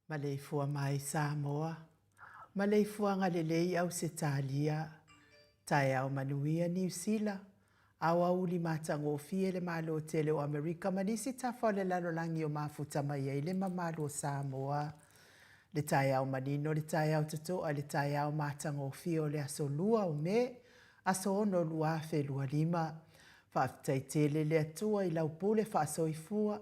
Maleifua mai Samoa, maleifuaga lelei Ausetalia, taeao manuia Niu Sila, aoauli matagofie le Malo tele o Amerika ma nisi tafa o le lalolagi o mafuta mai ai le mamalu o Samoa. Le taeao manino, le taeao totoa, le taeao matagofie o le aso 2 o Me, aso 6 2025. Faafetai tele le Atua i lau pule faasoifua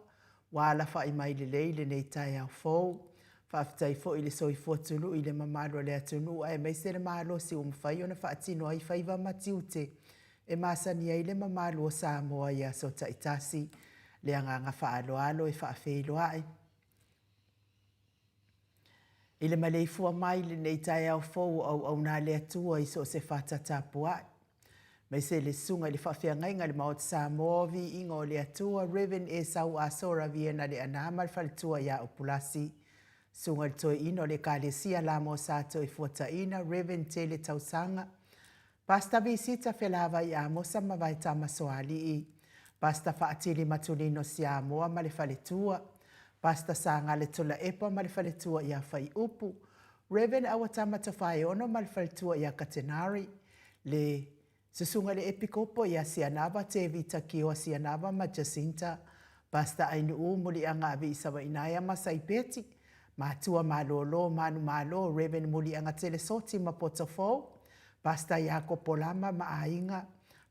Ua alafai mai lelei lenei taeao fou. Faafetai foi i le soifua tului i le mamalu o le atunuu aemaise le malosi ua mafai ona faatino ai faiva ma tiute e masani ai le mamalu o Samoa i aso taitasi. Le agaga faaaloalo e faafeiloai. I le maleifua mai i lenei taeao fou o auauna a le Atua i so o se fata tapuai. Aemaise le Susuga i le Faafeagaiga i le Maota Samoa o Viiga o le Atua, Rev. Esau Asora Viena Leaana ma le faletua ia Upulasi. Susuga i le Toeaina o le Ekalesia Lamo Sa Toefuataiina, Rev. Tele Tausaga, Pastor Visita Felavai Amosa ma Vaetama Soalii, Pastor Faatili Matulino Siamoa ma le faletua, Pastor Sagale Tulaepa ma le faletua ia Faiupu, Rev. Auatama Tofaeono ma le faletua ia Katenari, le Susuga i le Epikopo ia Sianava Tevita Kioa Sianava ma Jacinta, Pastor Ainuu Muliaga Aviisavainaea ma Saipeti, Matua Malolo Manumalo Rev. Muliaga Telesoti ma Potofou, Pastor Iakopo Lama ma Aiga,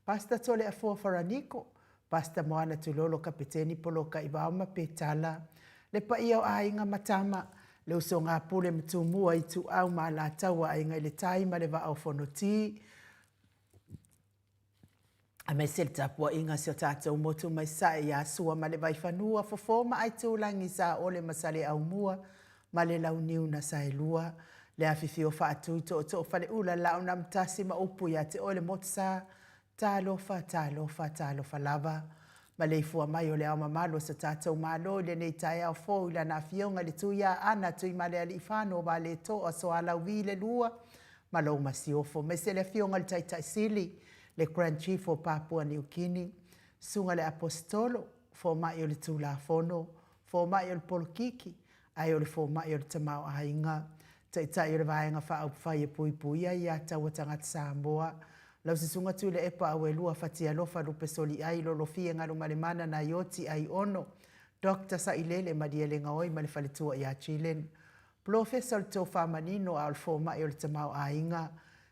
Pastor Toleafoa Faraniko, Pastor Moana Tulolo Kapeteni Polokaivao ma Petala, le paia o aiga ma tama, le usoga a Pule ma Tumua, Ituau ma Alataua, Aiga i le Tai ma le Vaa o Fonoti, aemaise le tapuaiga a si o tatou motu mai Sasae ia Sua ma le Vaifanua, Fofo ma Aitulagi, Saole ma Saleaaumua ma le Launiu na Saelua, le afifio faatui tootoo faleula Laaunaamotasi ma upu ia te oe le Motusa, Talofa, talofa, talofa lava. Maleifua mai o le Ao Mamalu o so tatou Malo i lenei taeao fou i Lana Afioga i le Tuiaana Tuimalealiifano Vaaletoa Sualauvi le Lua ma lou Masiofo, aemaise le Afioga i le Taitai Sili, le Grand Chief o Papua Niu Kini, Susuga i le Aposetolo, Fomai o le Tulafono, Fomai o le Polokiki, ae o le Fomai o le Tamaoaiga, Taitai o le Vaega Faaupufai e Puipuia ia Taua Tagata Samoa, lau Susuga Tuilaepa Auelua Fatialofa Lupesoliai Lolofie Galumalemana Naioti Aiono, Doctor Sailele Malielegaoi ma le faletua ia Jillian, Polofesa o le Tofa Manino a o le Fomai o le Tamaoaiga,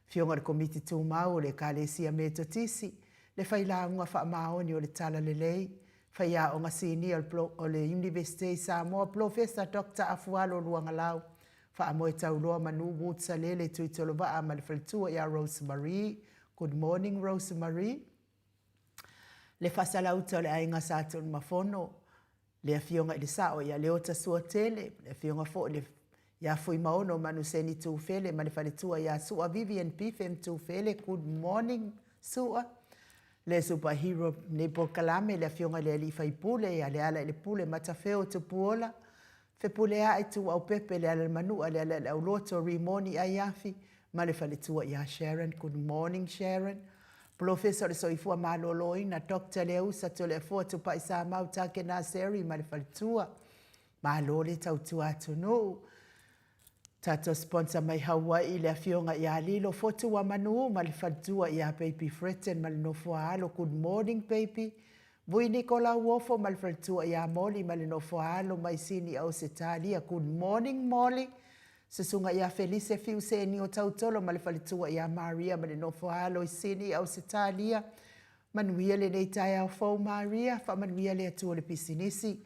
Afioga i le Komiti Tumau o le Ekalesia Metotisi, le Failauga Faamaoni o le Talalelei, Faiaoga Sinia o le Iunivesite i Samoa, Polofesa Doctor Afualo Luagalau, Faamoe Tauloa Manu Woods Salele Tuitolovaa ma le faletua ia Rose Marie. Good morning Rose Marie. Le faasalauta o le aiga Sa Tunumafono, le Afioga i le Sao ia Leota Suatele, le Afioga foi le ia Fuimaono Manuseni Tufele ma le faletua ia Sua Vivian Bifem Tufele. Good morning Sua. Le super hero nei polokalame le Afioga i le Alii Faipule ia Lealailepule Matafeo Tupuola, Fepuleai Tuuaupepe Lealailemanua Lealaileauloto Rimoni Aiafi ma le faletua ia Sharon. Good morning Sharon. Polofesa o le Soifua Maloloina Doctor Leausa Toleafoa Tupai Samau Take Naseri ma le faletua. Malo le tautua atunuu. Tatou sponsor mai Hawaii le afioga ia Lilo Fotu Wamanu ma le faletua ia Baby Fretton ma le nofo a alo. Good morning baby. Vui Nikola Uofo ma le faletua ia Molly ma le nofo a alo mai Sini Ausetalia. Good morning Molly. Susuga ia Felise Fiu Senio Tautolo ma le faletua ia Maria ma le nofo a alo i Sini Ausetalia. Manuia lenei taeao fou Maria, faamanuia le Atua i le pisinisi.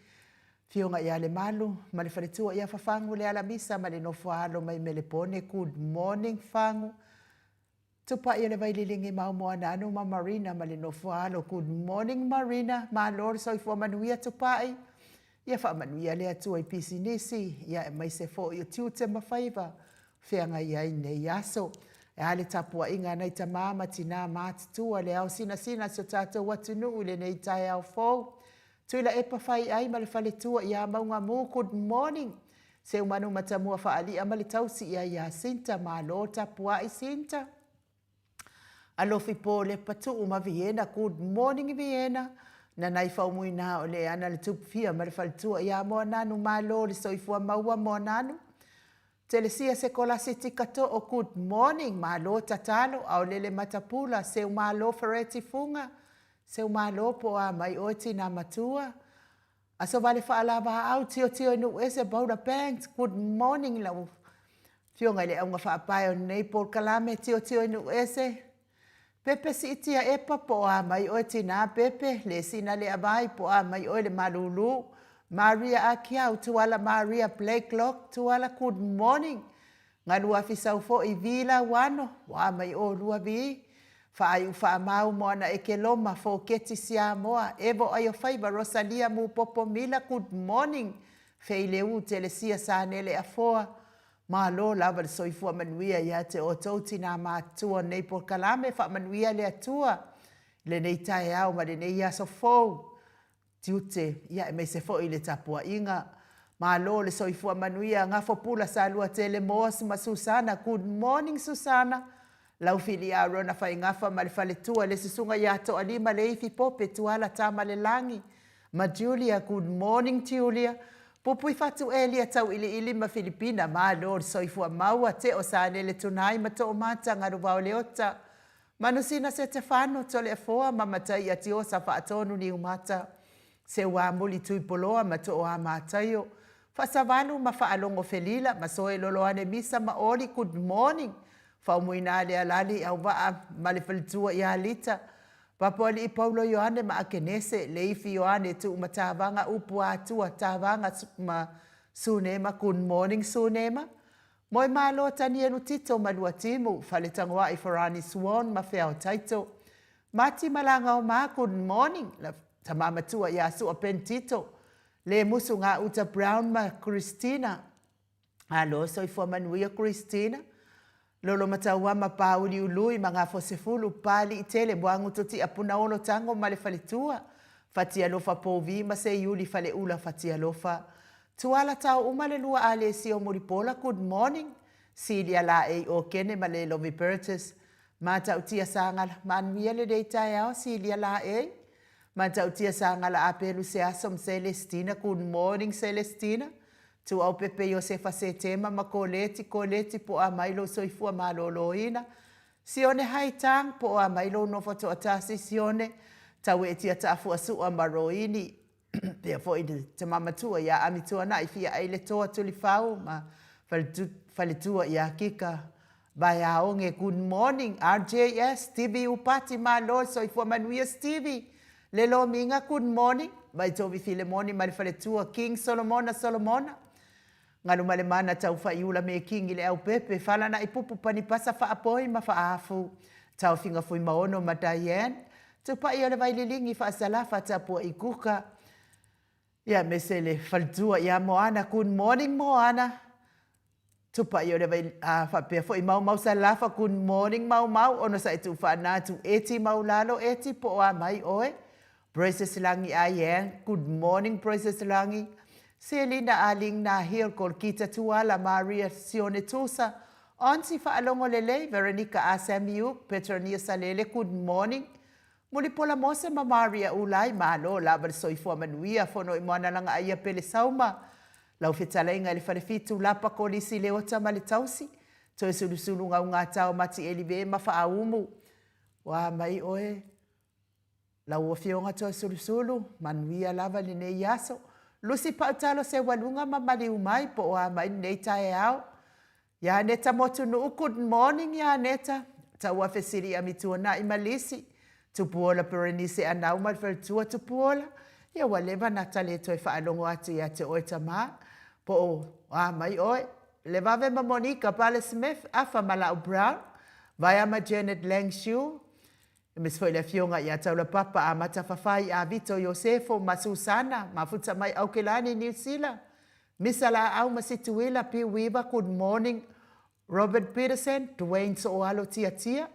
Afioga ia Lemalu ma le faletua ia Fafagu Lealamisa ma le nofo a alo mai Melepone. Good morning Fagu. Tupai o le Vailelege Mau Moananu ma Marina ma le nofo a alo. Good morning Marina. Malo le soifua manuia Tupai. Ia faamanuia le Atua i pisinisi, ia aemaise foi o tiute ma faiva feagai ai nei aso. E a le tapuaiga a nai tamā ma tinā matutua, le ao sinasina a si o tatou atunuu i lenei taeao fou. Tuilaepa Faiai ma le faletua ia Maugamu, good morning. Seumanu Matamua Faalia ma le tausi ia Iasinta, malo tapuai Sinta. Alofi Polepa Tuu ma Viena, good morning Viena. Nanai Faumuina o le ana le Tupufia ma le faletua ia Moananu, malo le soifua maua Moananu. Telesia Sekolasi Tikatoo, good morning, malo tatalo, Aolele Matapula, Seumalo Fereti Fuga, Seumalo po o a mai oe tinā matua, Aso Vale Faalavaau, Tiotio i Nuuese, Boulder Banks, good morning lau Afioga i le Auga Faapae o lenei polokalame, Tiotio i Nuuese, Pepe Siitia Epa, po o a mai oe tinā Pepe, Lesina Leavai, po o a mai oe le Malūlū, Maria Akiau, Tuala Maria Blakelock, Tuala, good morning. Galuafi sau foi Vi Lauano, ua mai olua Vi, Faaiu Faamau Moana Ekeloma, Foketi Siamoa, Evo Aiofaiva, Rosalia Mupopo Mila, good morning. Feileu Telesia Sanele Afoa, Malo lava le soifua manuia ia te outou tinā matutua o lenei polokalame, faamanuia le Atua i lenei taeao ma lenei aso fou. Tiute, ia aemaise foi le tapuaiga. Malo le soifua manuia Gafopula Saluatele Moas ma Susana Good morning Susana Laufili Arona Faigafa ma le faletua le susuga ia Toalima Leifi Pope Tuala Tamalelagi ma Julia Good morning Julia Pupui Fatu Elia Tauiliili ma Filipina Malo le soifua maua Teo Salele Tunai ma Toomata Galuvaoleota Manusina Setefano Toleafoa ma Mataia Tiosa Faatonu Niumata Seuamuli Tuipoloa ma Tooa Mataio Faasavalu ma Faalogo Felila ma Soe Loloane Misa ma Oli Good morning Faumuina Lealali Auvaa ma le faletua ia Lita Papoalii Paulo Ioane ma Akenese Leifi Ioane Tuumatavaga Upu Atua Tavaga ma Sunema Good morning Sunema Moemalo Tanielu Tito ma Luatimu Faletagoai Farani Swan ma Feao Taito Mati Malagaoma Good morning La tama matua ia Sua Ben Tito Lemusu Gauta Brown ma Christina Alo soifua manuia Christina Lolo Mataua ma Pāuliului ma Gafosefulu Pāliitele Muagututia Punaolo Tago ma le faletua Fatialofa Pouvi ma Seiuli Faleula Fatialofa Tuala tao uma le lua Alesio Mulipola Good morning Silia Laei Okene ma Lelovi Burgess Matautia Sagala Manuia lenei taeao Silia Laei Matautia Sagala Apelu Seaso ma Celestina Good morning Celestina Tuaupepe Iosefa Setema ma Koleti Koleti po a mai lou soifua malōlōina Sione Haitang po a mai lou nofo toatasi Sione Tauetia Taafuasua ma Roini Pea foi le tama matua iā Amituana'i Fiaʻai le Toa Tulifau ma Faletua iā Kika Vaeaoge Good morning RJS Stevie Upati Malo le soifua manuia Stevie Le Lomiga Good morning Vaitovi Filemoni ma le faletua King Solomona Solomona Galumalemana Taufaiula me Kingi le Aupepe Falanaʻi Pupu Panipasa Faapoi ma Faafu Taofiga Fuimaono ma Diane Tupai o le Vaililigi Faasalafa Tapuaʻi Kuka Ia aemaise le faletua ia Moana Good morning Moana Tupai o le vai a faapea foi Maumau Salafa Good morning Maumau Onosai Tuufaana Tu Eti Maulalo Eti po o a mai oe Princess Lagi Ayan Good morning Princess Lagi Selina Aling Nahil Kolkita Tuala Maria Sione Tusa Auntie Faalogo Lelei Veronica A Samiuk Petronia Salele Good morning Mulipola Mose ma Maria Ulai Malo lava le soifua manuia Fono i Moanalaga Aia Pele Sauma Lau fetalaiga i le Falefitu Lapa Kolisi Leota ma le Tausi Toesulusulu Gaugata o Mati Elive ma Faaumu Ua mai oe Lau Afioga Toesulusulu manuia lava lenei aso Lusi Pautalo Seualuga ma maliu mai po o a mai lenei taeao Ia Neta Motunuu Good morning ia Neta Tauafe Sili Amituana'i ma Lisi Tupuola Berenice Anau ma le faletua Tupuola Ia ua leva na ta le toe faalogo atu ia te oe tamā po o a mai oe Levave ma Monica Pale Smith Afa ma Lau Brown Vaea ma Janet Lang Shiu Aemaise foi le afioga ia Taulapapa Amata Fafai Avito Iosefo ma Susana Mafuta mai Aukelani Niu Sila Misa Laau ma Situila Piu Weaver Good morning Robert Peterson Dwayne Sooalo Tiatia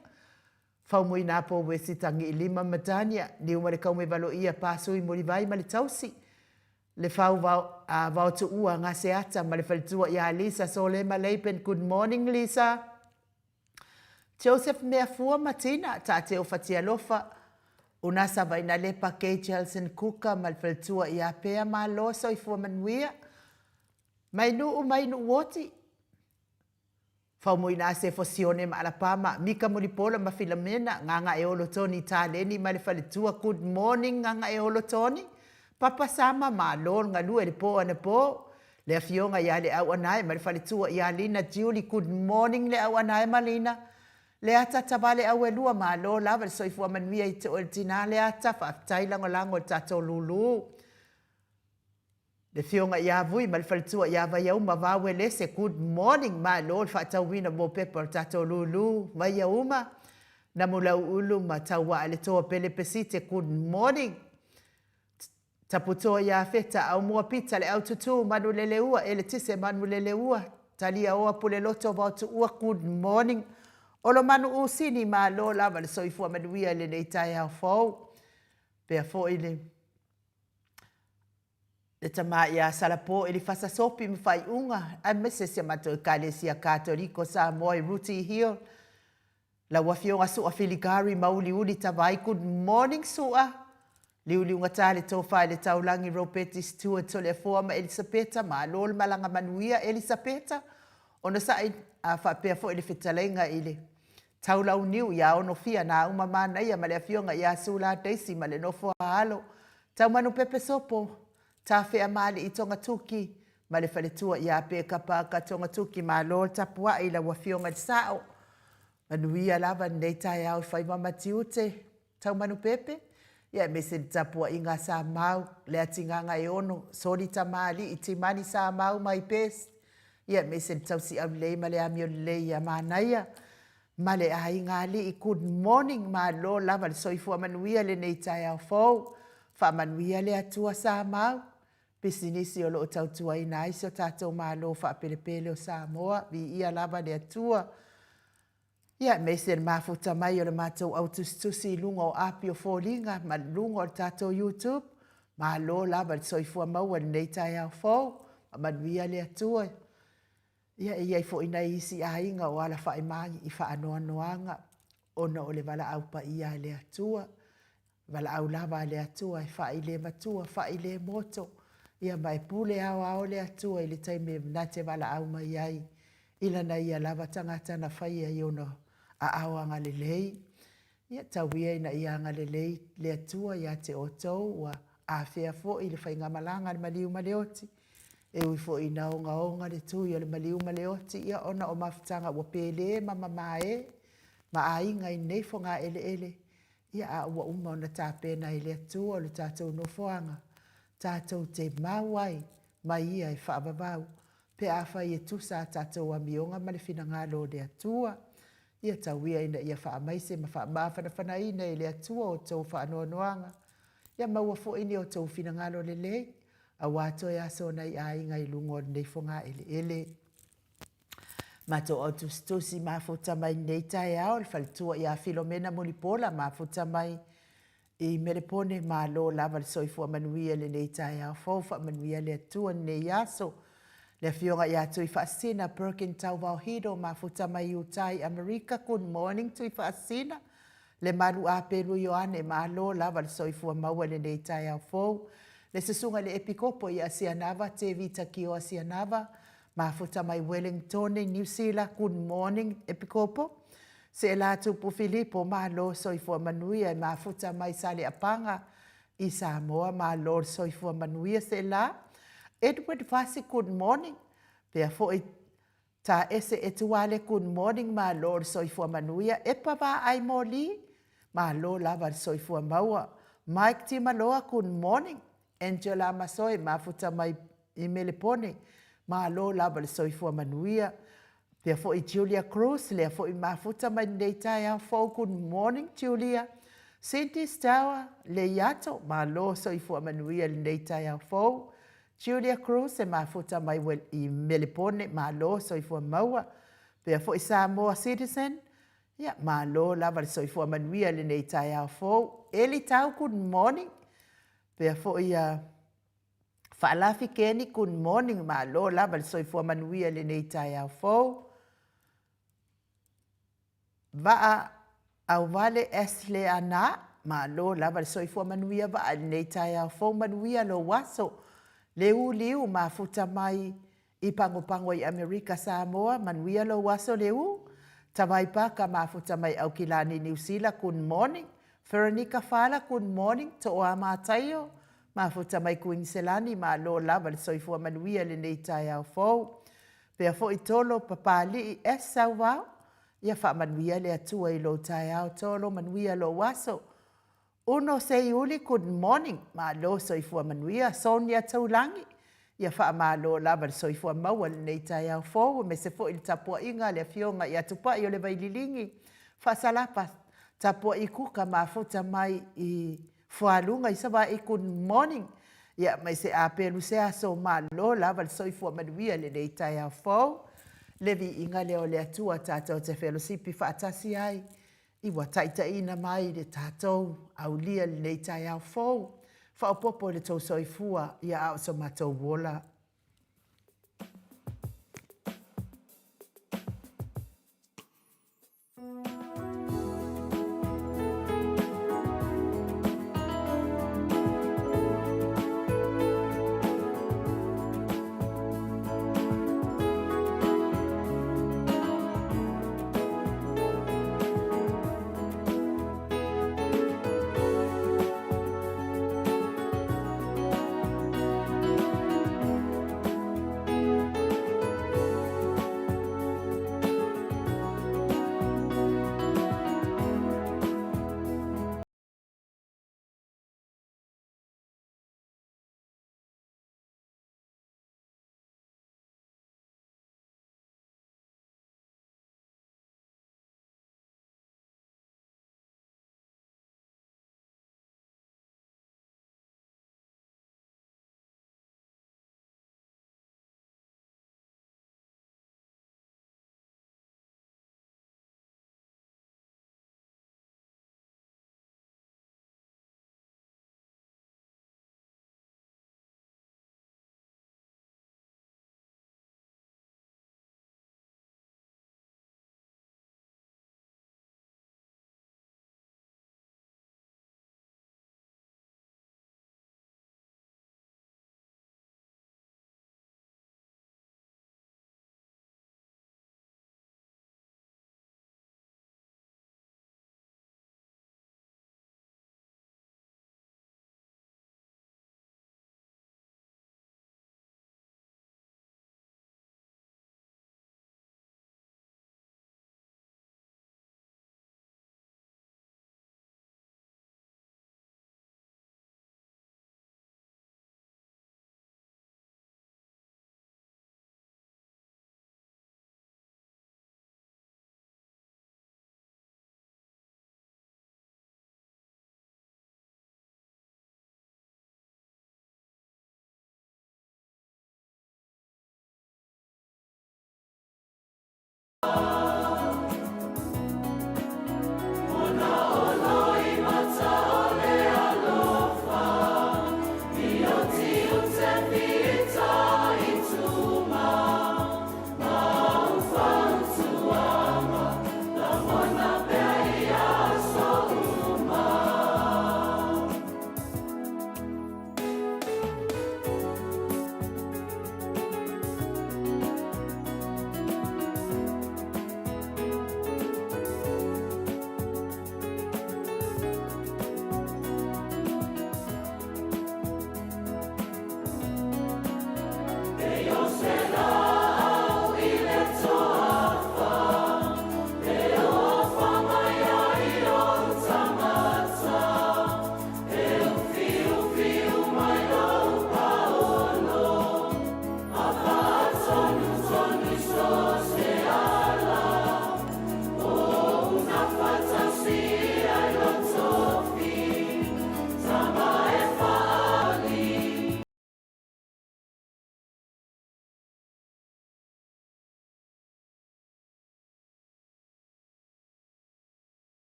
Faumuina Po Wesi Tagiilima ma Dania Niu ma le Kaumevaloia Pasui Mulivai ma le Tausi Le Fau Vao a Vaotuua Gaseata ma le Faletua ia Lisa Solema Laban Good morning Lisa Joseph Meafua ma Tina, Taateo Fatialofa, Unasa Vainalepa, Kay Jelson Kuka ma le faletua ia Pea Malo Soifua Manuia, Mai Nuu mai Nuuoti, Faumuina Asefo Sione ma Alapama, Mika Mulipola ma Filamena, Gagaeolo Tony Taleni ma le faletua Good morning Gagaeolo Tony, Papa Sama Malo le galue i le po anapo, Le afioga ia Leauanae ma le faletua ia Lina Julie Good morning Leauanae ma Lina Leata Tavale Auelua Malo lava le soifua manuia i te oe le tina Leata Faafetai lagolago i le tatou lulu Le afioga ia Vui ma le faletua ia Vaiauma Vauelese Good morning Malo le faatauina mo pepa o le tatou lulu Vaiauma Namulauulu ma Tauaa le Toa Pele Pesite Good morning Taputoa ia Feta, Aumua Pita, Le Aututū, Manuleleua, Eletise, Manuleleua, Taliaoa, Puleloto, Vaotuua, Good morning Olomanu Usini, Malo lava le soifua manuia i lenei taeao fou. Pea foi le. Le tama ia Salapo Elifasa Sopi ma faaiuga aemaise si a matou Ekalesia Katoliko Samoa i Rooty Hill. Lau Afioga Su'a Filigari Mauliuli Tavai Good morning Su'a. Liuliugata le tofa i le taulagi Ropeti Stewart Toleafoa ma Elisapeta Malo le malaga manuia Elisapeta Onosai a faapea foi le fetalaiga i le Taulauniu ia Onofia Nauma Manaia ma le Afioga ia Sula Daisy ma le nofo a alo Taumanupepe Sopo Tafea Maalii Togatuki ma le faletua ia Peka Parker Togatuki Malo le tapuai i lau Afioga i le Sao. Manuia lava lenei taeao i faiva ma tiute. Taumanupepe, ia aemaise le tapuaiga a Samau, Leatigaga e ono, Soli Tamalii, Timani Samau my best, ia aemaise le tausiau lelei ma le amio lelei ia Manaia ma le aiga alii. Good morning, malo lava le soifua manuia i lenei taeao fou. Faamanuia le Atua Samau, pisinisi o lo o tautuaina ai si o tatou Malo faapelepele o Samoa. Viia lava le Atua. Ia, aemaise le mafuta mai o le matou au tusitusi i luga o api o foliga ma luga o le tatou YouTube. Malo lava le soifua maua i lenei taeao fou. Faamanuia le Atua. Ia, e i ai foi nai isi aiga o alafai mai i faanoanoaga ona o le valaau paia a le Atua. Valaau lava a le Atua e fai le matua, fai le moto, ia ma e pule aoao le Atua i le taimi na te valaau mai ai i lana ia lava tagata na faia i ona aao agalelei. Ia tau ia ina ia agalelei le Atua ia te outou ua afea foi le faigamalaga a le maliu ma le oti. E ui foi ina ogaoga le tui o le maliu ma le oti, ia ona o mafutaga ua pele ma mamae ma aiga i nei fogaeleele, Ia, a ua uma ona tapena e le Atua lo tatou nofoaga, tatou te mau ai mai Ia e faavavau, pe afai e tusa a tatou amioga ma le finagalo o le Atua. Ia tau ia ina ia faamaise ma faamafanafanaina e le Atua outou faanoanoaga, ia maua foi ni outou finagalo lelei, aua toe aso o nai aiga i luga o lenei fogaeleele. Matou au tusitusi mafuta mai lenei taeao le faletua ia Filomena Mulipola mafuta mai i Melepone malo lava le soifua manuia i lenei taeao fou faamanuia le Atua lenei aso le afioga ia Tuifaasisina Perkin Tauvaohido mafuta mai i Utah i Amerika good morning Tuifaasisina Lemalu Apelu Ioane, malo lava le soifua maua i lenei taeao fou. Le susuga i le Epikopo i Asianava, Tevita Kio Asianava, mafuta mai Wellingtone, Niu Sila, good morning Epikopo. Seela Tupu Filipo, malo soifua manuia e mafuta mai Saleapaga i Samoa, malo le soifua manuia Seela. Edward Fasi, good morning. Pea foi Ta ese Etuale good morning malo le soifua manuia Epa Vaai Moli malo lava le soifua maua Mike Timaloa good morning Angela Masoe mafuta mai i Melepone malo lava le soifua manuia Pea foi Julia Cruz lea foi mafuta mai lenei taeao fou good morning Julia Cindy Stower Leiato malo soifua manuia lenei taeao fou Julia Cruz e mafuta mai i Melepone, malo soifua maua. Pea foi Samoa Citizen, ia malo lava le soifua manuia i lenei taeao fou. Eli Tau, good morning. Pea foi ia Faalafi Keni, good morning, malo lava le soifua manuia i lenei taeao fou. Vaa Auvale Ashley Ana, malo lava le soifua manuia vaa i lenei taeao fou manuia lou aso. Le u liu mafuta mai i Pagopago i Amerika Samoa manuia lou aso le u. Tavai Paka mafuta mai Aukilani Niu Sila good morning. Feronica Fala good morning. Tooa Mataio mafuta mai Kuiniselani malo lava le soifua manuia i lenei taeao fou. Pea foi Tolo Papalii S Sauvao Ia faamanuia le Atua i lou taeao Tolo manuia lou aso Uno Seiuli good morning malo soifua manuia Sonia Taulangi ia faamalo lava le soifua maua i lenei taeao fou aemaise foi le tapuaiga a le afioga ia Tupai o le Vaililigi Faasalapa tapuai kuka mafuta mai i Fualuga i Savaii good morning ia mai se apelu se aso malo lava le soifua manuia i lenei taeao fou le viiga lea o le Atua tatou te felosipi faatasi ai i ua taitaiina mai le tatou aulia i lenei taeao fou. Faaopoopo i le tou soifua, ia a o so matou ola.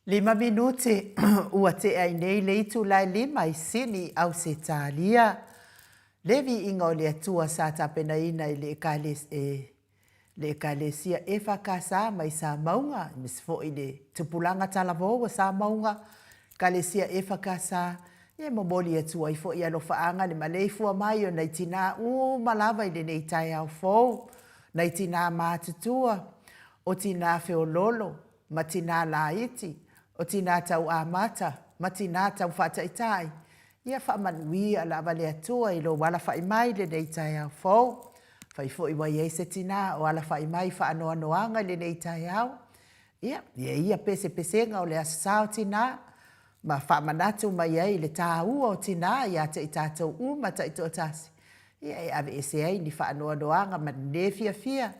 Lima minute ua tea ai nei le itula e lima i Sini, Ausetalia. Le viiga o le Atua sa tapenaina i le le Ekalesia EFKS mai Samauga, aemaise foi le tupulaga talavou a Samauga, Ekalesia EFKS, e momoli atu ai foi alofaaga le maleifua mai o nai tinā uma lava i lenei taeao fou, nai tinā matutua, o tinā feoloolo, ma tinā laiti, o tinā tau amata, ma tinā tau faataitai, ia faamanuia lava le Atua i lou alafai mai i lenei taeao fou. Afai foi ua i ai se tinā o alafai mai i faanoanoaga i lenei taeao, ia, ia ia pesepesega o le Aso Sa o Tinā, ma faamanatu mai ai le taua o tinā ia te i tatou uma taitoatasi, ia e aveese ai ni faanoanoaga ma ni le fiafia,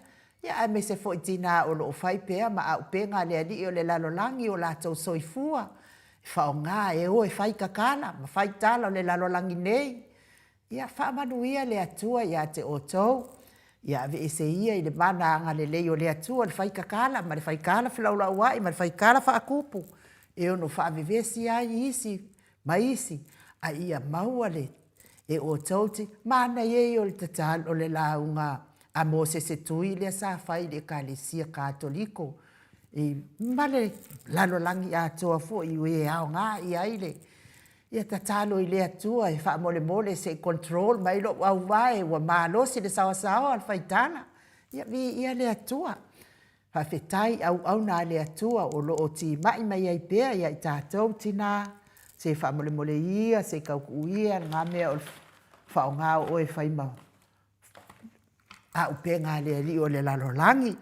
ia aemaise foi tinā o lo o fai pea ma aupega a le alii o le lalolagi o latou soifua, e faaaoga e o e fai tatala ma fai tala o le lalolagi nei. Ia faamanuia le Atua ia te outou. Ia aveese ia i le mana agalelei o le Atua le fai tatala ma le fai tala felaulauai ma le fai tala faatupu e ono faavevesi ai isi ma isi, a ia maua le e outou te manaia ia o le tatalo o le lauga a Mosese Tui lea sa fai i le Ekalesia Katoliko i ma le lalolagi atoa foi i e aoga i ai le ia tatalo i le Atua e faamolemole se i control mai lou auvae ua malosi le saoasaoa o le faitala. Ia viia le Atua. Faafetai i auauna a le Atua o lo o timai mai ai pea ia i tatou tina, se faamolemole ia, se i tau tuu ia lena mea o le faaaoga o oe e fai ma auupega a le alii o le lalolagi.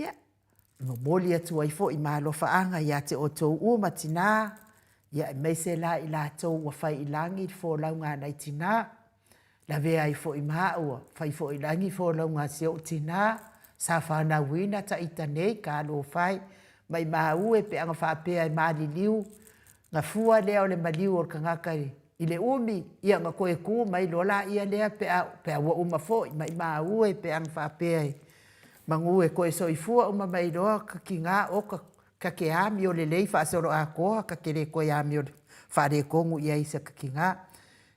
Ia, e momoli atu ai foi ma alofaaga ia te outou uma tina, ia aemaise la i latou ua fai i lagi le folauga a nai tina, lavea ai foi ma au ua fai foi i lagi folauga a si ou tina sa fanauina ita nei, talofa e, maimau e pe ana faapea e maliliu, ona fua lea o le maliu o le tagata i le umi, ia ona toe tu mai loa lea pe a ua uma foi, maimau e pe ana faapea e manu e toe soifua uma mai loa ta tina, oka, ta te amio lelei faasoloatoa, ta te le toe amio faaletonu i ai i si ta tina.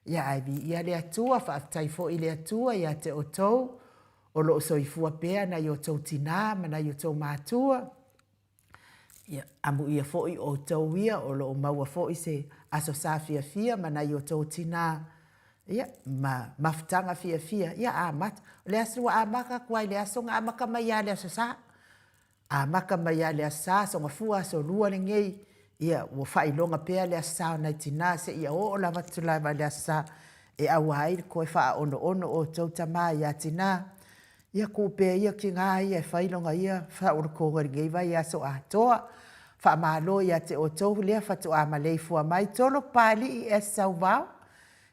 Ia ae viia le Atua, faafetai foi i le Atua ia te outou o lo o soifua pea nai o outou tina ma nai o outou matua. Ia, amuia foi outou ia o lo o maua foi se Aso Sa fiafia ma nai o outou tina, ia, ma mafutaga fiafia, ia amata. O le aso ua amata atu lava i le aso na amata mai lava i le Aso Sa. Amata mai lava i le Aso Sa, Aso Gafua, Aso Lua lenei, ia ua faailoga pea le Aso Sa o nai tina seia oo lava atu lava i le Aso Sa e aua ai le toe faaonoono outou tama ia tina. Ia tuu pea ia tina ia e fai lona ia saolotoga i lenei vaiaso atoa. Faamalo ia te outou lea faatoa maleifua mai Tolo Papalii S. Sauvao,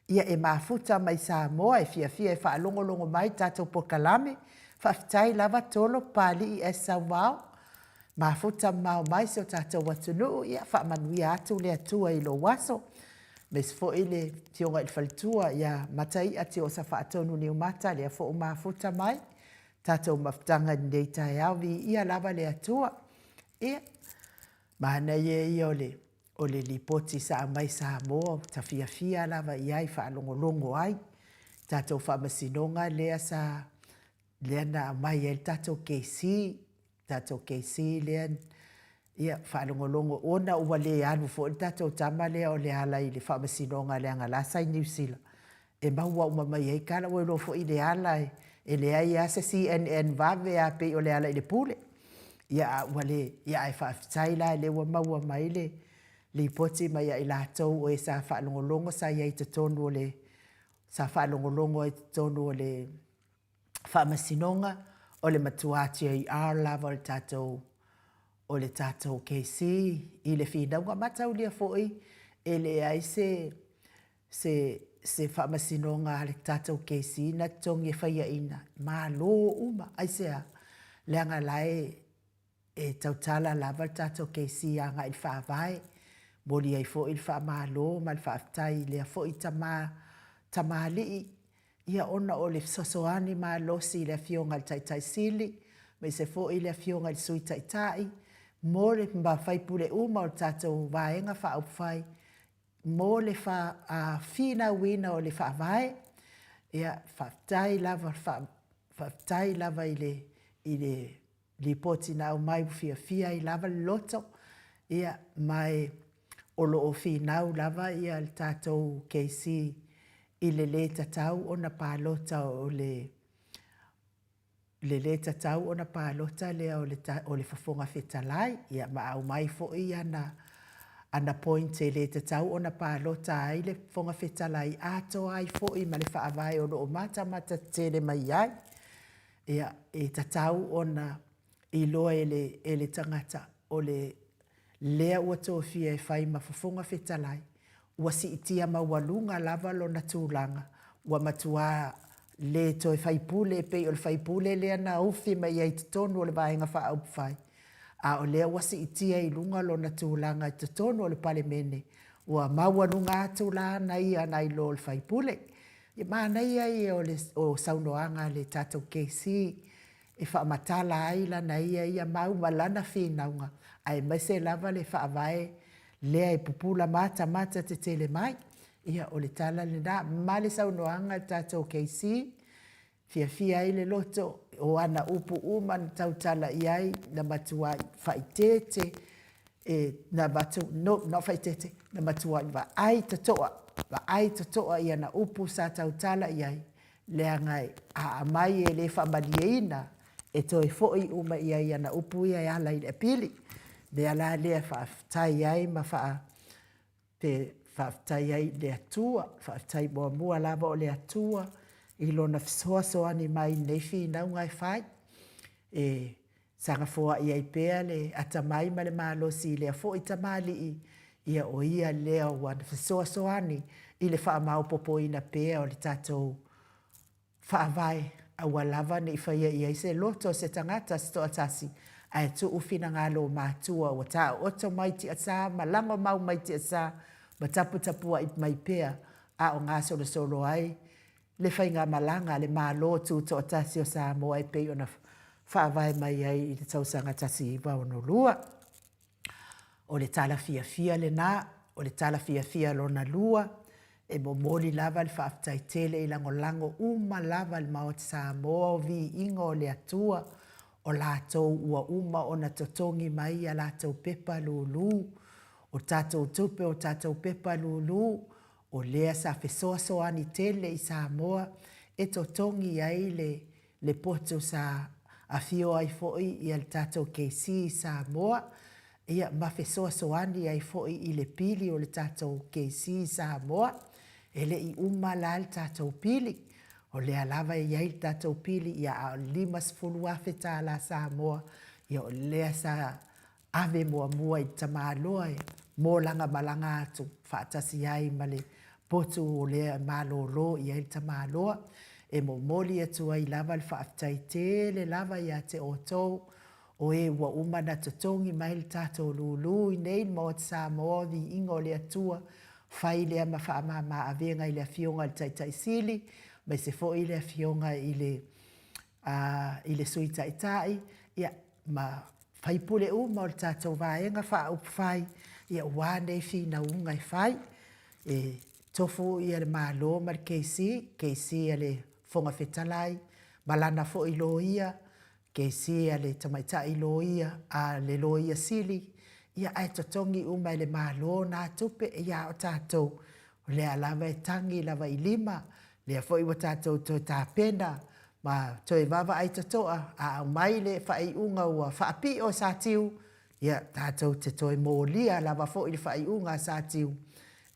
ia e mafuta mai Samoa e fiafia e faalogologo mai i tatou polokalame. Faafetai lava Tolo Papalii S. Sauvao, mafuta mamao mai si o tatou atunuu, ia faamanuia atu le Atua i lou aso. Aemaise foi le afioga i le faletua ia Mataia Tiosa Faatonu Niumata, lea foi ua mafuta mai tatou mafutaga i lenei taeao, viia lava le Atua. Ia, manaia ia o le o le lipoti sa aumai Samoa ua ta fiafia lava i ai faalogologo ai tatou faamasinoga lea sa lea na aumai ai le tatou kesi tatou kesi lea ia faalogologo ona ua le alu foi le tatou tama lea o Leala i le faamasinoga leaga la sa i Niu Sila e maua uma mai ai tala ua iloa foi Leala e leai lava se CNN vave lava pei o Lealailepule. Ia a ua le, ia ae faafetai la lea ua maua mai le lipoti mai ia i latou o e sa faalogologo sa i ai i totonu o le, sa faalogologo ai i totonu o le Faamasinoga, o le matua JR lava o le tatou, o le tatou kesi i le finauga mataulia foi e leai se se se faamasinoga a le tatou kesi na totogi e faiaina, malo uma. Aisea? Leaga la e e tautala lava le tatou kesi agai i le Faavae, momoli ai foi le faamalo ma le faafetai i lea foi tama tamalii, ia ona o le fesoasoani malosi i le Afioga i le Taitai Sili, aemaise foi le Afioga i le Sui Taitai. mo le ma faipule uma o le tatou Vaega Faaupufai mo le finauina o le Faavae. Ia, faafetai lava, faafetai lava i le i le lipoti na aumai ua fiafia ai lava le loto, ia, ma o lo o finau lava le tatou KC i le le tatau ona palota o le le le tatau ona palota lea o le, o le Fofoga Fetalai, ia ma aumai foi ana, ana points e le tatau ona palota ai le Fofoga Fetalai, atoa ai foi ma le faavae o lo o matamata tetele mai ai. Ia, e tatau ona iloa e le, e le tagata o le lea ua tofia e fai ma Fofoga Fetalai, ua siitia maualuga lava lona tulaga, ua matua le toe faipule e pei o le faipule lea na ufi mai ai i totonu o le Vaega Faaupufai, a o lea ua siitia i luga lona tulaga i totonu o le Palemene, ua maualuga atu la ana ia nai lo le faipule. E manaia ia o saunoaga a le tatou KC e faamatala ai lana ia ia mau ma lana finauga, aemaise lava le faavae lea e pupula matamata tetele mai. Ia, o le tala lena ma le saunoaga a le tatou KC, fiafia ai le loto, o ana upu uma na tautala i ai, na matuai faaeteete, e, na avatu, no, not faaeteete, na matuai vaai totoa, vaai totoa i ana upu sa tautala i ai, leaga a aumai e le faamalieina, e toe foi uma i ai i ana upu ia e ala i le apili. O le mea la lea e faafetai ai ma faa, te faafetai ai i le Atua, faafetai muamua lava o le Atua i Lona fesoasoani mai i lenei finauga e fai, e saga foai ai pea le atamai ma le malosi i lea foi tamalii, ia o ia lea ua fesoasoani i le faamaopoopoina pea o le tatou Faavae, aua lava ne i faia i ai se loto o se tagata se toatasi, ae tuu finagalo o matua ua taooto mai tiasa ma lagomau mai tiasa ma taputapuai mai pea a o gasolosolo ai le faigamalaga a le Malo Tutoatasi o Samoa e pei ona faavae mai ai i le tausaga 1962. O le tala fiafia lena, o le tala fiafia lona lua, e momoli lava le faafetai tele i lagolago uma lava a le Maota Samoa o viiga o le Atua, o latou ua uma ona totogi mai a latou pepa lulu, o tatou tupe o tatou pepa lulu, o lea sa fesoasoani tele i Samoa e totogi ai le le potu sa afio ai foi le tatou KC i Samoa, ia ma fesoasoani ai foi i le pili o le tatou KC i Samoa. E le i uma la le tatou pili, o lea lava e i ai le tatou pili, ia a o le $50,000 Samoa, ia o lea sa ave muamua i le tamaloa mo lana malaga atu faatasi ai ma le potu o lea e malolo i ai le tamaloa. E momoli atu ai lava le faafetai tele lava ia te outou o e ua uma ona totogi mai le tatou lulu i inei i le Maota Samoa o Viiga o le Atua, fai lea ma faamama avega i le Afioga i le Taitai Sili, aemaise foi le Afioga i le i le Sui Taitai, ia, ma sui usufono uma o le tatou Vaega Faaupufai, ia aua nei finauga e fai. E tofu le Malo ma le KC, KC a le Fofoga Fetalai ma lana foi Loia, KC a le Tamaitai Loia, a le Loia Sili, ia ae totogi uma e le Malo na tupe, ia a o tatou, o lea lava e tagi lava i lima, lea foi ua tatou toe tapena ma toe vaavaai totoa, a aumai le faaiuga ua faapio e Satiu, ia tatou te toe molia lava foi le faaiuga a Satiu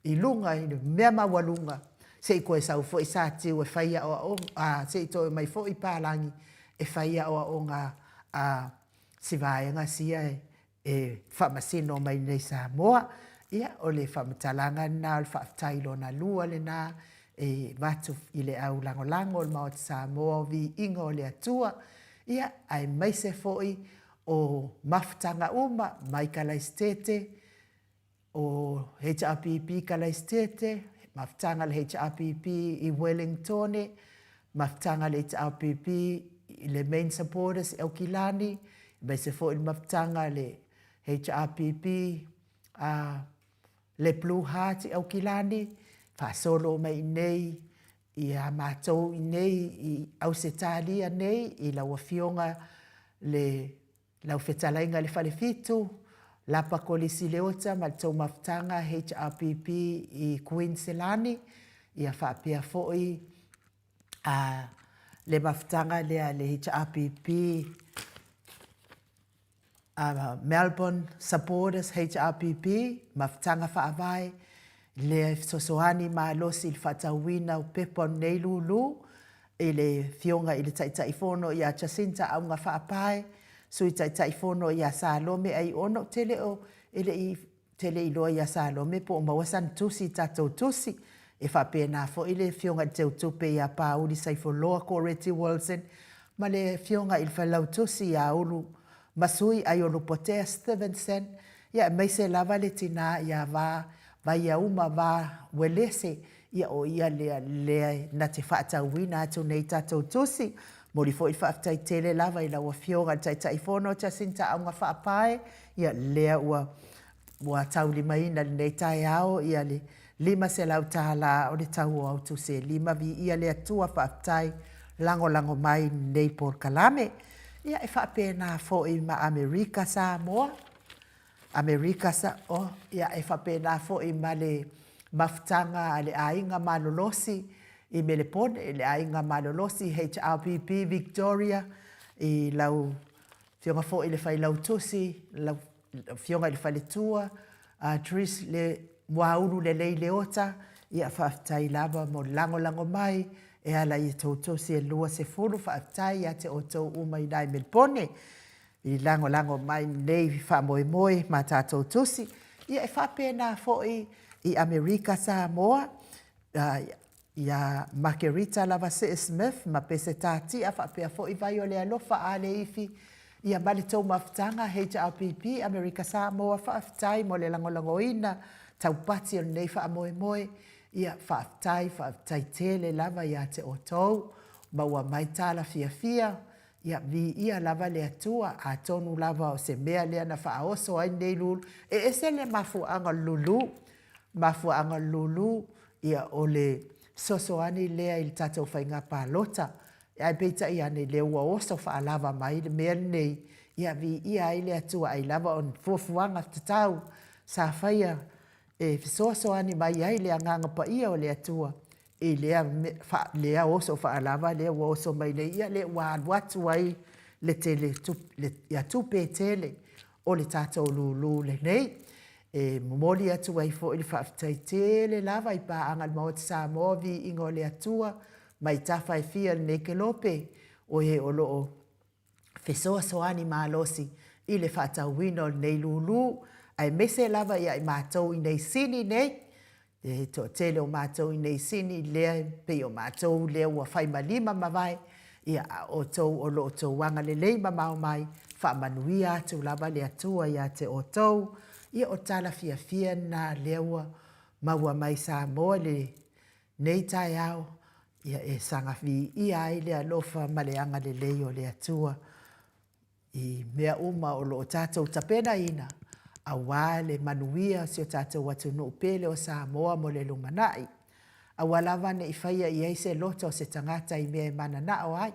i luga i le mea maualuga, se i toe sau foi Satiu e fai aoaoga, a, se i toe omai foi papalagi e fai aoaoga a si vaega sia e faamasino mai nei i Samoa. Ia, o le faamatalaga lena o le faafetai lona lua lena e avatu i le au lagolago o le Maota Samoa o viiga o le Atua, ia, aemaise foi o mafutaga uma mai Kalaisitete, o HRPP Kalaisitete, mafutaga a le HRPP i Wellingtone, mafutaga a le HRPP i le Main Supporters i Aukilani, aemaise foi le mafutaga a le. HRPP a le Blue Heart i Aukilani, faasolo mai i inei ia matou i inei i Ausetalia nei i lau Afioga le lau Fetalaiga i le Falefitu, Lapa Kolisi Leota ma le tou mafutaga HRPP i Kuiniselani, ia faapea foi a le mafutaga lea a le HRPP a Melbourne Supporters HRPP, mafutaga faavae lea e fesoasoani malosi i le faatauina o pepa o lenei lulu i le Afioga i le Taitaifono ia Jacinta Augafaapae, Sui Taitaifono ia Salome Aiono, ou te le o, e le i te le iloa ia Salome po o maua sana tusi i tatou tusi. E faapena foi le Afioga i le Teutupe ia Pauli Saifoloa Koreti Wilson ma le Afioga i le Failautusi ia Ulu Masui Aiolupotea Stevenson, ia aemaise lava le tina ia Va Vaiauma Va Uelese, ia o ia lea lea na te faatauina atu nei tatou tusi. Momoli foi le faafetai tele lava i lau Afioga i le Taitaifono Jacinta Augafaapae, ia lea ua ua taulimaina i lenei taeao ia le $500 o le tau o au tusi e lima. Viia le Atua, faafetai lagolago mai i lenei polokalame. Ia e faapena foi ma Amerika Samoa, Amerika Sa, oh, ia e faapena foi ma le mafutaga a le Aiga Malolosi i Melepone, le Aiga Malolosi HRPP Victoria i lau Afioga foi i le Failautusi, lau Afioga i le Faletua, Trish le Muaulu Lelei Leota, ia faafetai lava mo le lagolago mai e ala i a outou tusi e 20, faafetai ia te outou uma i ina i Melepone i lagolago mai i lenei faamoemoe ma tatou tusi. Ia e faapena foi i Amerika Samoa, ia Makerita lava Sir Smith ma Peseta Tia faapea foi Vai o le Alofa Aleifi, ia ma le tou mafutaga HRPP Amerika Samoa, faafetai mo le lagolagoina taupati o lenei faamoemoe, ia faafetai, faafetai tele lava ia te outou, maua mai tala fiafia, ia viia lava le Atua, atonu lava o se mea lea na faaoso ai lenei lulu, e ese le mafuaaga o le lulu, mafuaaga o le lulu, ia o le fesoasoani lea i le tatou faiga palota. Ae peitai ane, lea ua oso faalava mai le mea lenei, ia viia ai le Atua ai lava o ni fuafuaga tatau sa faia e fesoasoani mai ai le Agaga Paia o le Atua i lea, lea oso faalava lea ua oso mai nei, ia lea ua alu atu ai le tele, ia tupe e tele o le tatou lulu lenei. E momoli atu ai foi le faafetai tele lava i paaga a le Maota Samoa, viiga o le Atua mai tafa e fia i lenei kelope, o e o lo o fesoasoani malosi i le faatauina o lenei lulu, aemaise lava ia i matou i nei Sini nei, E toatele o matou i nei Sini lea e pei o matou lea ua fai ma lima ma vae, ia a outou o lo o outou agalelei mamao mai, faamanuia atu lava le Atua ia te outou. Ia o tala fiafia lena lea ua maua mai Samoa i lenei taeao, ia e saga viia ai le alofa ma le agalelei o le Atua. I mea uma o lo o tatou tapenaina aua le manuia o si o tatou atunuu pele o Samoa mo le lumanai. Aua lava ne i faia i ai se loto o se tagata i mea e mananao ai.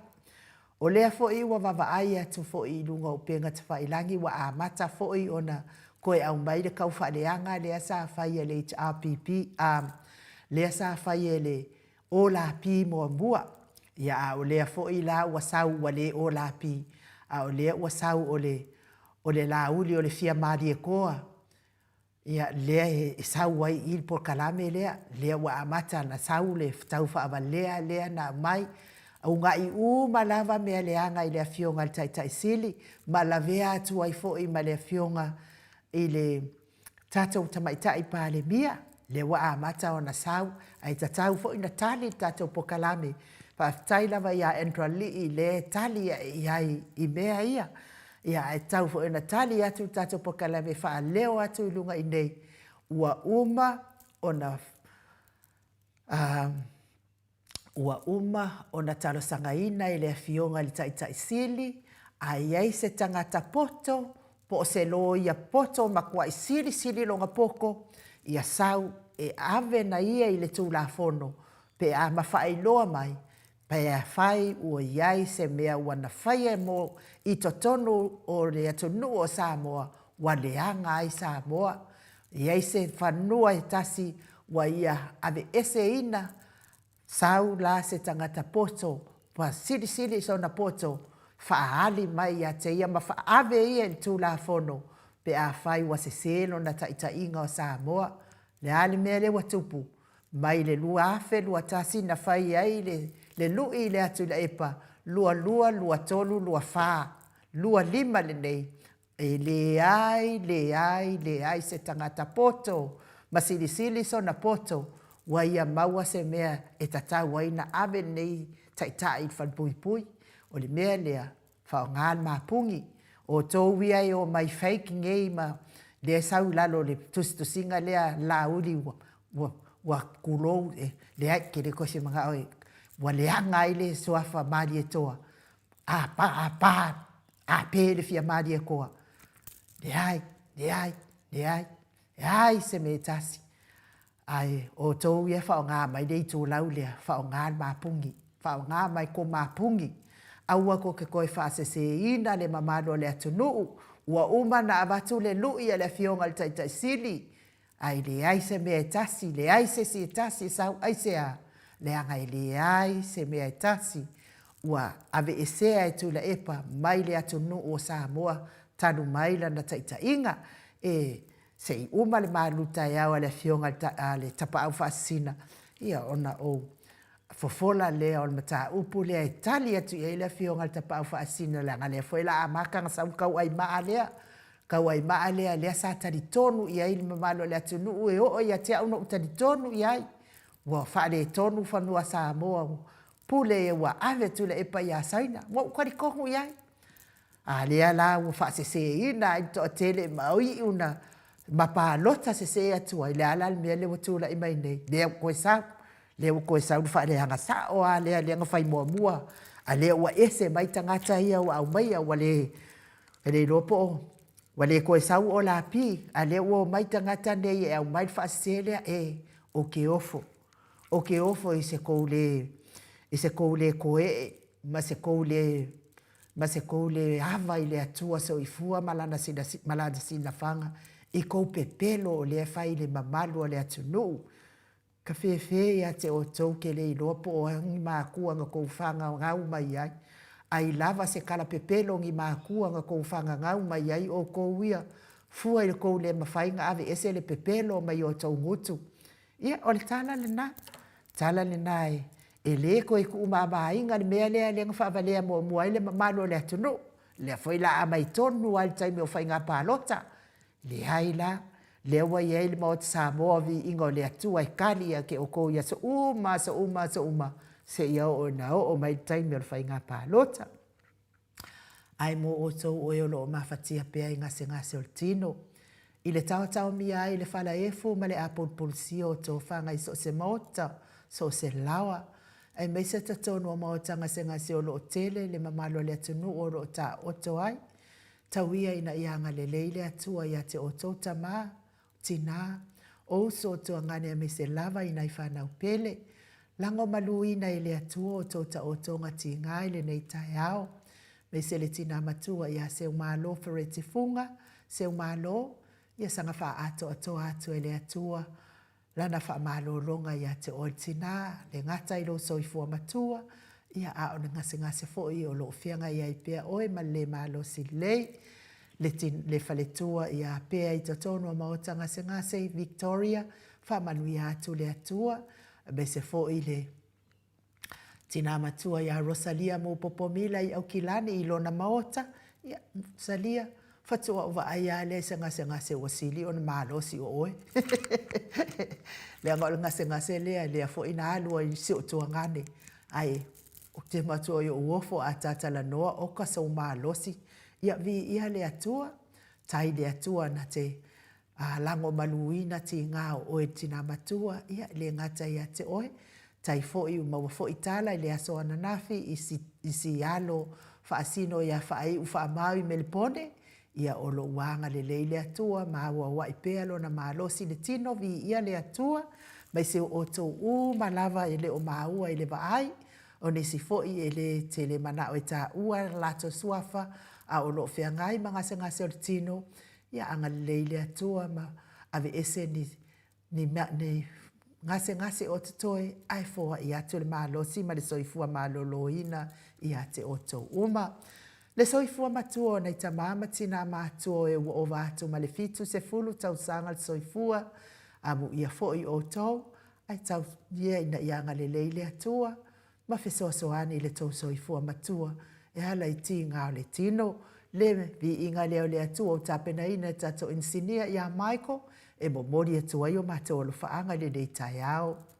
O lea foi ua vaavaai atu foi i luga o upega tafailagi ua amata foi ona toe aumai le taufaaleaga lea sa fai e le HRPP, a, lea sa fai e le Olapi muamua, ia a o lea foi la ua sau ua le Olapi, a o lea ua sau o le, o le Laauli o le Fia Malietoa, ia lea e sau ai i i le polokalame lea, lea ua amata ona sau le taufaavalea lea na aumai, uunai uma lava mea leaga i le Afioga i le Taitai Sili, ma lavea atu ai foi ma le Afioga i le tatou Tamaitai Palemia, lea ua amata ona sau, ae tatau foi ona tali le tatou polokalame. Faafetai lava ia Andrew Alii lea e tali ae i ai i mea ia. Ia ae tatau foi ona tali atu le tatou polokalame e faaleo atu i luga i nei, ua uma ona Ua uma ona talosagaina e le Afioga i le Taitai Sili, a i ai se tagata poto Po o se loia poto matuai silisili lona poto, ia sau e ave na ia i le Tulafono pe a ma faailoa mai pe afai ua i ai se mea ua na faia mo i totonu o le atunuu o Samoa ua leaga ai Samoa. E i ai se fanua e tasi ua ia aveeseina, sau la se tagata poto ua silisili i sona poto faaali mai ia te ia ma faaave ia i le Tulafono pe afai ua sese lona taitaiga o Samoa. O le a le mea lea ua tupu? Mai le 2021 na fai ai le lui i le a Tuilaepa, 22, 23, 24, 25 lenei, e leai, leai, leai se tagata poto ma silisili sona poto ua ia maua se mea e tatau ai ona ave lenei taitai i le falepuipui. O le mea lea, faaaoga le mapuni. O outou ia e omai fake nei ma lea e sau i lalo o le tusitusiga lea a Laauli ua tulou, leai, ou te le toe fia manao e, ua leaga ai le suafa Malietoa, a pa, a pa, a pe le fia Malietoa. Leai, leai, leai, leai se mea e tasi. Ae o outou ia e faaaoga mai le itulau lea, faaaoga le mapuni, faaaoga mai kou mapuni, aua tou te toe faaseseina le mamalu o le atunuu, ua uma ona avatu le lui a le Afioga i le Taitai Sili, ae leai se mea e tasi, leai se isi e tasi e sau, aisea? Leaga e leai se mea e tasi ua aveesea e Tuilaepa mai le atunuu o Samoa talu mai lana taitaiga. E Se i uma le malutaeao a le Afioga i le Tapaau Faasisina, ia ona ou fofola lea o le mataupu lea e tali atu i ai le Afioga i le Tapaau Faasisina, leaga o lea foi o le a amata ona sau le tauaimaa lea, tauaimaa lea, lea sa talitonu i ai le mamalu o le atunuu, e oo ia te au na ou talitonu i ai, ua faaletonu fanua Samoa, ua pule ua ave Tuilaepa ia Saina. Ua ou talitonu i ai. A lea la ua faaseseina ai le toatele ma iu na ma palota sese atu ai, le a la le mea lea ua tulai mai nei? Lea ua toe sau, lea ua toe sau le faaleaga sao lava lea, lea na fai muamua, a lea ua ese mai tagata ia ua aumaia, ua le, e le iloa po o, ua le toe sau o Lapii, a lea ua omai tagata nei e aumai le faasese lea, e, ou te ofo, ou te ofo i se tou le, i se tou le toe'e ma se tou le ma se tou le ava i le Atua Soifua ma Lana silafaga i kou pepelo o lea e fai i le mamalu o le atunuu. Ka fefe ia te outou ke le iloa po o a ni makua na tou fananau mai ai. Ai lava se tala pepelo ni makua na tou fananau mai ai outou ia, fua i le tou le mafai na aveese le pepelo mai o tou gutu. Ia, o le tala lena. Tala lena e le toe tuumamaina le mea lea lea na faavalea muamua ai le mamalu o le atunuu. Lea foi la a aumai tonu lava i le taimi o faiga palota. Leai la, lea ua i ai le Maota Samoa o Viiga o le Atua e tali ia te outou i aso uma, aso uma, aso uma, seia oo ina oo mai le taimi o le faiga palota. Ae mo outou o e o lo o mafatia pea i gasegase o le tino, i le taotaomia ai i le falaefu ma le apulupulusia o tofaga i so o se maota, so o se laoa, aemaise totonu o maota gasegase o lo o tele le mamalu o le atunuu o lo o taooto ai, tau ia ina ia agalelei le Atua ia te outou tama, Tina, o uso o tuagane aemaise lava i nai fanau pele, lagomaluina e le Atua o tou taotoga tiga i lenei taeao. Aemaise le tina matua ia Seumalo Fereti Fuga, Seumalo, ia saga faaatoatoa atu e le Atua Lana faamalologa ia te oe le tina, le gata i lou soifua matua, ia a o le gasegase foi o lo o feagai ai pea oe ma le le malosi lelei. Le, le faletua ia pea i totonu o Maota Gasegase i Victoria, faamanuia atu le Atua, aemaise foi le tina matua ia Rosalia Mupopo Mila i Aukilani i lona maota, ia, Rosalia, faatoa ou vaai lava lea i se gasegase ua sili ona malosi o oe. Leaga o le gasegase lea, lea foi na alu ai i si ou tuagane. Ae ou te matuai ou ofo a ta talanoa, oka sou malosi. Ia viia le Atua, tai le Atua na te a lagomaluina tiga o oe le tina matua, ia, e le gata ia te oe, tai foi ua maua foi tala i le aso ananafi i si, i si alo faasino ia Faaiu Faamau i Melepone, Ia o lo o ua agalelei le Atua ma auauai pea Lona malosi i le tino, viia le Atua, aemaise o outou uma lava e le o maua i le vaai, o nisi foi e le tele manao e taua o latou suafa, a o lo o feagai ma gasegase o le tino, ia agalelei le Atua ma aveese ni gasegase o totoe, ae foai atu le malosi ma le soifua maloloina ia te outou uma. Le soifua matua o nai tama ma tina matutua o e ua ova atu ma le 70 tausaga le soifua, amuia foi outou, ae talosia ia ina ia agalelei le Atua ma fesoasoani i le tou soifua matua e ala i tiga o le tino. Le viiga lea o le Atua ua tapenaina e le tatou Inisinia ia Michael e momoli atu ai o matou alofaaga i lenei taeao.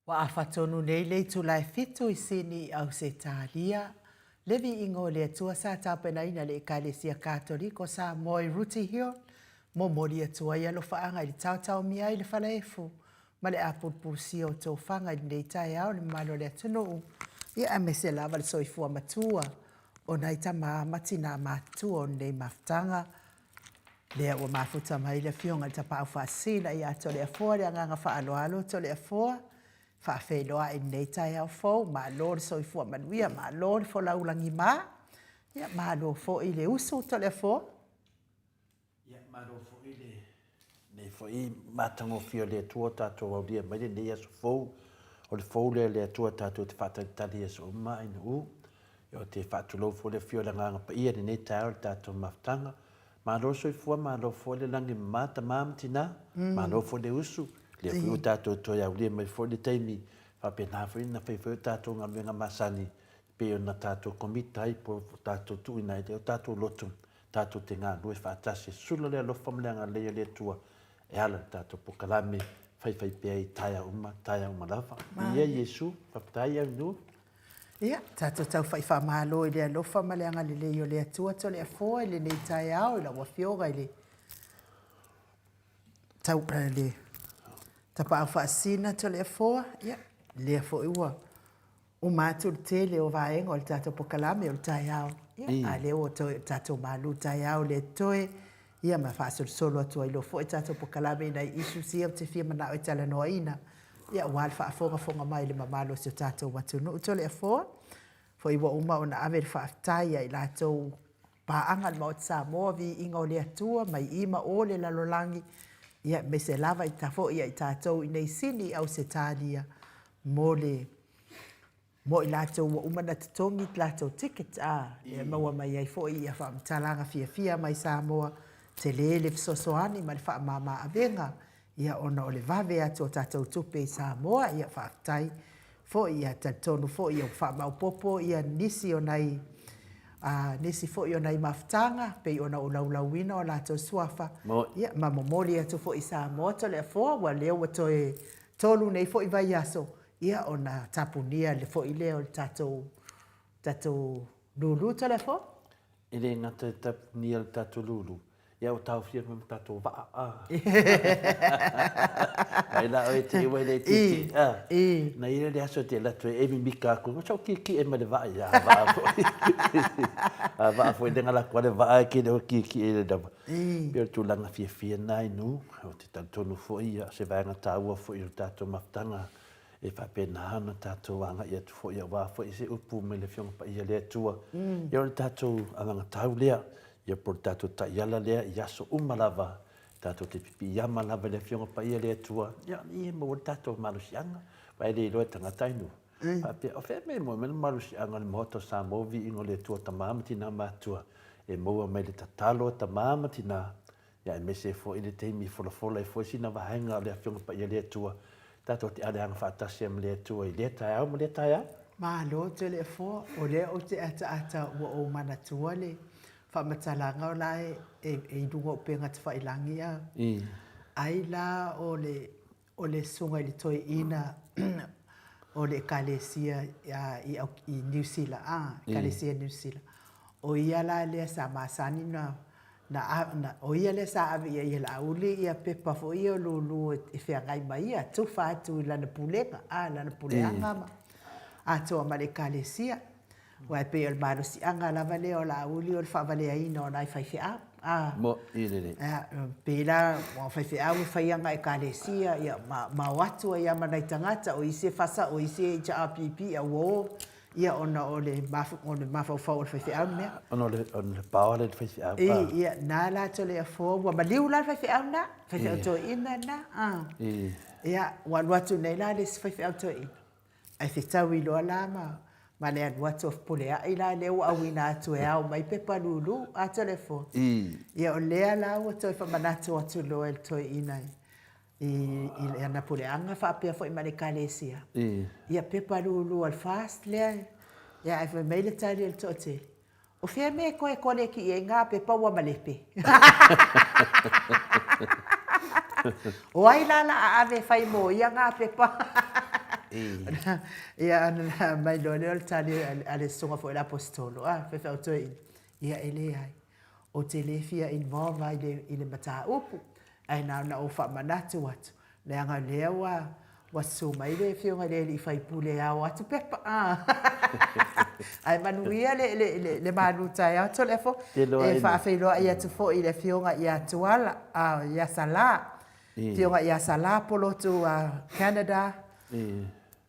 Ua afa tonu nei le itula e fitu i Sini i Ausetalia, le viiga o le Atua sa tapenaina e le Ekalesia Katoliko o Samoa i Rooty Hill, momoli atu ai alofaaga i le taotaomia ai le falaefu ma le apulupulusia o tofaga i lenei taeao i le mamalu o le atunuu, ia aemaise lava le soifua matua o nai tama ma tina matutua o lenei mafutaga. Lea ua mafuta mai le Afioga i le Tapaau Faasisina ia Toleafoa le agaga faaaloalo Toleafoa, faafeiloai i lenei taeao fou, malo le soifua manuia, malo le folau lagima, ia malo foi le usu Toleafoa. Ia, malo foi lenei foi matagofie o le Atua ua tatou aulia mai lenei aso fou. O le fou lea o le Atua tatou te faatalitali i aso uma i Nuu. Ia, ou te faatulou foi le afio o le Agaga Paia i lenei taeao i le tatou mafutaga. Malo le soifua, malo foi le lagi e mama tama ma tina, malo foi le usu, lea foi ua tatou toe aulia mai foi le taimi faapena foi ona fai foi o tatou galuega masani e pei ona tatou commit ai po o tatou tuuina ai o tatou loto tatou te galulue faatasi e sula le alofa ma le agalelei o le Atua e ala i le tatou polokalame faifaipea i taeao uma, taeao uma lava. Viia Iesu, faafetai Aunuu. Ia, tatou taufa'i faamalo i le alofa ma le agalelei o le Atua Toleafoa i lenei taeao i lau Afioga i le tau, le Tapaau Faasisina Toleafoa, ia, lea foi ua uma atu le tele o vaega o le tatou polokalame o le taeao, ia, a lea ua toe o le tatou malu taeao lea totoe, ia ma faasolosolo atu ai loa foi tatou polokalame i nai issues ia ou te fia manao e talanoaina, ia aua le faafogafoga mai i le mamalu o si o tatou atunuu. Toleafoa, foi ua uma ona ave le faafetai ia i latou paaga i le Maota Samoa, viiga o le Atua mai i ma o le lalolagi, ia aemaise lava i ta foi ia i tatou i nei Sini i Ausetalia mo le mo i latou ua uma ona totogi latou ticket a, e maua mai ai foi ia faamatalaga fiafia mai Samoa, tele le fesoasoani ma le faamama avega ia ona o le vave atu o tatou tupe i Samoa, ia faafetai foi, ia talitonu foi ua faamaopopo ia nisi o nai a nisi foi o nai mafutaga pei ona ou laulauina o latou suafa, ia ma momoli atu foi i Samoa Toleafoa ua lea ua toe tolu nei foi vaiaso ia ona tapunia foi lea o le tatou tatou lulu Toleafoa. E le gata i le tapunia o le tatou lulu, ia ua taofia mai ma tatou vaa. A. Mai la oe te ua le tietie. A. Na i ai le aso e te alu atu ai e mimika atu, sa ou tietie mai le vaa ia vaa foi. A vaa foi le gala atu le vaa e ke le o tietie le lava. Pei o le tulaga fiafia lena i nuu, ou te talitonu foi ia se vaega taua foi o le tatou mafutaga e faapena ona tatou agai atu foi aua foi se upu mai le Afioga Paia le Atua. Ia o le tatou anagatau lea, ia po o le tatou taiala lea i aso uma lava, tatou te pipiiama lava i le Afioga Paia le Atua, ia e maua le tatou malosiaga, aua e le iloa e tagata ai nuu. Faapea, o fea mea e maua mai le malosiaga o le Maota o Samoa, viiga o le Atua, tama ma tina matutua, e maua mai le tatalo a tama ma tina, Ia aemaise ai foi le taimi e folafola ai foi sina vaega o le Afioga Paia le Atua, tatou te aleaga faatasi ai ma le Atua i lea taeao ma lea taeao. Malo tele afoa, o lea ou te ataata ua ou manatua le faamatalaga o la e i luga o upega tafailagi a ai la o le o le susuga i le toeaina o le Ekalesia i Niu Sila, a, Ekalesia Niu Sila. O ia la lea sa masani na, na, na, o ia lea sa ave i ai e Laauli ia pepa foi ia o lulu e feagai ma ia, tufa atu i lana pulega, a, lana puleaga ma atoa ma le Ekalesia. Aua e pei o le malosiaga lava lea o Laauli o le faavaleaina o nai faifeau. A, Mo'i lelei. A, pei la o faifeau e fai ana Ekalesia, ia, ma, ma o atu ai lava ma nai tagata, o isi e fasa, o isi e HRPP, a ua o, ia, ona o le mafu, o le mafaufau o le faifeau le mea. Ona o le, ona o le paoa lea i le faifeau. I, ia, na la Toleafoa, ua maliu la le faifeau lena, faifeau toeaina lena, a. Ia, ua alu atu nei la le isi faifeau toeaina. Ae fetaui loa la ma, ma le alu atu o Fepuleai la lea ua auina atu e ao mai pepa lulu a Toleafoa. Ia o lea la ua toe faamanatu atu loa e le toeaina i, i ana puleaga faapea foi ma le Ekalesia. Ia pepa lulu a le FAST lea, ia ae fai mai le tali a le toatele, O fea mea e toe koleki i ai ngā pepa ua malepe? O ai la la a ave e fai mō ia ngā pepa? Ia, ona aumai loa lea o le tali a le susuga foi i le Aposetolo, a, faifeau toeaina, ia e leai, ou te le fia involve lava i le mataupu, ae na ona ou faamanatu atu, leaga o lea ua ua susu mai le afioga i le alii faipule e ao atu pepa a. Ae manuia le, le, le, le malu taeao Toleafoa. E faafeiloai atu foi i le afioga ia Tuala, a, ia Salā, afioga ia Salā Polotu a Canada,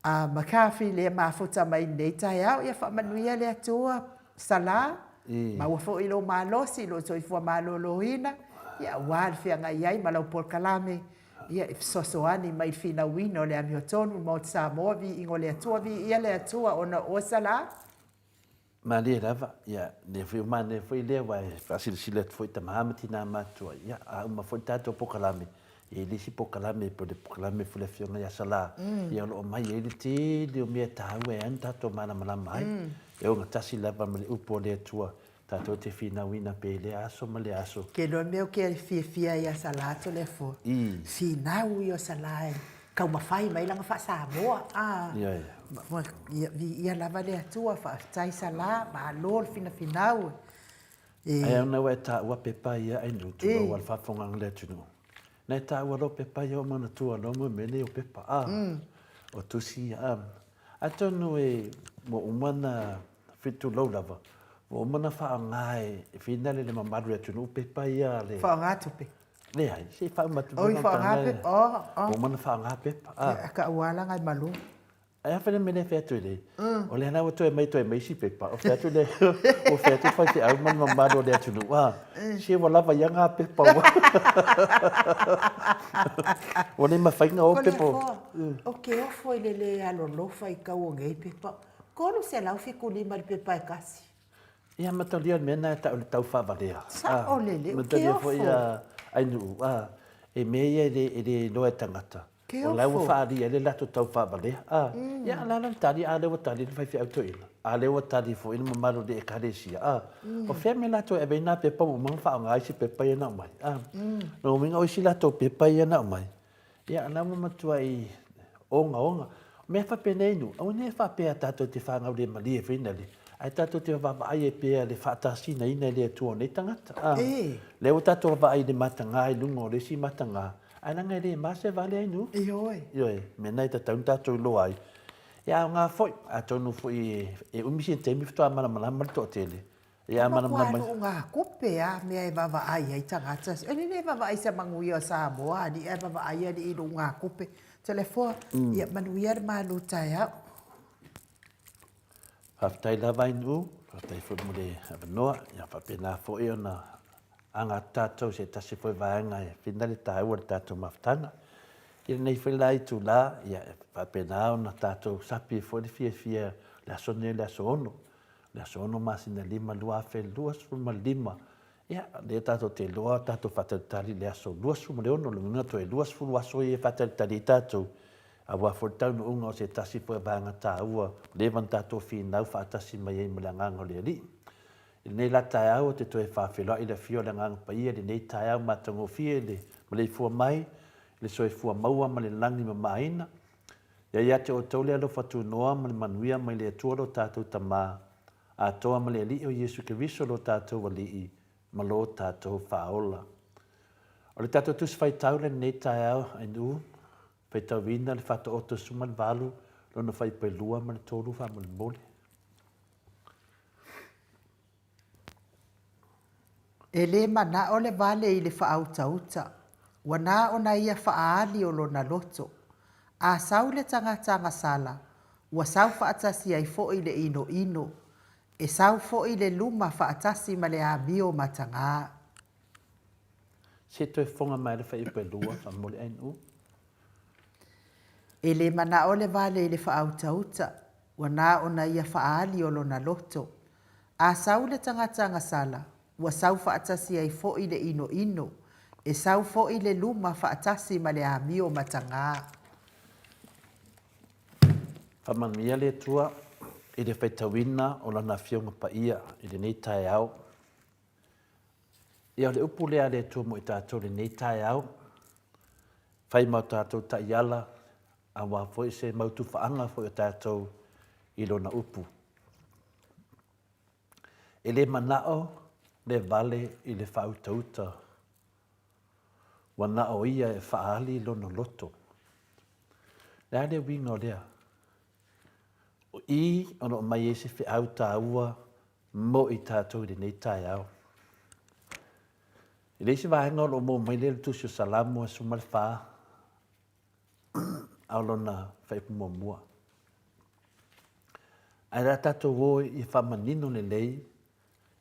a McCarthy lea mafuta mai i lenei taeao. Ia faamanuia le Atua Salā, maua foi lou malosi, lou soifua maloloina, ia aua le feagai ai ma lau polokalame ia e fesoasoani mai i le finauina o le amiotonu i le Maota Samoa, viiga o le Atua, viia le Atua ona o oe Salā. Malie lava, ia, lea foi ua manaia foi lea aua e faasilasila atu foi i tama ma tina matutua, ia, a uma foi le tatou polokalame, e i ai le isi polokalame po o le polokalame foi a le Afioga ia Salā, ia o lo o aumai ai le tele o mea taua e ao ona tatou malamalama ai. E ogatasi lava ma le upu a le Atua Tatou te finauina pea i lea aso ma lea aso. Ke loa mea o ke fiafia ia Salā Toleafoa. Finau ia o Salā e taumafai mai lana faa-Samoa. Ia, viia lava le Atua, faafetai Salā, malo le finafinau. Ae ona ua e taua pepa ia Ainuu, tulou a le faafofogaaga a le atunuu. Na e taua loa pepa ia ua manatua loa mo mea nei o pepa, a, o tusi ia, a. Atonu e, ua uma ona, tulou lava, ua uma ona faaaoga e finale le mamalu o le atunuu pepa ia a le... Faaaoga tupe? Leai, se i faauma atu. Oi, faaaoga pepa, oh, oh. Ua uma ona faaaoga pepa, a. Ia, ka ua ala ngai malo. Ae a fai le mea lea e fai atu ai nei? O lea la ua toe aumai toe aumai isi pepa, o fea atu le, o fea atu le faifeau ma le mamalu o le atunuu, a, se ua lava ia ngā pepa ua, ua le mafai ona o pepa. Ko le afoa, o ke ofo i le le alolofa i kau o nei pepa, 375 le pepa e kasi. Ia mataulia le mea lena e tau o le tau faavalea. Sao lelei, o ke ofo. Mataulia foi a Ainuu, a, e mea ia e le, e le iloa e tagata. Ke ofo. O la ua faaalia ai le latou tau faavalea. A, ia o le a la le tali, a lea ua tali le faifeau toeaina, a lea ua tali foi le mamalu o le Ekalesia. A, o fea mea latou e ave ai nā pepa ua uma ona faaaoga isi pepa ia na aumai. A, lona uiga o isi latou pepa ia na aumai, Ia, la ua matuai ogaoga. O mea faapenei nuu, aua ne i faapea tatou te fangaulemalie foi nale, ae tatou te vaavaai ai pea le faatasinaina e le Atua o nei tagata. A, lea ua tatou vaavaai i le mataga i luga o le isi mataga, ae leaga e le ma se vale ai nuu. Ioe. Ioe, mea na e tatau ona tatou iloa ai. Ia, aoga foi, atonu foi e umi sina taimi faatoa malamalama le toatele, Ia matua luugatupe a mea e vaavaai ai tagata. E lelei e vaavaai i se manuia o Samoa alii ae vaavaai alii i luugatupe. Toleafoa, ia manuia le malu taeao. Faafetai lava Ainuu, faafetai foi mo le avanoa. Ia faapena foi ona aga atu tatou i se tasi foi vaega e whina le taua o le tatou mafutaga. I lenei foi la itula, ia e faapena ona tatou sapi ai foi le fiafia le aso lenei o le aso 6. Le aso 6 masina 5 2025, ia, lea tatou te iloa tatou faatalitali i le aso 26, lona uiga toe 20 aso ia e faatalitali ai tatou, aua foi le taunuuga o se tasi foi o vaega taua ua leva ona tatou finau faatasi mai ai ma le Agaga o le Alii. I lenei la taeao ou te toe faafeiloai i le afio o le Agaga Paia i lenei taeao matagofie i le maleifua mai i le soifua maua ma le lagi mamaina, Ia ia te outou le alofa tunoa ma le manuia mai le Atua lo tatou Tama, atoa ma le Alii o Iesu Keriso lo tatou Alii ma lo tatou Faaola. O le tatou Tusi Faitau le lenei taeao ainu, faitauina le Faataoto 18 lona fuaiupu 2 ma le 3 faamolemole. E le manao le vale i le faautauta, ua na ona ia faaali o lona loto. A sau le tagata agasala, ua sau faatasi ai foi le inoino, e sau foi le luma faatasi ma le amio mataga. Se toe fofoga mai le fuaiupu e lua, faamolemole ainu. E le manao le vale i le faautauta, ua na ona ia faaali o lona loto. A sau le tagata agasala, ua sau faatasi ai foi le inoino, e sau foi le luma faatasi ma le amio mataga. Faamanuia le Atua i le faitauina o Lana Afioga Paia i lenei taeao. Ia, o le upu lea a le Atua mo i tatou i lenei taeao, fai ma o tatou taiala. Aua foi se mau tufaaga foi o tatou i Lona upu. E le manao le vale i le faautauta, ua na o ia e faaali lona loto. O le a le uiga o lea? O i o lo o mai ai se feau taua mo i tatou i lenei taeao. I le isi vaega o lo o maua mai lea i le Tusi o Salamo e 14, a o lona faaiupu muamua. Ae o le a tatou o ia faamanino lelei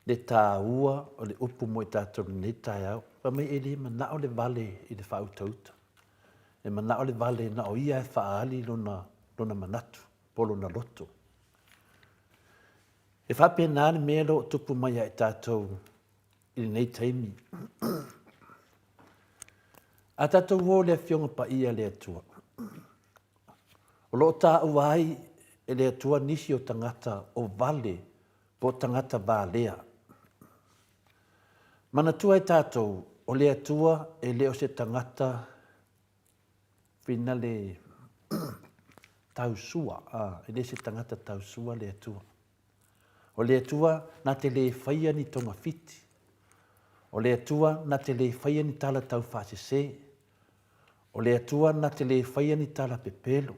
le taua o le upu mo i tatou i lenei taeao. Fai mai e le manao le vale i le faautauta. E manao le vale na o ia e faaali lona, lona manatu po o lona loto. E faapena le mea lea o tupu mai ia i tatou i lenei taimi. A tatou o i le Afioga Paia a le Atua, o lo o taua ai e le Atua nisi o tagata o vale po o tagata valea. Manatua e tatou, o le Atua e le o se tagata finale tausua, e le se tagata tausua le Atua. O le Atua na te le faia ni togafiti. O le Atua na te le faia ni tala taufaasese. O le Atua na te le faia ni tala pepelo.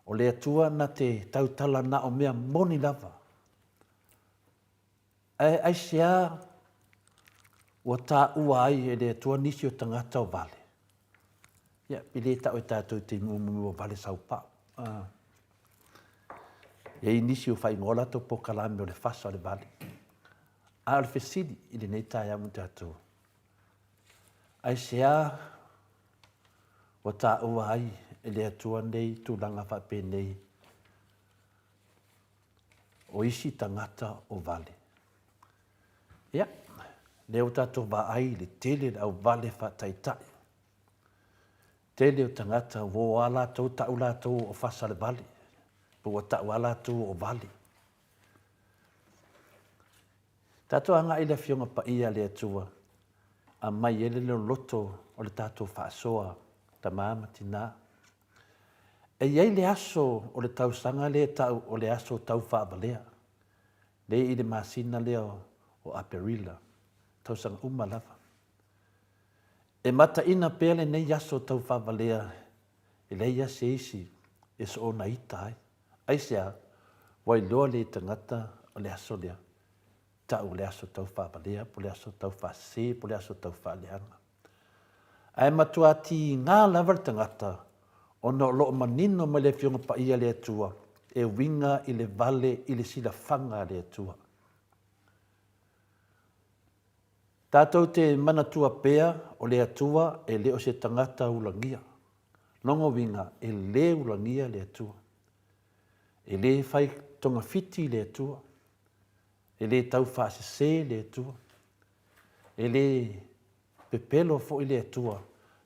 O le Atua na te tautala na o mea moni lava. Ae aisea ua taua ai e le Atua nisi o tagata o vale? Ia, pe le tau e tatou i taimi uma o vale saupau. Ah. E i ai nisi o faaigoa latou polokalame o le fasa o le vale. A o le fesili i lenei taeao mo tatou, aisea ua taua ai e le Atua nei tulaga faapenei o isi tagata o vale? Ia, lea ua tatou vaai i le tele o le au vale faataitai. Tele o tagata ua o a latou tau latou o fasa le vale, po ua tau a latou o vale. Tatou agai i le Afioga Paia a le Atua, aumai ai le loloto o le tatou faasoa, tama ma tina. E i ai le aso o le tausaga lea e tau o le aso taufaavalea, lea i le masina lea o Aperila, tausaga uma lava. E mataina pea lenei aso taufaavalea e leai lava se isi e soona ita ai. Aisea? Ua iloa le tagata o le aso lea, tau o le aso taufaavalea po o le aso taufaasese po o le aso taufaaleaga. Ae matua tiga lava le tagata ona o lo o manino mai le Afioga Paia a le Atua e uiga i le vale i le silafaga a le Atua. Tatou te manatua pea o le Atua e le o se tagata ulagia. Lona uiga, e le ulagia le Atua. E le fai togafiti le Atua. E le taufaasese le Atua. E le pepelo foi le Atua.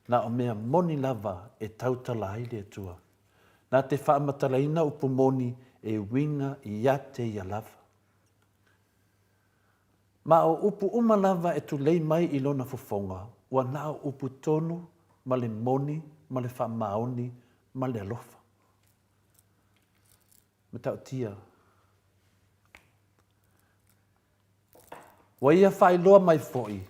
Na o mea moni lava e tautala ai le Atua. Na te faamatalaina upu moni e uiga ia te Ia lava. Ma o upu uma lava e tulei mai i lona fofoga, ua na o upu tonu ma le moni ma le faamaoni ma le alofa. Matautia. Ua ia faailoa mai foi,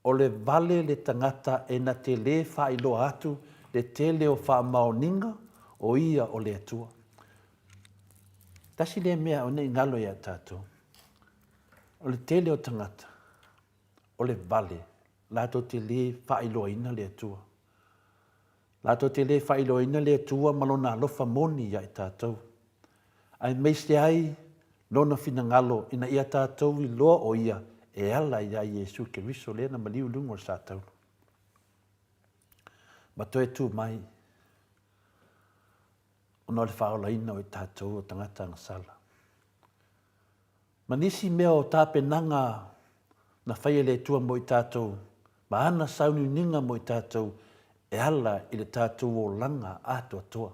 o le vale le tagata e na te lē faailoa atu le tele o faamaoniga o ia o le Atua. Tasi lea mea aua ne i galo ia tatou, o le tele o tagata o le vale latou te lē faailoaina le Atua. Latou te lē faailoaina le Atua ma Lona alofa moni ia i tatou, aemaise ai Lona finagalo ina ia tatou iloa o Ia e ala iā Iesu Keriso lea na maliu i luga o le satauro ma toe tu mai ona o le faaolaina o i tatou o tagata agasala. Ma nisi mea o tapenaga na faia e le Atua mo i tatou, ma ana sauniuniga mo i tatou e ala i le tatou olaga atoatoa.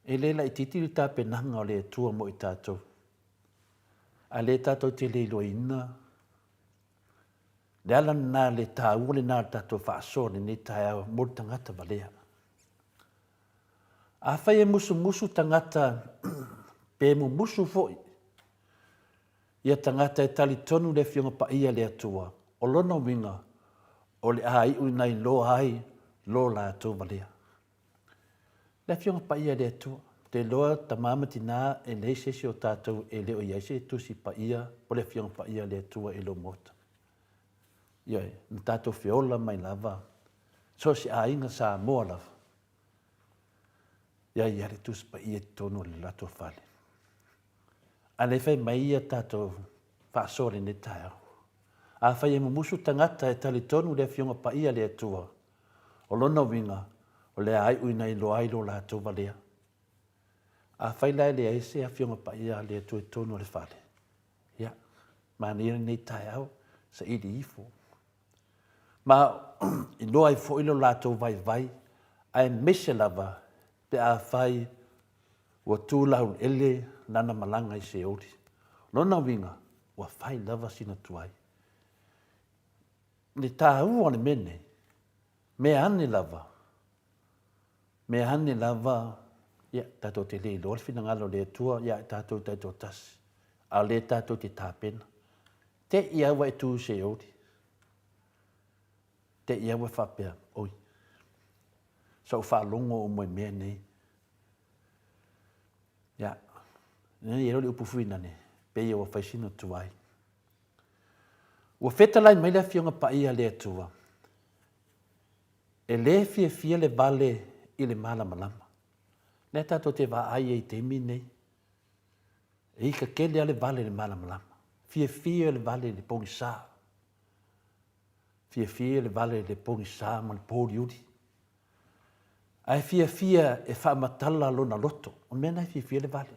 E le laitiiti le tapenaga o le Atua mo i tatou, a lea tatou te le iloaina le ala lena, le taua lena o le tatou faasoa i lenei taeao mo le tagata valea. Afai e musumusu tagata pe mumusu foi ia tagata e talitonu le Afioga Paia a le Atua, o lona uiga, o le a iu ina iloa ai lo latou valea. Le Afioga Paia a le Atua, ou te iloa tama ma tina e leai se isi o tatou e le o i ai se Tusi Paia o le Afioga Paia a le Atua i lou Maota. Ioe, na tatou feola mai lava, so o se aiga Samoa lava, ia i ai le Tusi Paia i totonu o le latou fale. A lea fai mai ia tatou faasoa i lenei taeao. Afai e mumusu tagata e talitonu i le Afioga Paia a le Atua, o lona uiga, o le a iu ina iloa ai lo latou valea. Afai la e leai se Afioga Paia a le Atua i totonu o le fale, ia, manaia lenei taeao, saili ifo. Ma iloa ai foi lo latou vaivai, aemaise lava pe afai ua tu laueleele lana malaga i Seoli. O lona uiga, ua fai lava sina tuai. Le taua o le mea lenei, mea ane lava, mea ane lava, ia, tatou te le iloa le finagalo o le Atua ia i tatou taitoatasi, a o lea tatou te tapena. Te i lava ua e tu i Seoli, te i lava ua e faapea, oi, sa ou faalogo uma i mea nei. Ia, e i ai le upu foi lale, pei ua fai sina tuai. Ua fetalai mai le Afioga Paia a le Atua, e le fiafia le vale i le malamalama. Lea tatou te vaai ai i taimi nei, e ika tele lava le vale i le malamalama. Fiafia le vale i le pogisa. Fiafia le vale i le pogisa ma le pōuliuli. Ae fiafia e faamatala lona loto. O le mea lena e fiafia le vale.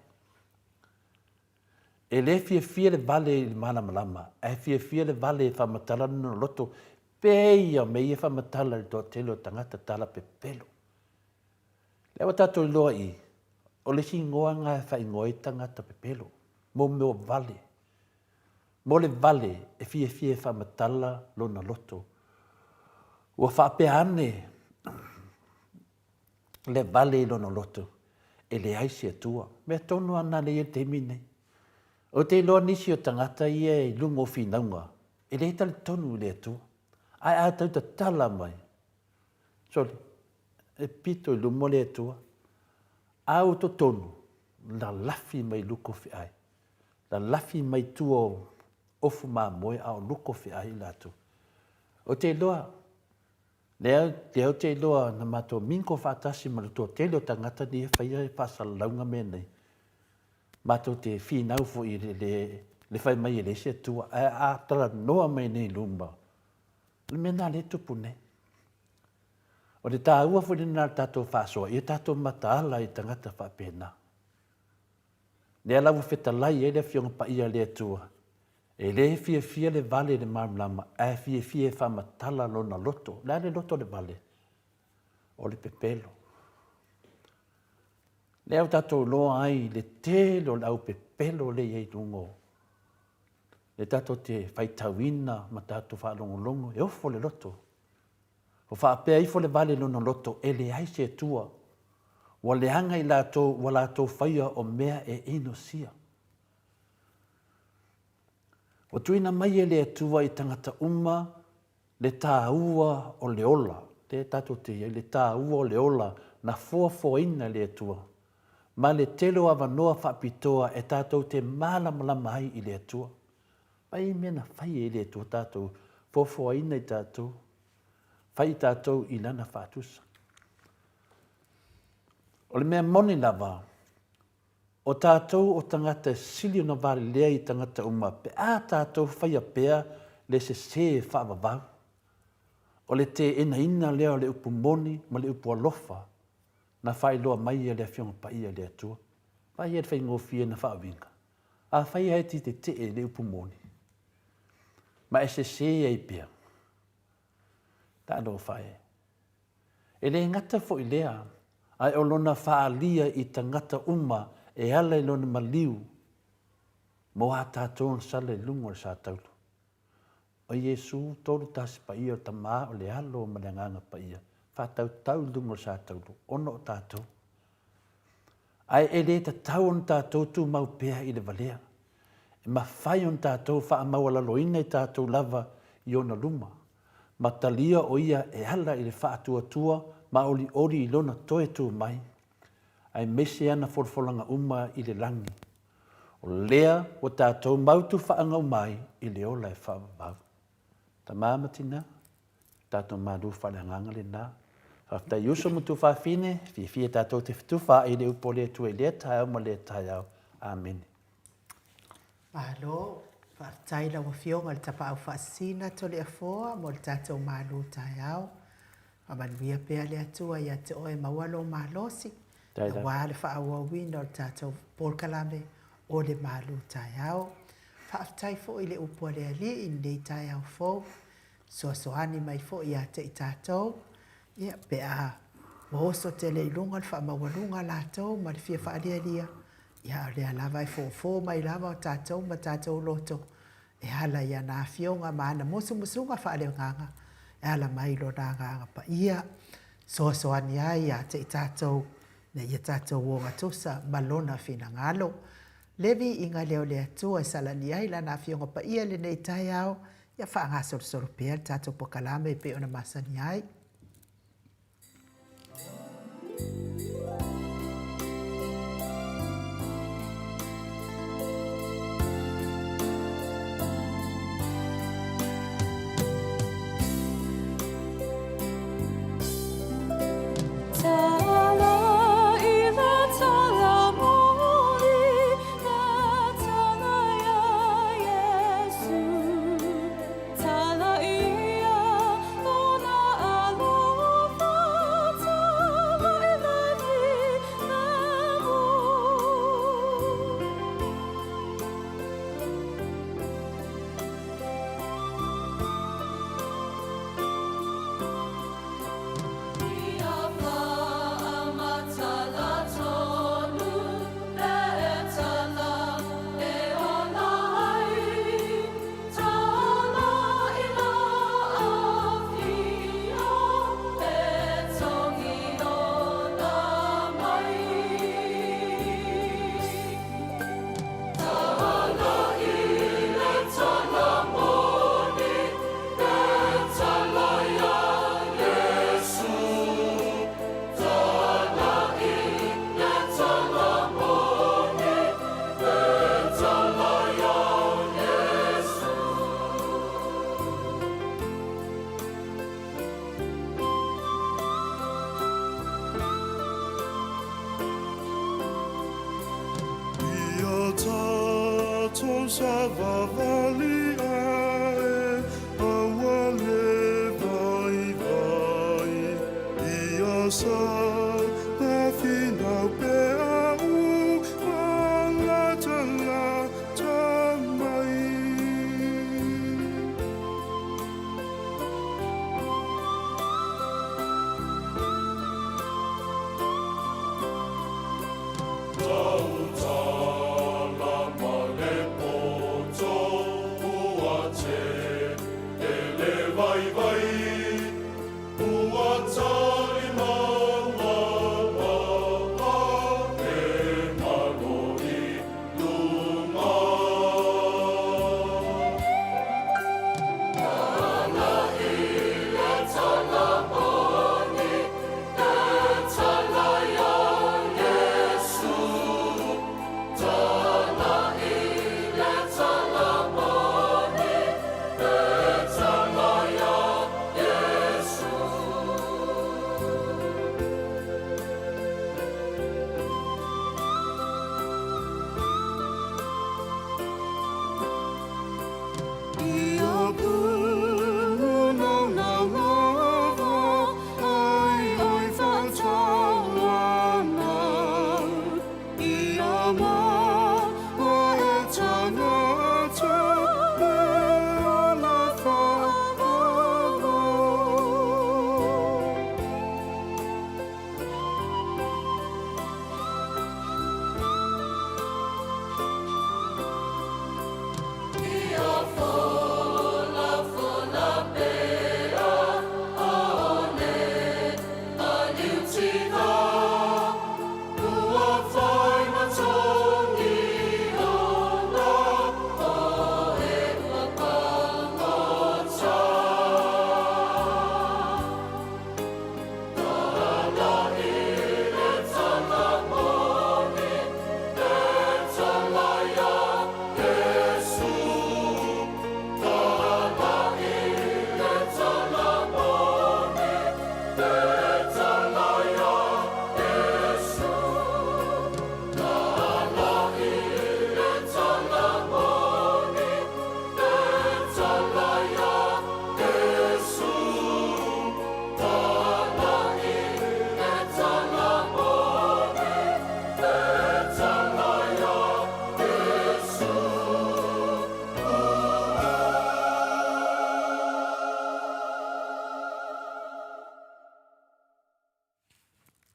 E le fiafia le vale i le malamalama, ae fiafia le vale e faamatala lona loto, pei o mea ia e faamatala i le toatele o tagata tala pepelo. Lea ua tatou iloa i i, o le isi igoa lena e faaigoa ai tagata pepelo, mo mea o vale. Mo le vale e fiafia e faamatala lona loto. Ua faapea ane le vale i lona loto, e leai se Atua. Mea tonu lava lena lea e i ai i le taimi lenei. Ou te iloa nisi o tagata ia i luga o finauga, e le talitonu i le Atua. Ae a tau tatala mai, sole, e pito i luma le Atua, a ua totonu, lalafi mai luko feai, lalafi mai tua o ofu mamoe a o luko feai i latou. Ou te iloa, lea, lea ou te iloa na matou mingle faatasi ma le toatele o tagata nei e faia faasalalauga mea nei. Matou te finau foi i le, le, le fai mai e leai se Atua, ae a talanoa mai nei i luma, o le mea lena lea e tupu nei. O le taua foi lena o le tatou faasoa, ia tatou mataala i tagata faapena. Lea la ua fetalai ai le Afioga Paia a le Atua, e le fiafia le vale i le malamalama, ae fiafia e faamatala lona loto. O le a le loto o le vale? O le pepelo. Lea ua tatou iloa ai le tele o le au pepelo lea e i ai i luga o le tatou te faitauina ma tatou faalogologo, e ofo le loto. Ua faapea ifo le vale i lona loto, e leai se Atua. Ua leaga i latou ua latou faia o mea e inosia. Ua tuuina mai e le Atua i tagata uma le tāua o le ola, lea tatou te i ai, le tāua o le ola na foafoaina e le Atua, ma le tele o avanoa faapitoa e tatou te malamalama ai i le Atua. Mai mea na fai e le Atua tatou, foafoaina i tatou, fai i tatou i lana faatusa. O le mea moni lava, o tatou o tagata e sili ona valelea i tagata uma pe a tatou faia pea le sesē faavavau. O le teenaina lea o le upu moni ma le upu alofa na faailoa mai e le Afioga Paia i le Atua. Vaai i le faigofie na faauiga. Afai lava e te tetee i le upu moni, ma e sese ai pea, talofa e. E le gata foi lea, ae o lona faaalia i tagata uma e ala i lona maliu mo a tatou na sala i luga o le satauro. O Iesu 3:1 Paia o le Tama, o le Alo ma le Agaga Paia, faatautau i luga o le satauro, ona o tatou. Ae e le tatau ona tatou tumau pea i le valea. E mafai ona tatou faamaualaloina i tatou lava i ona luma, ma talia o ia e ala i le faatuatua ma olioli i lona toe tu mai, aemaise ana folafolaga uma i le lagi. O lea ua tatou mautu faaaga uma ai i le ola e faavavau. Tama ma tina, tatou malu faaleagaga lena. Faafetai i uso ma tuafafine, fiafia tatou te fetufaai i le upu a le Atua i lea taeao ma lea taeao. Amene. Malo, faafetai i lau Afioga i le Tapaau Faasisina Toleafoa mo le tatou malu taeao. Faamanuia pea le Atua ia te oe maua lou malosi aua le faaauauina o le tatou polokalame o le malu taeao. Faafetai foi i le upu a le Alii i lenei taeao fou, fesoasoani mai foi ia te i tatou, ia, pe a ua oso tele i luga le faamaualuga a latou ma le fia faalialia, ia, a o lea lava e fofo mai lava o tatou ma tatou loto e ala i ana afioga ma ana musumusuga faaleagaga e ala mai i Lona Agaga Paia, fesoasoani ai ia te i tatou ina ia tatou ogatusa ma Lona finagalo. Le viiga lea o le Atua e salani ai Lana Afioga Paia i lenei taeao, ia faagasolosolo pea le tatou pokalame e pei ona masani ai.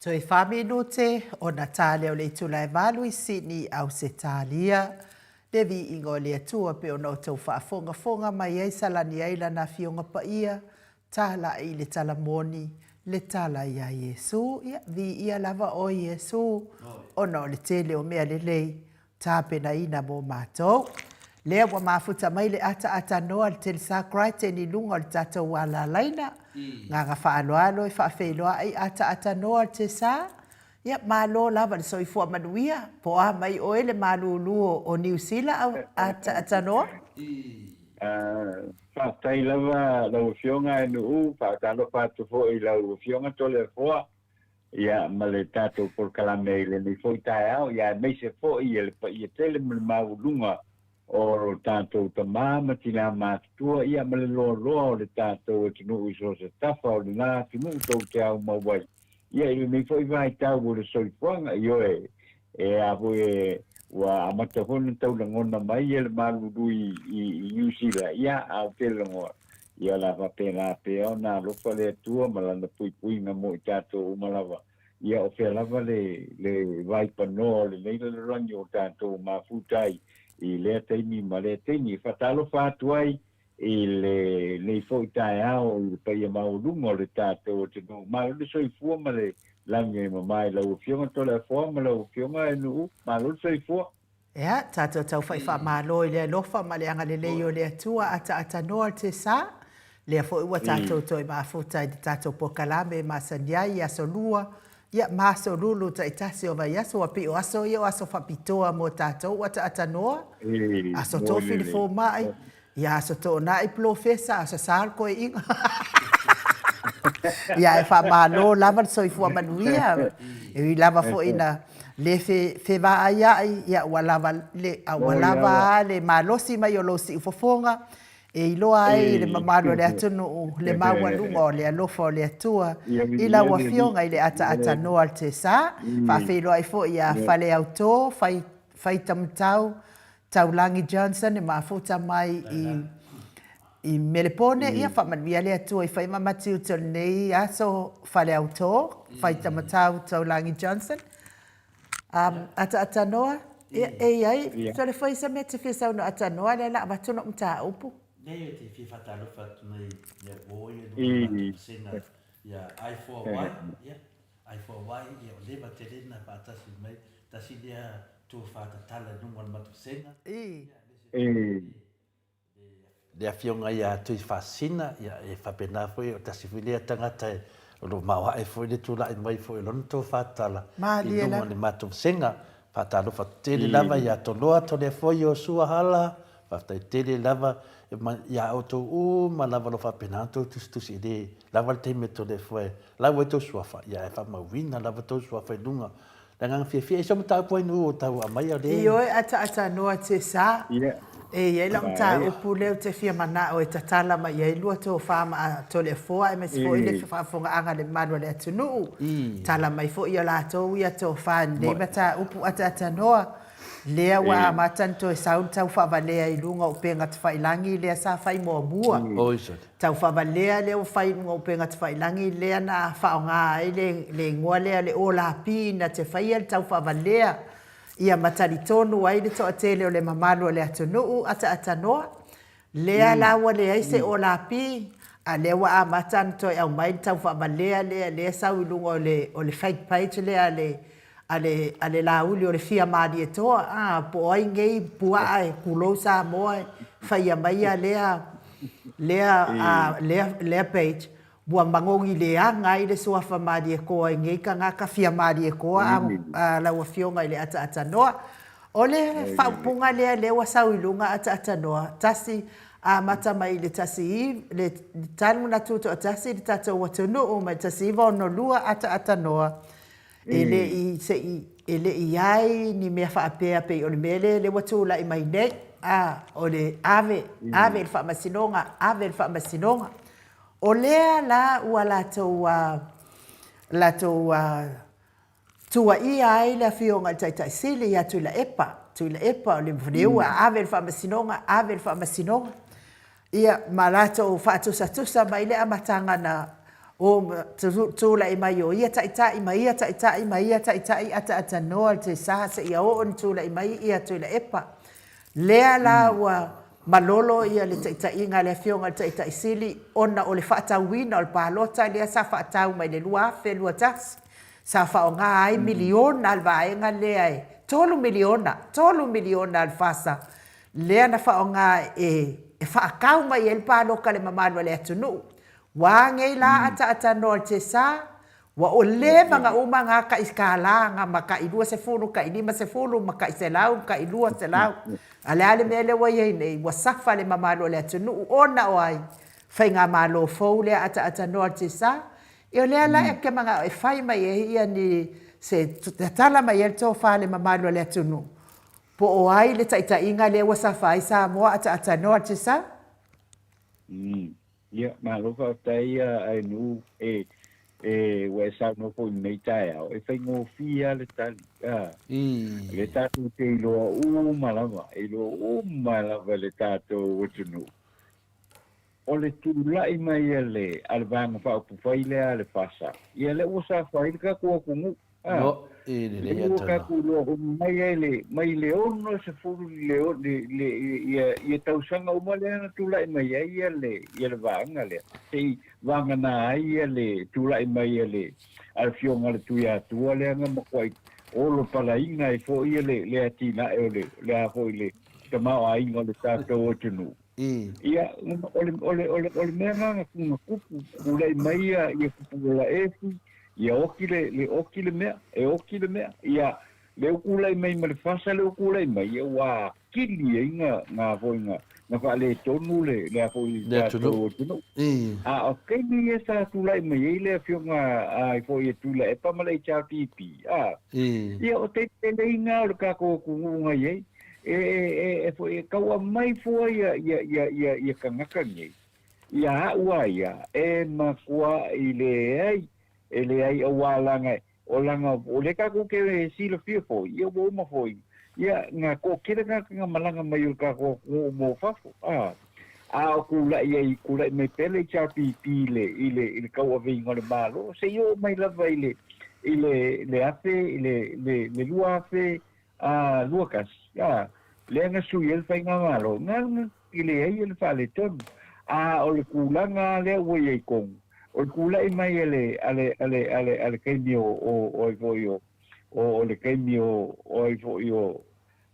Toe wha minute ona tā lea o le itula e valu i Sydney, Ausetalia. Le viiga o le Atua pei ona outou faafogafoga mai ai salani ai Lana Afioga Paia, talai i le tala moni, le tala iā Iesu. Ia, viia lava oe Iesu, ona o le tele o mea lelei tapenaina mo matou. Lea ua mafuta mai le ataatanoa a le Telsa Crichton i luga o le tatou alalaina. Agaga faaaloalo e faafeiloai ataatanoa a le Telsa. Ia, malo lava le soifua manuia. Po o a mai oe le malulu o Niu Sila ataatanoa? Faafetai lava lau Afioga e Nu'u, faatalofa atu foi i lau Afioga Toleafoa. Ia, ma le tatou polokalame i lenei foi taeao, ia aemaise foi le paia tele ma le maualuga o lo tatou tama ma tinā matutua, ia ma le loaloa o le tatou atunuu i so o se tafa o lena atunuu tou te aumau ai, ia i lenei foi vaitau o le soifuaga. Ioe, e a foi e ua amata foi ona tau lagona mai le malulu i, i, i Niu Sila, ia, a ou te lagona, Ia o le a faapena pea ona alofa le Atua ma Lana puipuiga mo i tatou uma lava. Ia o fea lava le, le vaipanoa o lenei lalolagi o tatou mafuta ai i lea taimi ma lea taimi. E faatalofa atu ai i lenei foi taeao i le paia maualuga o le tatou atunuu. Malo le soifua ma le lagi e mama i lau Afioga Toleafoa ma lau Afioga Enu'u. Malo le soifua. Ea, tatou taufai faamalo i le alofa ma le agalelei o le Atua ataatanoa le sa, lea foi ua tatou toe mafuta i le tatou polokalame e masani ai i aso lua, ia ma aso lulu taitasi o vaiaso, ua pei o aso ia o aso faapitoa mo tatou ataatanoa, aso tofi le fomai, Ia aso toonai polofesa, aso sa le toeaina. Ia e faamalo lava le soifua manuia. E ui lava foi ina le fevaaiai, ia ua lava le, a ua lava a le malosi mai o lou siufofoga e iloa ai i le mamalu o le atunuu le maualuga o le alofa o le Atua i lau Afioga i le ataatanoa o le Tesa. Faafeiloai foi ia Faleautō, Faitamatau, Taulagi Johnson e mafuta mai i i Melepone, ia faamanuia le Atua i faiva ma tiute o lenei aso Faleautō, Faitamatau Taulagi Johnson. Um, ataatanoa, ia, e i ai, sole foi se mea te fia saunoa atanoa lea la avatu lou mataupu. Nei e te fia whatalofa atu nei ia wō ia nunga mātou sena ia ai for wai, ia, Ai for wai, ia o leva tele na whaatasi mai, tasi lea tō whātatala i runga o le matou sena. Le afioga ia Tui Faasina, ia e faapena foi o tasi foi lea tagata e o lo o maoae foi le tulai mai foi o lona tō whātatala i luga o le matou vasega. Faatalofa tele lava ia Toloa Toleafoa Iosua Hala, faafetai tele lava ia outou uma lava o lo o faapena ona outou tusitusi e le lava le taimi o Toleafoa e lau ai tou suafa, ia ae faamauina lava tou suafa i luga Le agaga fiafia, e se mataupu ai nuu o tau aumaia le. Ioe ataatanoa te sa. E i ai lau mataupu lea ou te fia manao e tatala mai ai lua tofa ma Toleafoa aemaise foi le faafofogaaga a le mamalu o le atunuu. Tala mai foi ia latou ia tofa i lenei mataupu ataatanoa. Lea ua amata ona toe sau le taufaavalea i luga o upega tafailagi lea sa fai muamua. Taufaavalea lea ua fai i luga o upega tafailagi lea na faaaoga ai le le igoa lea le Olapi na te faia le taufaavalea ia ma talitonu ai le toatele o le mamalu o le atunuu ataatanoa. Lea la ua leai se Olapi a lea ua amata ona toe aumai le taufaavalea lea lea e sau i luga o le o le fake page lea a le a le, a le Laauli o le Fia Malietoa, a, po o ai nei puaa e kulou Samoa e faia maia lea, lea, a, lea, lea page, ua magogi leaga ai le suafa Malietoa i nei tagata Fia Malietoa a, a lau Afioga i le Ataatanoa. O le faaupuga lea lea ua sau i luga Ataatanoa, tasi, amata mai i le tasi, le talu na tutoatasi le tatou atunuu mai le 1962 Ataatanoa, E le i se i, e le i ai ni mea faapea pei o le mea lea lea ua tulai mai nei, a, o le ave, ave i le faamasinoga, ave i le faamasinoga. O lea la ua latou, a, latou, a, tuuaia ai le Afioga i le Taitai Sili ia Tuilaepa, Tuilaepa o le lea ua ave i le faamasinoga, ave i le faamasinoga. Ia, ma latou faatusatusa mai le amataga na O tulai mai o ia taitai ma ia taitai ma ia taitai ataatanoa le Tesa seia oo ina tulai mai ia Tuilaepa. Lea la ua malolo ia le taitaiga a le Afioga i le Taitai Sili ona o le faatauina o le palota lea sa faatau mai le 2021 sa faaaoga ai miliona a le vaega lea e $3 miliona, $3 miliona a le FASA lea na faaaoga e faatau mai ai le paloka i le mamalu o le atunuu. Ua agei la ataatanoa le Tesa, ua o leva na uma na taʻi $1 na ma taʻi 20, taʻi 50 ma taʻi 100 ma taʻi 200. A le a le mea lea ua i ai nei? Ua safa le mamalu o le atunuu ona o ai? Faigamalo fou lea ataatanoa le Tesa. Ia o lea la e te manao e fai mai ai ia ni se tatala mai ai le tofa i le mamalu o le atunuu po o ai le taitaiga lea ua safa ai Samoa ataatanoa le Tesa? Ia, malo faafetai ia Ainuu e e ua e saunoa foi i lenei taeao, e faigofie lava le tali. A, lea tatou te iloa uma lava, e iloa uma lava e le tatou atunuu, o le tulai mai a le a le Vaega Faaupufai lea a le FASA, ia lea ua safa ai le tatou atunuu. A, No, e lelei lea ua tatou iloa uma mai ai le mai le 60 i le le le ia ia tausaga uma lea na tulai mai ai ia le ia le vaega lea, se i vagana ai ia le tulai mai a le a le Afioga a le Tuiatua lea na matuai olo palaina ai foi ia le le atinae o le le a foi le tamaoaiga o le tatou atunuu. Ia, o le, o le, o le, o le mea lena na tupu, tulai mai ia, ia Tupuola Efi, ia oti le, le oti le mea, e oti le mea. Ia, lea ua tulai mai ma le fasa lea ua tulai mai, ia ua atili ai na, na foi na, na faaletonu le, le a foi Le atunuu. tatou atunuu. A o taimi ia sa tulai mai ai le afioga a foi e Tuilaepa ma le HRPP, a, ia o taimi lelei na o le tatou atunuu na i ai. E, e, e, e, e tau aumai fua ia, ia, ia, ia, ia tagata nei, ia a'u a ia, e matua'i leai, e leai auā laga, o laga, o lea tatou te silafia foi, ia ua uma foi, ia, na toatele tagata na malaga mai o le tatou atunuu mo fafo, a, a o tula'i ai, tula'i mai pea le HRPP i le, i le, i le tauaveina o le Malo, seia oo mai lava i le, i le, le afe, i le, le, le 2000, A 21, a, lea na sui ai le faigamalo, na na leai le faaletonu. A o le tulaga lava lea ua i ai tonu, o le tulai mai a le, a le, a le, a le, a le taimi o, o, o ai foi o, o, o le taimi o, o ai foi o,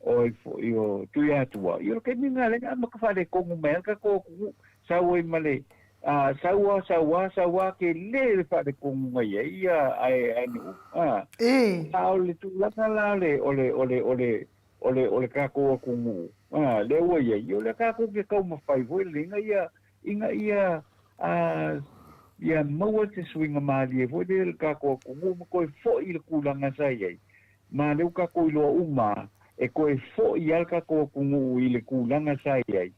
o ai foi o Tuiatua, ia o le taimi lena lea na amata faaletonu mai ai le tatou atunuu, sau ai ma le, A sau a, sau a, sau a, ke le le faaletonu mai ai ia ae ae nuu. A. E. A o le tulaga la o le, o le, o le, o le, o le, o le tatou atunuu, a, lea ua i ai, o lea tatou te taumafai foi lelei ina ia, ina ia, a, ia maua se suiga malie foi lea i le tatou atunuu ma toe foi i le tulaga sa i ai. Ma lea ua tatou iloa uma a, e toe foi lava le tatou atunuu i le tulaga sa i ai.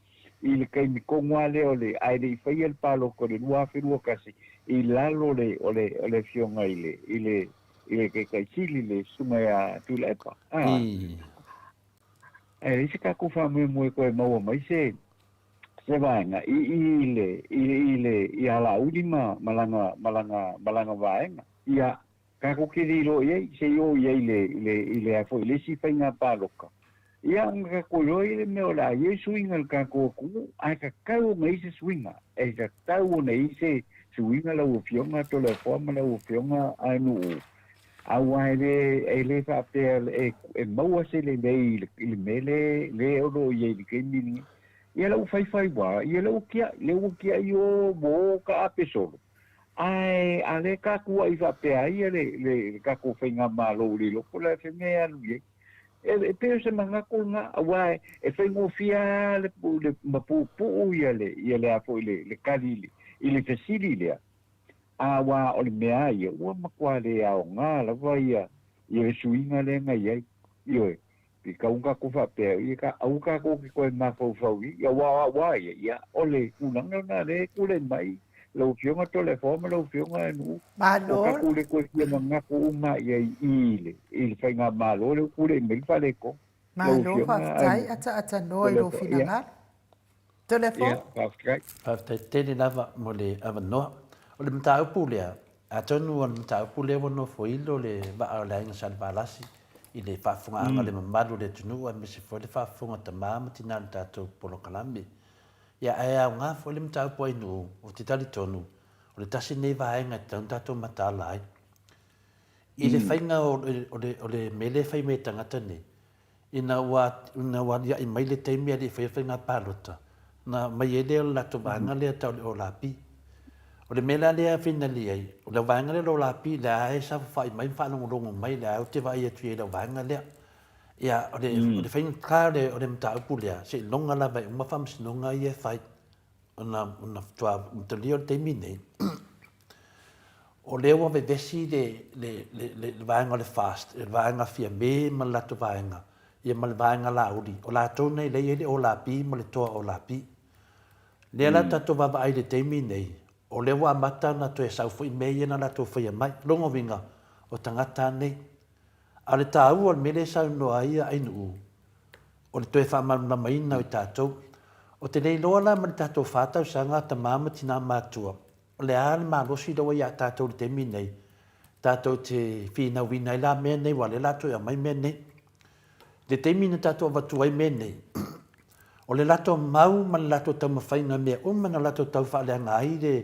i le taimi tonu lava lea o le, ae le i faia le palota o le 2021 i lalo o le, o le, o le afioga i le, i le, i le Taitai Sili, le Susuga ia Tuilaepa. A, ae leai se tatou faamoemoe toe maua mai se, se vaega i, i le, i le, i le, ia Laauli ma, ma lana, ma lana, ma lana vaega. Ia, tatou te le iloa i ai, se i oo i ai i le, i le, i le a foi, le isi faiga palota, ia, ona tatou iloa ai le mea o le a i ai suiga i le tatou atunuu, ae tatau ona i ai se suiga, e tatau ona i ai se suiga lau Afioga Toleafoa ma lau Afioga Ainuu, aua e le, e le faapea e, e maua se lelei i le, i le mea le, le o lo o i ai i le taimi lenei. Ia lea ua faifai ua, ia lea ua tiai, lea ua tiai o, ua o taape solo. Ae a lea tatou ai faapea ai ia le, le, le tatou faigamalo ua le iloa po o le a se mea e alu i ai. E, e pei o se manatu lena, aua e, e faigofie lava le, le mapuupuu ia le, ia le a foi le, le tali i le, i le fesili lea, aua o le mea lava ia, ua matua le aoga lava ia, ia le suiga lea na i ai. Ioe. I kau tatou faapea, ia ka, aua tatou te toe mafaufau i, ia aua o au a ia, ia, o le tulaga lena lea e tulai mai lau Afioga Toleafoa ma lau Afioga Nuu, o tatou le toe fia manatu uma i ai i le, i le faigamalo lea ua tulai mai le faaletonu. Lau Malo Afioga faafetai ataatanoa i lou Toleafoa, ia. finagalo. Toleafoa. Ia, faafetai. Faafetai tele lava mo le avanoa. O le mataupu lea, atonu o le mataupu lea ua nofoilo le vaa o le Aiga Salevalasi i le faafofogaaga a le mamalu o le atunuu aemaise foi le faafofoga a tama ma tina o le tatou polokalame. Ia, ae aoga foi le mataupu Ainuu, ou te talitonu, o le tasi lenei vaega e tatau ona tatou mataala ai. I le faiga o le mea lea e fai mai e tagata nei, ina ua ina ua aliae mai le taimi a le i faia faiga palota, ona aumai ai lea o le latou vaega lea e tau o le OLAP. O le mea la lea e finali ai, o le vaega lea o le OLAP, o lea lava e saofafai mai ma faalogologo mai, o lea lava ou te vaai atu i ai i lau vaega lea. Ia, o le faigata o le mataupu lea, seiloga lava e uma faamasinoga ia e fai. Ona ona faatoa amatalia o le taimi lenei, o lea ua vevesi le le le le vaega o le FAST, le vaega Fiame ma le latou vaega, ia ma le vaega Laauli, o latou nei lea e i ai le Olapi ma le toa Olapi. Lea la tatou vaavaai i le taimi lenei, o lea ua amata ona toe sau foi mea ia na latou faia mai. O lona uiga, o tagata lava nei. A o le taua o le mea lea e saunoa ai Ainuu, o le toe faamalamalamaina o i tatou. Ou te le iloa la ma le tatou fa tausaga a tama ma tina matutua, o le a le malosi lea ua ia tatou i le taimi lenei, tatou te finauina ai la mea nei, aua o lea o le a toe aumai mea nei. I le taimi na tatou avatua ai mea nei, o le latou mau ma le latou taumafaiga i mea uma na latou tau faaleaga ai le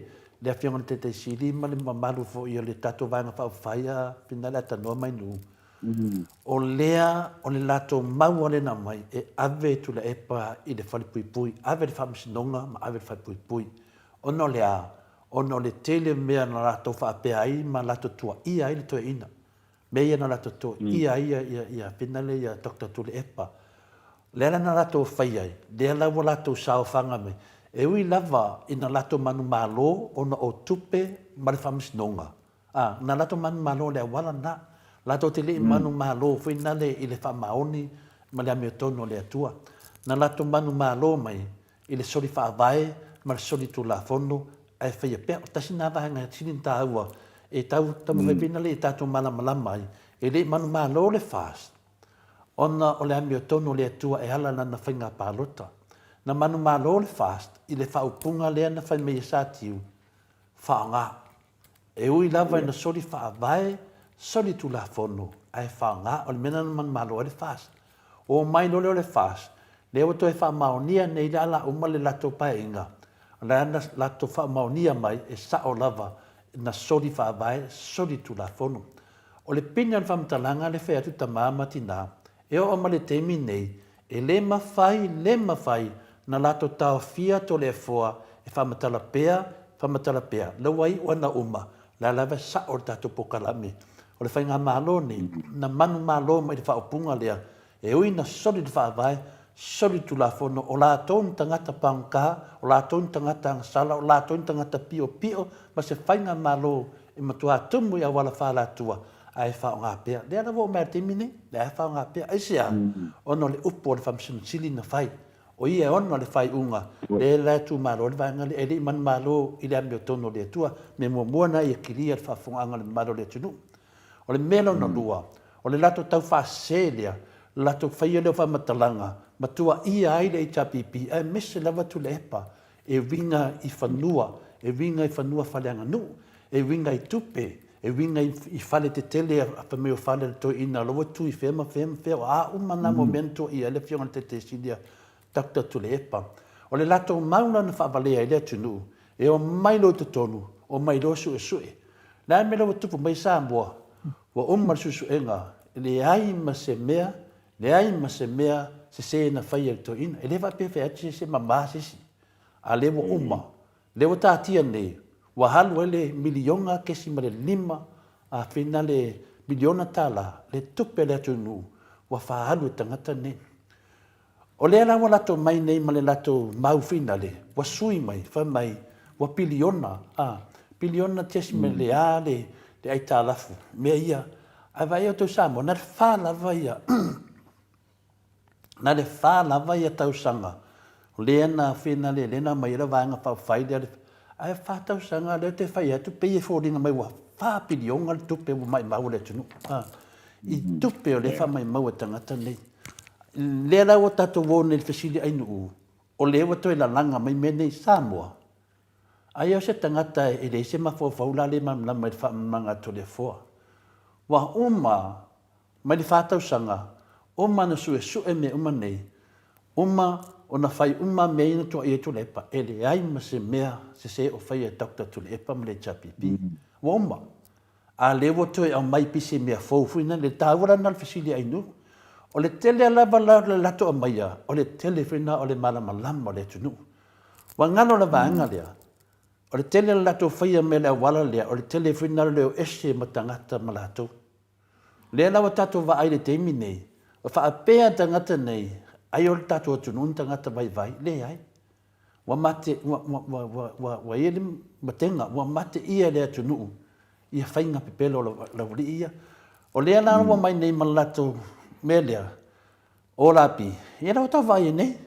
le Afioga i le Taitai Sili ma le mamalu foi o le tatou Vaega Faaupufai a Finale Atanoa mai Nuu, O lea o le latou mau lea na aumai e ave Tuilaepa i le falepuipui, ave i le faamasinoga ma ave i le falepuipui. Ona o le a? Ona o le tele o mea na latou faapea ai ma latou tuuaia ai le toeaina. Mea ia na latou tuuaia ai ia Finale ia Doctor Tuilaepa. O lea la na latou fai ai, lea la ua latou saofaga mai. E ui lava ina latou manumalo ona o tupe ma le faamasinoga, A, na latou manumalo i le auala lena. Latou te le i manumalo foi nale i le faamaoni ma le amiotonu a le Atua. Na latou manumalo mai i le soli faavae ma le soli tulafono ae faia pea. O tasi lena vaega sili ona taua e tau taumafai pea nale ia tatou malamalama ai, e le i manumalo le FAST ona o le amiotonu a le Atua e ala lana faiga palota. Na manumalo le FAST i le faaupuga lea na fai mai e Satiu, faaaoga. E ui lava ina soli faavae, soli tulafono, ae faaaoga, o le mea lena na manumalo ai le FAST. Ua omai loa lea o le FAST, lea ua toe faamaonia nei le ala uma le latou paeaiga, o la na latou faamaonia mai e sao lava na soli faavae, soli tulafono. O le pine o le faamatalaga lea e fai atu tama ma tina, e oo mai le taimi nei, E le mafai, le mafai na latou taofia Toleafoa e faamatala pea, faamatala pea, la ua iu ana uma, la lava e sao le tatou polokalame. O le faigamalo nei, na manumalo mai i le faaupuga lea, e ui na soli le faavae, soli le tulafono, o latou ni tagata pagota, o latou ni tagata agasala, o latou ni tagata piopio ma se faigamalo e matua tumu i auala faa-alatua, ae faaaoga pea. Lea la ua oo mai i le taimi nei, lea e faaaoga pea. Aisea? Ona o le upu a le Faamasino Sili na fai. O ia e ona le faaiuga, lea la e tumalo ai le vaega lea, e le i manumalo i le amiotonu o le Atua. Mea muamua lena ia kilia le faafofogaaga a le mamalu o le atunuu. O le mea lona lua, o le latou taufaasese lea, le latou faia lea o faamatalaga, ma tuuaia ai le HRPP aemaise lava Tuilaepa e uiga i fanua, e uiga i fanua faaleaganuu, e uiga i tupe, e uiga i fale tetele fai mai o fale a le toeaina o la ua tu i fea ma fea ma fea, o a uma na mau mea na tuuaia ai le Afioga i le Taitaisili a Doctor Tuilaepa. O le latou mau la na faavalea ai le atunuu, e omai loa i totonu, omai loa suesue. O le a le mea la ua tupu mai i Samoa? Ua uma le suesuega, e leai ma se mea Leai ma se mea sese na faia e le toeaina. E le faapea e fai atu se isi e mama se isi. A lea ua uma, lea ua taatia nei, ua alu ai le miliona kesi ma le lima afina le miliona tala le tupe a le atunuu ua faaalu e tagata nei. O lea la ua latou mai nei ma le latou mau finale, ua sui mai, fai mai ua piliona, a, piliona kesi ma le a le aitalafu, mea ia Ae vaai outou Samoa, na le fa lava ia, na le fa lava ia tausaga lea na finale, lea na aumai ai le Vaega Faaupufai lea, ae fa tausaga lea ou te fai atu pei e foliga mai ua fa piliona le tupe ua maimau e le atunuu, i tupe o lea e faamaimau e tagata nei. Lea la ua tatou o nei i le fesili ainuu, o lea ua toe lalaga mai mea nei i Samoa. Aia o se tagata e leai se mafaufau la le malamalama i le faamalamalamaga a Toleafoa. Ua uma mai le fa tausaga, uma ona suesue mea uma nei, uma ona fai uma mea ia na tuuaia ai Tuilaepa, e leai ma se mea sese o faia e Doctor Tuilaepa ma le HRPP. Ua uma. A lea ua toe aumai pei se mea fou foi lena, le taua la lena o le fesili a Ainuu. O le tele lava la o le latou aumaia, o le tele foi lena o le malamalama o le atunuu. Ua galo le vaega lea, o le tele o le latou faia mai o le auala lea, o le tele foi lena o le leo ese ma tagata ma latou. O lea la ua tatou vaai i le taimi nei, o faapea tagata nei, ai o le tatou atunuu ni tagata vaivai, leai. Ua mate, ua, ua, ua, ua, ua, ua i ai le matega, ua mate ia le atunuu ia faiga pepelo o le aualii ia. O lea la ua mai nei ma le latou mea lea, o lapi, ia lea ua tau vaai ai nei.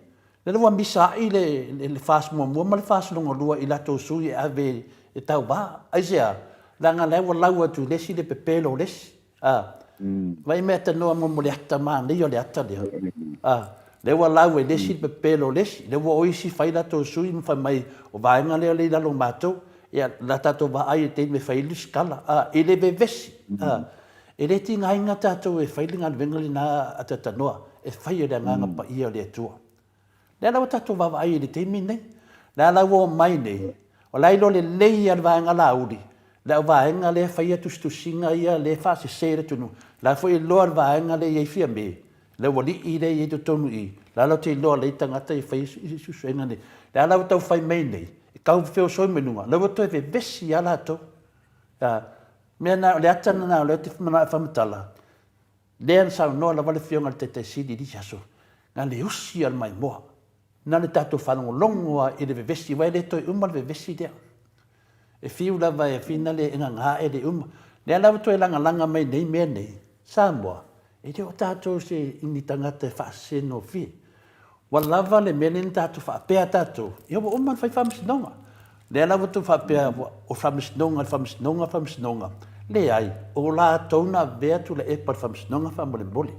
Lea ua misa ai le, le, le FAST muamua ma le FAST lona lua i latou sui e ave e tauva. Aisea? Leaga la ua lau atu i le isi le pepelo o le isi. A, vai mea tanoa mo mo le ata manaia o le ata lea. A, lea ua lau e le isi le pepelo o le isi, lea ua o isi fai latou sui ma fai mai o vaega lea lea i lalo o matou. Ia, la tatou vaai i le taimi e fai ai le lusitala. A, e le vevesi. A, e le tigaina tatou e fai le galuega lena a Tatanoa, e fai e le Agaga Paia o le Atua. Lea la ua tatou vaavaai i le taimi lenei. Lea la ua omai nei, o la e iloa lelei lava e le vaega Laauli, le auvaega lea e faia tusitusiga ia lea e faasese i le atunuu. La foi e iloa e le vaega lea e i ai Fiame, le aualii lea e i ai totonu i i, la la ou te iloa lelei tagata ia e faia suesuega nei. Lea la ua tau fai mai nei, e tau feosoi mai luga, la ua toe vevesi lava latou. A, mea na, o le ata lena o lea ou te manao e faamatala, Lea na saunoa lava le Afioga i le Taitai Sili i le isi aso, na le usi a le maimoa, na o le tatou faalogologo lava i le vevesi, aua e le toe uma le vevesi lea. E fiu lava e finale e gaga ae le uma. Lea la ua toe lagalaga mai nei mea nei, Samoa, e le o tatou se ni tagata e faasesegofie. Ua lava le mea lea na tatou faapea tatou, ia ua uma ona fai faamasinoga. Lea la ua outou faapea, o faamasinoga, le faamasinoga, faamasinoga. Leai, o latou na avea Tuilaepa i le faamasinoga faamolemole.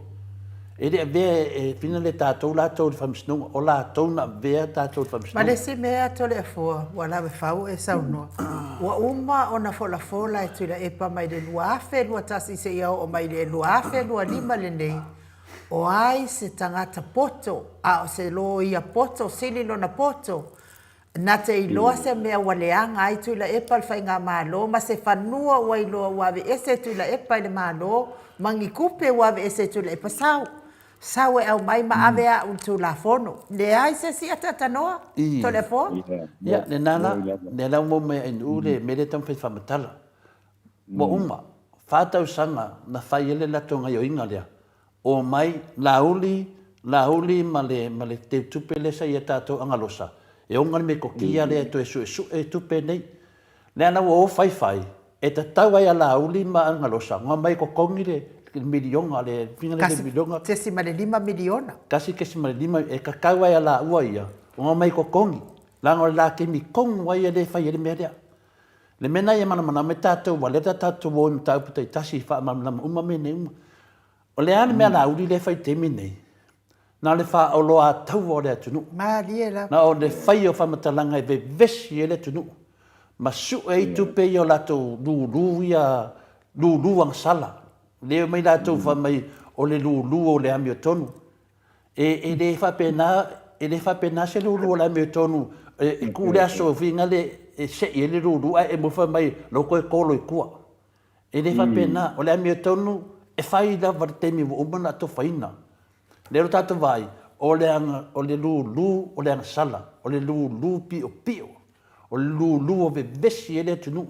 E le avea e fina le tatou latou i le faamasinoga, o latou na avea tatou i le faamasinoga. Ma le isi mea Toleafoa, ua lavefau e saunoa, ua uma ona folafola e Tuilaepa mai le 2021 seia oo mai le 2025 lenei, O ai se tagata poto, a o se loia poto, sili lona poto, na te iloa se mea ua leaga ai Tuilaepa le faigamalo ma se fanua ua iloa ua aveese e Tuilaepa i le Malo ma ni tupe ua aveese e Tuilaepa, sau, sau e aumai ma ave au i le Tulafono. Leai se isi ataatanoa, Toleafoa. Ia, lena la, lea la ua maua mai e Ainuu le mea lea e taumafai e faamatala. Ua uma, fa tausaga na fai ai le latou gaioiga lea, omai, Laauli, Laauli ma le, ma le teutupe lea sa ia tatou Agalosa, e oga le metotia lea e toe suesue tupe nei. Lea la ua o fai fai, e tatau ai a Laauli ma Agalosa ona omai e totogi le miliona, le fina lea le miliona. 1.5 miliona. 1.5, e tatau ai a laua ia ona omai e totogi, leaga o le la taimi tonu lava ia lea e fai ai le mea lea. Le mea lena ia malamalama ai tatou, aua o lea tatou te o i mataupu taitasi e faamalamalama uma mea nei uma. O le a le mea Laauli lea e fai i le taimi lenei? Na o le faaoloataua o le atunuu. Malie lava. Na o le fai o faamatalaga e vevesi ai le atunuu ma sue ai tupe ia o latou lulu ia, lulu agasala. Lea e omai latou fai mai o le lulu o le amiotonu. E le faapena, e le faapena se lulu o le amiotonu e tuu le aso finale e sei ai le lulu ae e fai mai lou toe tolo i tua. E le faapena, o le amiotonu e fai lava i le taimi ua uma ona atofaina. Lea ua tatou vaai, o le aga, o le lulu o le agasala, o le lulu piopio, o le lulu ua vevesi ai le atunuu.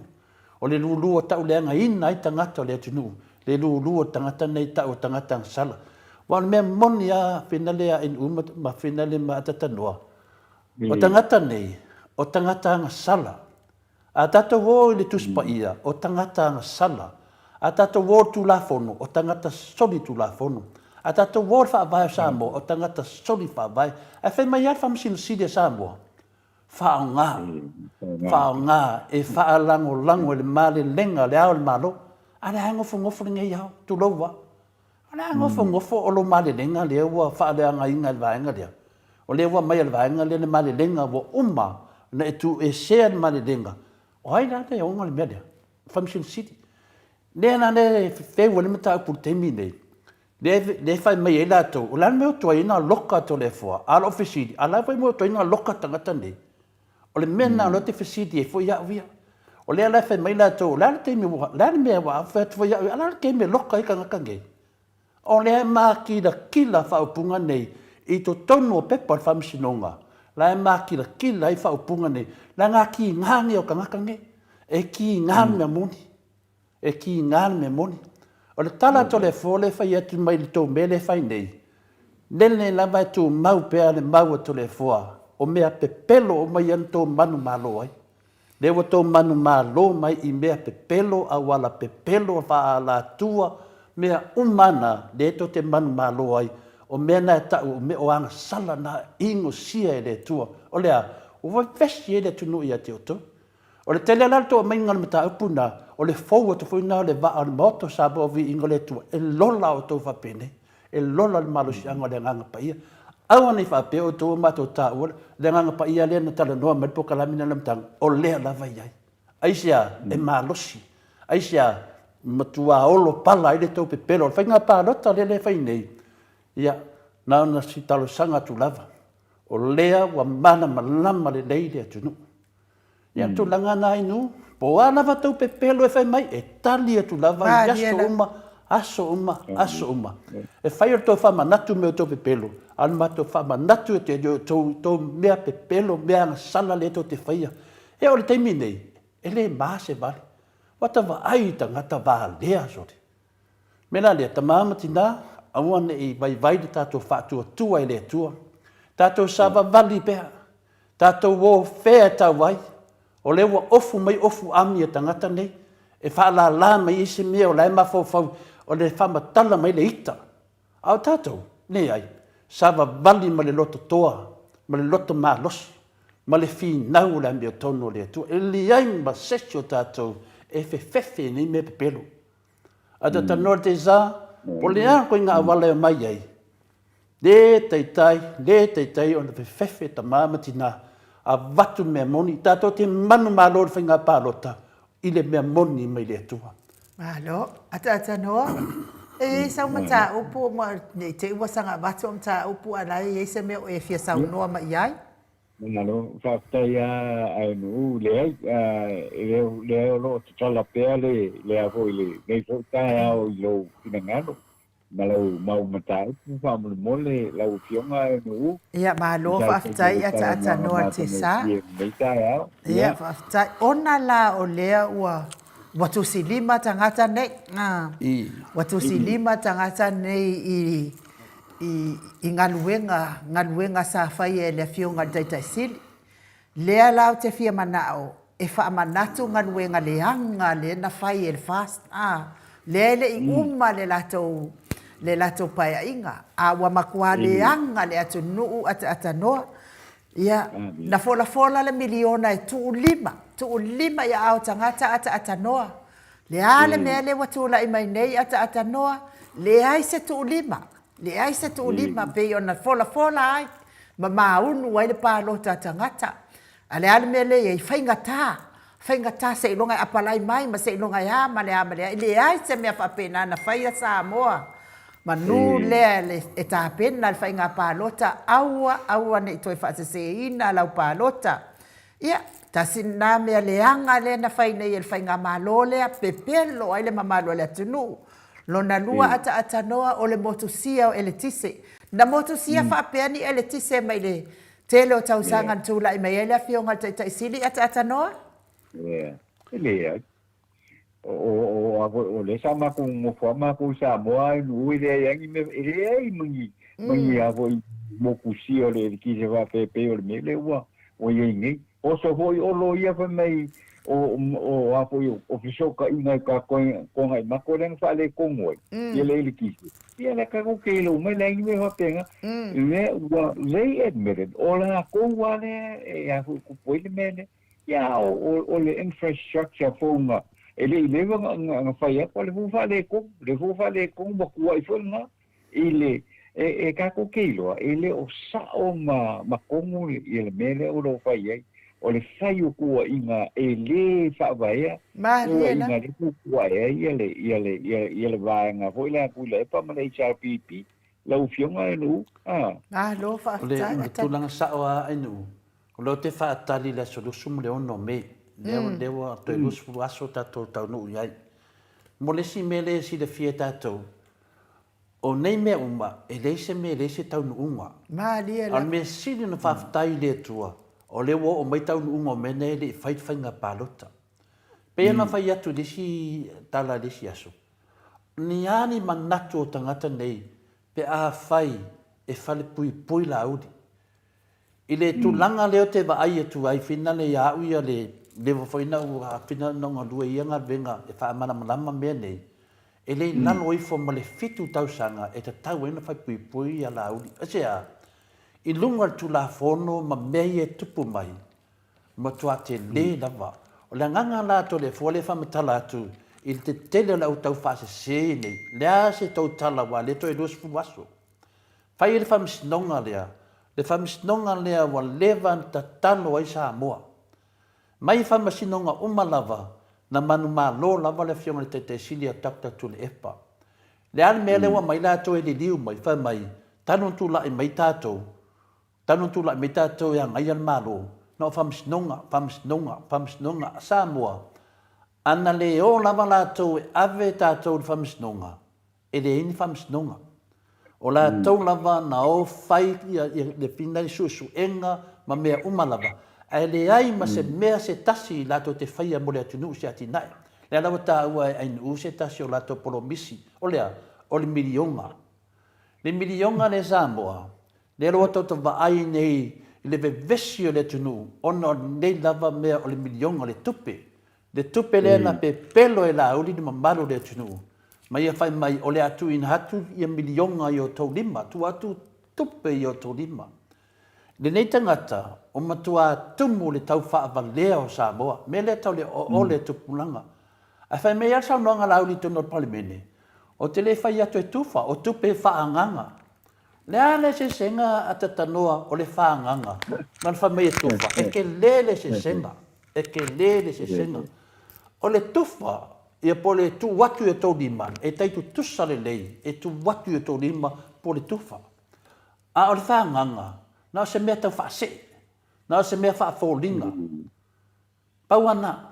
O le lulu ua tauleagaina ai tagata o le atunuu, le lulu o tagata nei tau o tagata agasala. Aua o le mea moni lava finale a NU ma finale ma Atatanoa, o tagata nei, o tagata agasala. A tatou o i le Tusi Paia, o tagata agasala. A tatou o i le Tulafono, o tagata soli Tulafono. A tatou o i le Faavae o Samoa, o tagata soli Faavae. Ae fai mai lava le Faamasino Sili a Samoa, Faaaoga, faaaoga e faalagolago i le malelega a Le Ao o le Malo. A o lea lava e nofonofo lenei ao, tulou lava. O lea lava e nofonofo o lou malelega lea ua faaleagaina e le vaega lea. O lea ua aumai e le vaega lea le malelega ua uma Na e tuuesea le malelega, o ai la le ona le mea lea? Faamasino Sili. Lea la lea e fefeu ai le mataupu i le taimi lenei, lea e fai mai ai latou, o le a le mea ua tuai ai ona loka Toleafoa? A o lau fesili, a o le a foi le mea ua tuai ai ona loka tagata nei? O le mea lena o lea ou te fesili ai foi au ia. O lea la e fai mai latou, o le a le taimi ua, o le a le mea ua fai atu foi au ia, a o le a le taimi e loka ai tagata nei? O lea e makilatila faaupuga nei i totonu o pepa o le Faamasinoga, la e makilatila ai faaupuga nei, leaga a kiga nei o tagata nei, e kiga le mea moni, e kiga le mea moni. O le tala a Toleafoa lea e fai atu mai le tou mea lea e fai nei, lele lava e tumau pea le mau a Toleafoa, o mea pepelo uma ia na tou manumalo ai. Lea ua tou manumalo mai i mea pepelo, auala pepelo, faaalatua, mea uma na, lea tou te manumalo ai, o mea na e tau o mea o agasala na inosia e le Atua. O le a? Ua vevesi ai le atunuu ia te outou. O le tele la o le tou aumaiga o le mataupu lena, o le fou atu foi lena o le vaa o le Maota o Samoa o Viiga o le Atua, e lola outou faapenei. E lola le malosiaga o le Agaga Paia. Aua ne i faapea outou ua matou taua le Agaga Paia lea na talanoa mai le polokalame lea i le amataga, o lea lava e i ai. Aisea? E malosi. Aisea? Matua olo pala ai le tou pepelo. O le faiga palota lea e fai nei, ia, na ona si talosaga atu lava, o lea ua malamalama lelei le atunuu. Ia tulaga na inu, po o a lava tou pepelo e fai mai, e tali atu lava i aso uma, aso uma, aso uma. E fai o le tou faamanatu me outou pepelo, a o le matou faamanatu e te outou tou mea pepelo, mea agasala lea tou te faia. E o le taimi nei, e le ma se vale. Ua ta vaai i tagata valea sole. Mea la lea, tama ma tina, aua ne i vaivai le tatou faatuatua i le Atua. Tatou savavali pea. Tatou o fea e tau ai, o lea ua ofu mai ofu ami a tagata nei, e faalala mai ai se mea o la e mafaufau o le faamatala mai le ita. A o tatou, leai, savavali ma le loto toa, ma le loto malosi, ma le finau o le amiotonu o le Atua. E leai ma se isi o tatou e fefefe i nei mea pepelo. A ta talanoa i le Teza, po o le a koe ngā auala e omai ai, lē taitai, lē taitai ona fefefe tamā ma tinā, avatu mea moni, tātou te manumalo i le faiga palota i le mea moni mai le Atua. Malo, ataata noa. E i ai sau mataupu ma ne i te i ua saga avatu au mataupu a la e i ai se mea o e fia saunoa mai i ai? Malo, faafetai a Aenuu, leai, leai o lo o tatala pea le, le a foi le, nei foi taeao i lou finagalo ma lau mau mataupu faamolemole lau Afioga Aenuu. Ia, malo, faafetai ataata noa Tesa. Lenei taeao. Ia, faafetai. Ona la o lea ua, ua tusilima tagata nei, ua tusilima tagata nei i, i, i galuega, galuega sa faia e le Afioga i le Taitai Sili. Lea la ou te fia manao e faamanatu galuega leaga lea na fai e le FAST, a, lea e le i uma le latou, le latou paeaiga, a ua matua leaga le atunuu ataatanoa. Ia, na folafola le miliona e tuulima, tuulima i aao tagata ataatanoa. Le a le mea lea ua tulai mai nei ataatanoa, leai se tuulima, leai se tuulima pei ona folafola ai ma maunu ai le palota a tagata. A le a le mea lea e i ai? Faigata, faigata seiloga e apalai mai ma seiloga e a ma le a ma le a. E leai se mea faapena na faia Samoa. Manu lea e tapena le faiga palota, aua, aua ne i toe faaseseina lau palota. Ia, tasi lena mea leaga lea na fai nei e le faigamalo lea, pepelo ai le mamalu o le atunuu. Lona lua ataatanoa o le motusia o eletise. Na motusia faapea ni eletise mai le tele o tausaga na tulai mai ai le Afioga i le Taitai Sili ataatanoa? Ia, e leai. O lea sa matou nofo lava matou i Samoa i Nu'u e leai lava ni mea, e leai ma ni, ma ni a foi motusia o le eletise faapea e pei o le mea lea ua i ai nei. Oso foi Olo ia fai mai o a foi o fesootaiga i ka Toagaimako lea na faaletonu ai ia le eletise, ia lea tatou te iloa uma e leai ni mea faapena. Lea ua they admitted o latou lava lea e a foi tupu ai le mea lea. Ia o le infrastructure fou na e le i leva na fai atu, a o lea foi ua faaletonu, lea foi ua faaletonu ma tuai foi lena i le e tatou te iloa e le o sao ma tonu le mea lea o lo o fai ai. O le fai o tuuaiga e lē faavaea Malie tuuaiga lava. lea tuutuuae ai ia le ia le ia ia le vaega foi lea a Tuilaepa ma le HRPP lau Afioga e Nu'u a. Malo O le faafetai o le Atala. tulaga sao lava Ainuu, o lea ou te faatali i le aso 26 o Me, lea lea ua toe 20 aso tatou taunuu i ai. Mo le isi mea lea e silafia e tatou, O nei mea uma, e leai se mea e leai se taunuuga. Malie A o le lava. mea sili ona faafetai i le Atua, o lea ua oo mai taunuuga o mea nei e le i fai le faiga palota. E pei ona fai atu i le isi tala i le isi aso, ni a ni manatu o tagata nei pe afai e falepuipui Laauli. I le tulaga lea ou te vaai atu ai, finale ia au ia le leva foi na ou finale na ou galue i ia galuega e faamalamalama mea nei, e le i lalo ifo ma le fitu tausaga e tatau ai ona fai puipui ia Laauli. Aisea? I luga o le Tulafono ma mea ia e tupu mai, matua tele lava. O le agaga la a Toleafoa lea e faamatala atu i le tetele o le au taufaasese nei, le a se tou tala aua o lea toe 20 aso. Fai ai le faamasinoga lea, le faamasinoga lea ua leva ona tatalo ai Samoa. Mai faamasinoga uma lava, na manumalo lava le Afioga i le Taitai Sili a Doctor Tuilaepa. Le a le mea lea ua aumai latou e liliu mai, fai mai, talu ona tulai mai tatou, talu ona tulai mai tatou e agaia le Malo, na o faamasinoga, faamasinoga, faamasinoga a Samoa. Ana le o lava latou e ave tatou i le faamasinoga, e leai ni faamasinoga. O latou lava na o fai le fina i suesuega ma mea uma lava, ae leai ma se mea se tasi latou te faia mo le atunuu i se atinae. Lea la ua taua e Ainuu se tasi o latou polomisi, o le a? O le miliona. Le miliona lea Samoa, lea ua tatou vaai nei i le vevesi o le atunuu ona o lenei lava mea o le miliona, le tupe. Le tupe lea na pepelo e Laauli le mamalu o le atunuu, ma ia fai mai, o le a tuuina atu ia miliona i outou lima, tuu atu tupe i outou lima. Lenei tagata, ua matua tumu le tau faavalea o Samoa, mea lea tau le oo le tupulaga. Ae fai mai lava le saunoaga a Laauli i totonu o le Palemene, ou te le fai atu e tufa, o tupe faaagaga. Le a le eseesega a Tatanoa o le faaagaga ma le fai mai e tufa? E tele le eseesega, e tele le eseesega. O le tufa, ia po o le tuu atu i o outou lima, e tai tutusa lelei, e tuu atu i o outou lima po o le tufa. A o le faaagaga, na o se mea tau faasee, na o se mea faafoliga. Pau lava lena,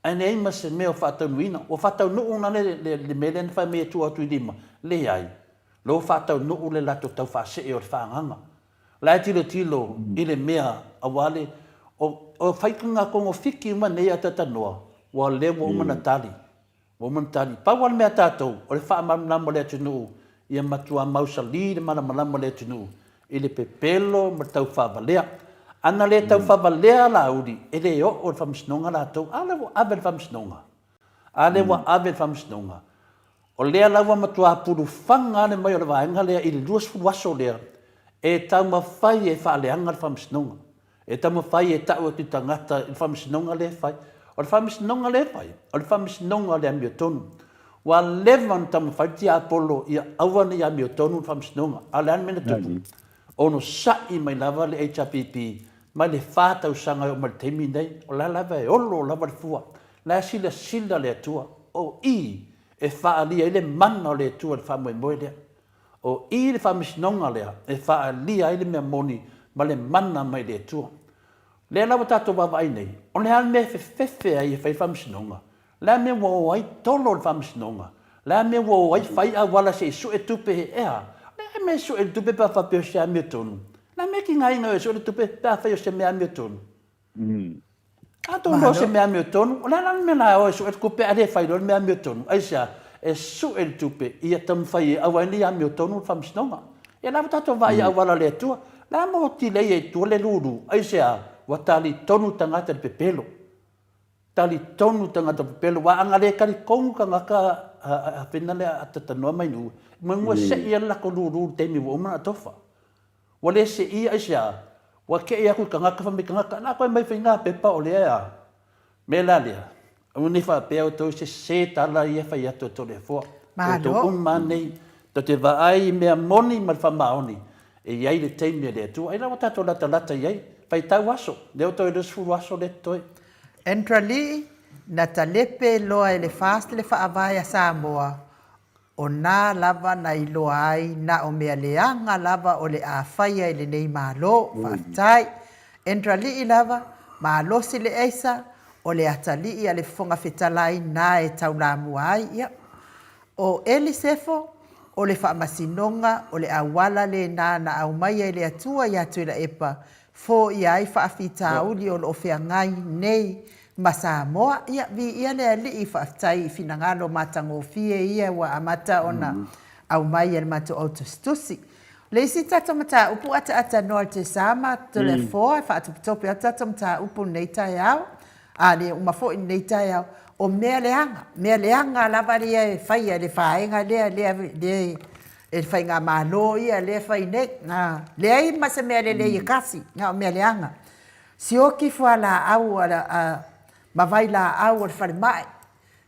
ae leai ma se mea o faataunuuina. Ua faataunuu la le mea lea na fai mai e tuu atu i lima? Leai. O lea ua faataunuu le latou taufaasee o le faaagaga. O la e tilotilo i le mea aua le, o faitaga togafiti uma nei a Tatanoa, ua lea ua uma ona tali. Ua uma ona tali. Pau lava le mea a tatou, o le faamalamalama o le atunuu, ia matua mausali le malamalama o le atunuu i le pepelo ma le taufaavalea. Ana le taufaavalea Laauli, e le oo i le faamasinoga latou. A lea ua ave i le faamasinoga? A lea ua ave i le faamasinoga? O lea la ua matua pulufaga lava le mai o le vaega lea i le 20 aso lea e taumafai e faaleaga le faamasinoga. E taumafai e tau atu i tagata i le faamasinoga lea e fai. O le faamasinoga lea e fai, o le faamasinoga o le amiotonu. Ua leva ona taumafai le tiapolo ia aua ne i amiotonu le faamasinoga. A o le a le mea na tupu? Onosai mai lava le HRPP mai le fa tausaga e oo mai i le taimi lenei, o la lava e olo lava le fua. O la e silasila le Atua, o i e faaalia ai le mana o le Atua i le faamoemoe lea. O i le faamasinoga lea e faaalia ai le mea moni ma le mana mai le Atua. Lea la ua tatou vaavaai nei, o le a le mea e fefefe ai e fai le faamasinoga? O le a le mea ua o ai tolo le faamasinoga? O le a le mea ua o ai fai auala se i sue tupe e a? O le a le mea e sue le tupe pe a faapea o se amiotonu? O le a le mea e tigaina ai e sue le tupe pe afai o se mea amiotonu? Atonu o se mea amiotonu, o le a la le mea la e o e sue le tupe ae le fai loa le mea amiotonu? Aisea? E sue le tupe ia taumafai e aua ai ne i amiotonu le faamasinoga. Ia la ua tatou vaai i auala a le Atua. La mo tilei ai i tua le lulu. Aisea? Ua talitonu tagata i le pepelo. Talitonu tagata pepelo, aua ana le talitonu tagata a fena lea a tatanoa mai nuu, manu e sei ai le latou lulu i le taimi ua uma ona tofa. Ua le seia aisea? Ua kei atu i tagata fai mai tagata, la koe mai faiga pepa o lea a. Mea la lea, aua nei faapea outou sese tala ia fai atu e Toleafoa. Outou uma nei, tou te vaai i mea moni ma le faamaoni, e i ai le taimi a le Atua. Ai la ua tatou latalata i ai. Faitau aso, lea ua toe 20 aso lea e totoe. Entralii, na talepe loa e le FAST le faavae a Samoa, o na lava na iloa ai na o mea leaga lava o le a faia e lenei Malo. Faafetai. Entralii lava, malosi le aisa, o le atalii a le Fofoga Fetalai na e taulamua ai. Ia. O Eli Sefo, o le faamasinoga o le auala lena na aumaia e le Atua ia Tuilaepa foia ai faafitauli o lo o feagai nei ma Samoa. Ia, viia le Alii, faafetai i finagalo matagofie ia ua amata ona aumai e le matou au tusitusi. O le isi tatou mataupu ataatanoa i le Tesama, Toleafoa, e faatopetope atu tatou mataupu i lenei taeao, a le uma foi lenei taeao, o mea leaga, mea leaga lava ia e faia e le vaega lea, lea, lea e le faigamalo ia lea e fai nei. A, leai ma se mea lelei e kasi, na o mea leaga. Sioki fualaau a, ma vailaau o le falemai.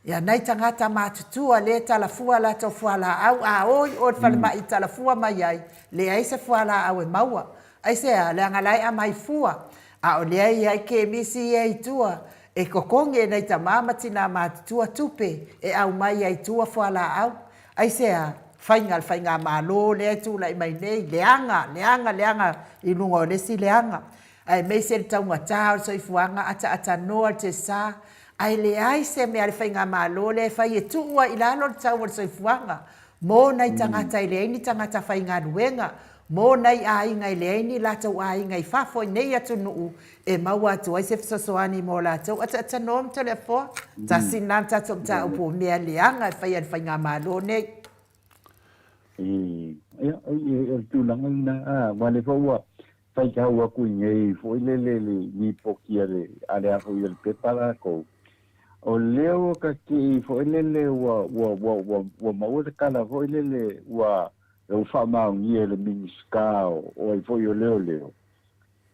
Ia nai tagata matutua lea e talafua a latou fualaau, a o i o i le falemai e talafua mai ai, leai se fualaau e maua. Aisea? Leaga la e aumai fua, a o lea e i ai kemisi ia i tua e totogi e nai tama ma tina matutua tupe e aumai ai i tua fualaau. Aisea? Faiga a le faigamalo lea e tulai mai nei, leaga, leaga, leaga i luga o le isi leaga. Aemaise le taugata o le soifuaga ataatānoa le tesa, ae leai se mea a le faigamalo lea e fai e tuu ai i lalo le tau o le soifuaga mo nai tagata e leai ni tagata faigaluega, mo nai aiga e leai ni latou aiga i fafo i nei atunuu e maua atu ai se fesoasoani mo latou. Ataatānoa ma Toleafoa, tasi lena tatou mataupu o mea leaga e faia e le faigamalo nei. Ia, o le tulaga lena, aua o lea foi ua faitau atu i nei foi lele le lipoti a le a le a foi a le pepa latou, o lea ua kakii foi lele ua ua ua ua ua maua le tala foi lele ua ua faamaonia e le Minisita o o ai foi o Leoleo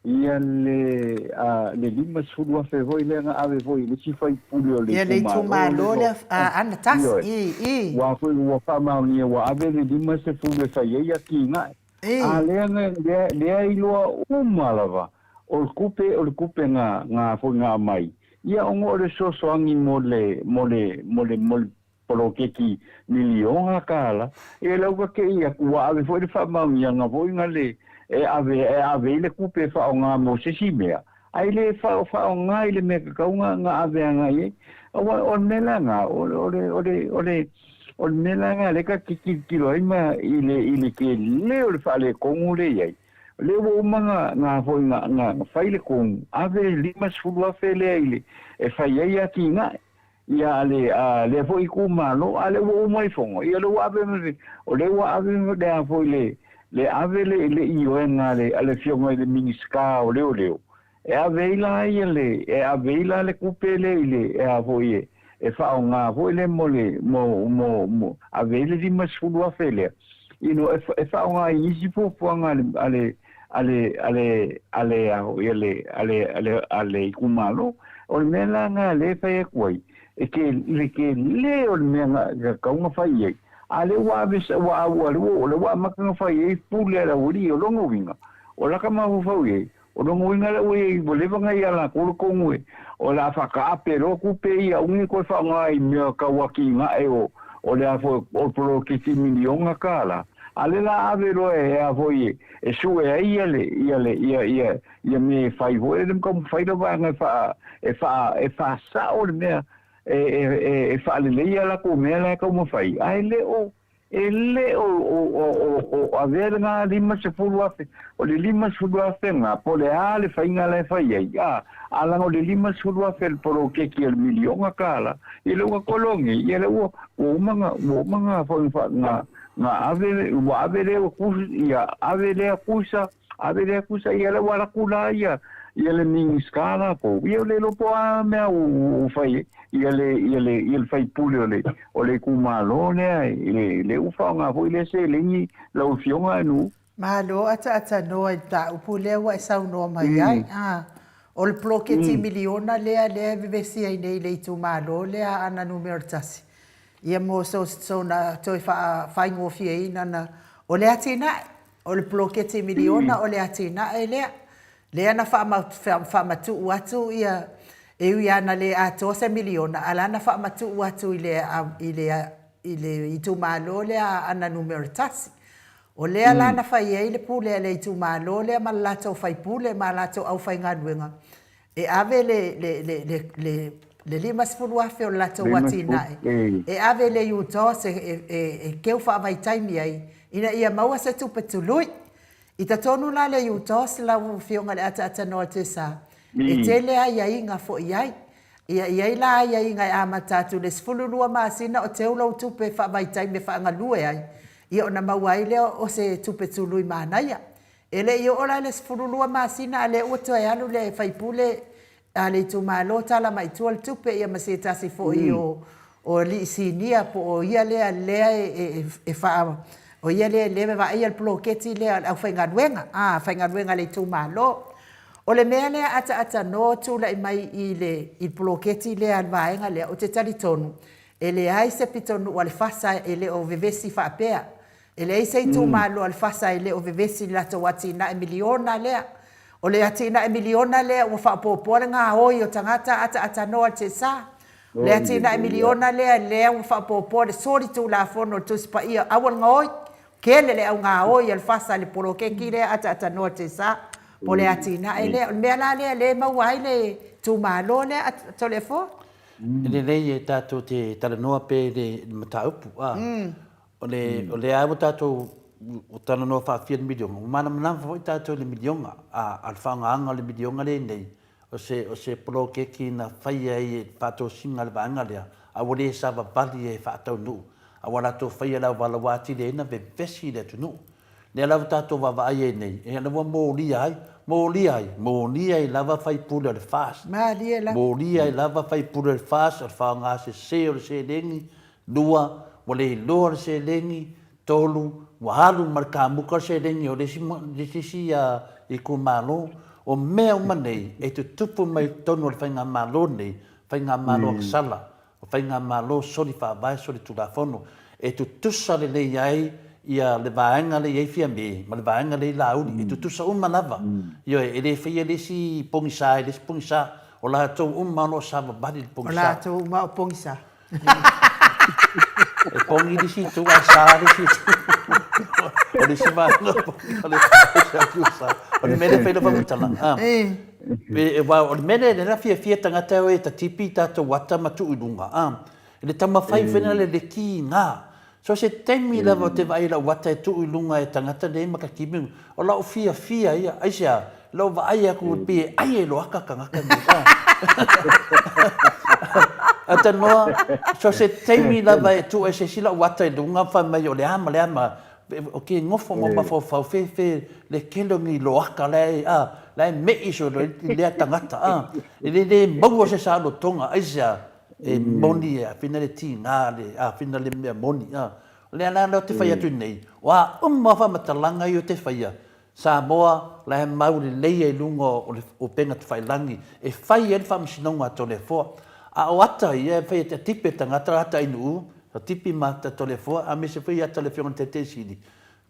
ia le a le 50,000 foi lea na ave foi i le isi faipule o le Ia le itumalo itumalo lea lea a Ana Tasi ioe i i. ua foi ua faamaonia ua ave le 50 e fai ai atinae A lea na, lea, lea iloa uma lava, o le tupe, o le tupe na, na foi na aumai, ia ona o le fesoasoani mo le, mo le, mo le, mo le poloketi miliona tala, ia lea ua tei atu, ua ave foi le faamaoniaga foi na le, e ave, e ave ai le tupe e faaaoga mo se isi mea, ae le faaaoga i le mea tatau na, na ave agai ai. Aua o le mea la na, o le, o le, o le, o le, O le mea la lena lea ta te tilotilo ai ma i le i le tele o le faaletonu lea e i ai, o lea ua uma ona na foi na na fai le tonu, ave le 50,000 lea i le e fai ai atinae ia a le a lea foi itumalo, a lea ua uma ifoga, ia lea ua ave ma le o lea ua ave ma le a foi le le ave le le ioega a le a le Afioga i le Minisita o Leoleo E ave ai la ia le, e ave ai la le tupe lea i le, e a foi e, e faaaoga foi lea mo le, mo, mo, mo, ave ai le 50,000 lea, you know, e, e faaaoga i nisi fuafuaga a le, a le, a le, a le, a le, a foi a le, a le, a le, a le itumalo. O le mea la lena lea e fai atu ai, e ke, le tele o le mea na, na tatau ona fai i ai, a lea ua ave, ua, ua, ua, ua amata ona fai ai pule a le aualii, o lona uiga, o laka mafaufau i ai, O lona uiga lea ua i ai, ua leva ona ia latou le tonu e, o le a faataape loa tupe ia, aua ne i toe faaaoga i mea tau atinae o, o le a foi, o le poloketi miliona tala, a o lea o le a ave loa e a foi e, e sue ai ia le, ia le, ia, ia, ia mea e fai foi lele ma taumafai le vaega e faa, e faa, e faasao le mea, e, e, e, e faaleleia latou mea la e taumafai, ae le o, E le o avea lena 50,000, o le 50,000 lena, po o le a le faiga la e fai ai, a, a leaga o le 50,000 le poloketi o le miliona tala, ia lea ua koloni, ia lea ua, ua uma na, ua uma na foi na, na ave, ua ave lea ia ave lea kusa, Ave lea kusa ia lea ua alu atu la ia ia le Minisita latou, ia le iloa po o a mea ua fai ai ia le ia le ia le faipule o le o le itumalo lea i le lea ua faaaoga foi lea seleni lau Afioga Anu. Malo ataatanoa i le mataupu lea ua e saunoa mai ai. A, o le poloketi miliona lea lea e vevesi ai nei i le itumalo lea a Aana Numera 1, ia mo sona toe faafaigofieina na o le atinae. O le poloketi miliona o le atinae lea. Lea na faamatuu atu ia, e ui lava na le atoa se miliona, a o la na faamatuu atu i le, i le, i le itumalo lea a Aana Numera 1. O lea la na fai ai le pule a le itumalo lea ma le latou faipule ma latou aufaigaluega e ave le, le, le, le, le, le $50,000 o le latou atinae e ave i le UTOS e, e, e, e keu faavaitaimi ai ina ia maua se tupe tului. I totonu la le UTOS lau Afioga i le Ataatanoa o Tesa, e tele aiaiga foi i ai. Ia i ai la aiaiga e amata atu i le 12 masina o teu lou tupe faavaitaimi e faagalue ai, ia ona maua ai lea o se tupe tului manaia. E le i oo la i le 12 masina a lea ua toe alu le faipule a le itumalo tala mai tua le tupe ia ma se tasi foi o o alii sinia po o ia lea lea e e faa o ia lea lea e vaaia le poloketi lea a le aufaigaluega a faigaluega a le itumalo. O le mea lea ataatanoa tulai mai i le i le poloketi lea a le vaega lea, ou te talitonu e leai se pitonuu a le FASA e le o vevesi faapea. E leai se itumalo a le FASA e le o vevesi i le latou atinae miliona lea. O le atinae miliona lea ua faaopoopoa le gaoi o tagata ataatanoa le Tesa. O le atinae miliona lea lea ua faaopoopoa le soli tulafono o le Tusi Paia aua le gaoi. Tele le au gaoi a le FASA i le poloketi lea ataatanoa le Tesa po o le atinae lea. O le mea la lea lea e maua ai le itumalo lea Toleafoa. E lelei e tatou te talanoa pea i le mataupu a. O le, o lea lava ua tatou talanoa faafia i le miliona, ua malamalama foi tatou i le miliona, a, a le faaaogaina o le miliona lenei, o se, o se poloketi na faia ai e le faatosina a le vaega lea, a ua le savavali e faataunuu, a ua latou faia le auala ua atili ai ona vevesi le atunuu. Lea la ua tatou vaavaai ai nei, ia lea ua molia ai, molia ai, molia ai lava faipule o le FAST, Malie lava. molia ai lava faipule o le FAST, o le faaaoga sese o le seleni, Lua, ua le iloa le seleni. Tolu, ua alu ma le kamuka le seleni o le isi, le isi itumalo. O mea uma nei e tutupu mai i totonu o le faigamalo lenei, faigamalo agasala, o faigamalo soli faavae, soli tulafono, e tutusa lelei ai ia le vaega lea e i ai Fiame ma le vaega lea e i Laauli, e tutusa uma lava. Ioe, e le faia le isi pogisa i le isi pogisa. O latou uma o lo o savavali i le pogisa. O latou uma o pogisa. E pogi le isi itu ae sa le isi itu. O le isi vaega o pogi o le isi sa. O le mea lea e fai lau faamatalaga. Aua o le mea lea lea na fiafia tagata e o e tatipi i tatou ata ma tuu i luga. I le taumafai foi lea le kiga. So se taimi lava ou te vaai i lau ata e tuu i luga e tagata nei ma tatimi, o lau fiafia ia. Aisea? Lou vaai atu e pei e ai e loaka tagata nei. Ata noa, so se taimi lava e tuu ai se isi lau ata i luga fai mai o le a ma le a ma, o ke nofo ma mafaufau fe fe le tele o ni loaka la e, a, la e me'i solo i lea tagata, a. E le le maua se saolotoga, aisea? E moni e āwhina le tīngā, le āwhina le mea moni, a. O lea la ou te fai atu nei, o a uma faamatalaga ia ou te faia, Samoa, la e mau lelei ai luga o le upega tafailagi e fai ai le faamasinoga a Toleafoa. A o ata ia e fai e tipi e tagata, ata Ainuu, tipi ma ata Toleafoa, aemaise foi ata le Afioga i le Taitaisili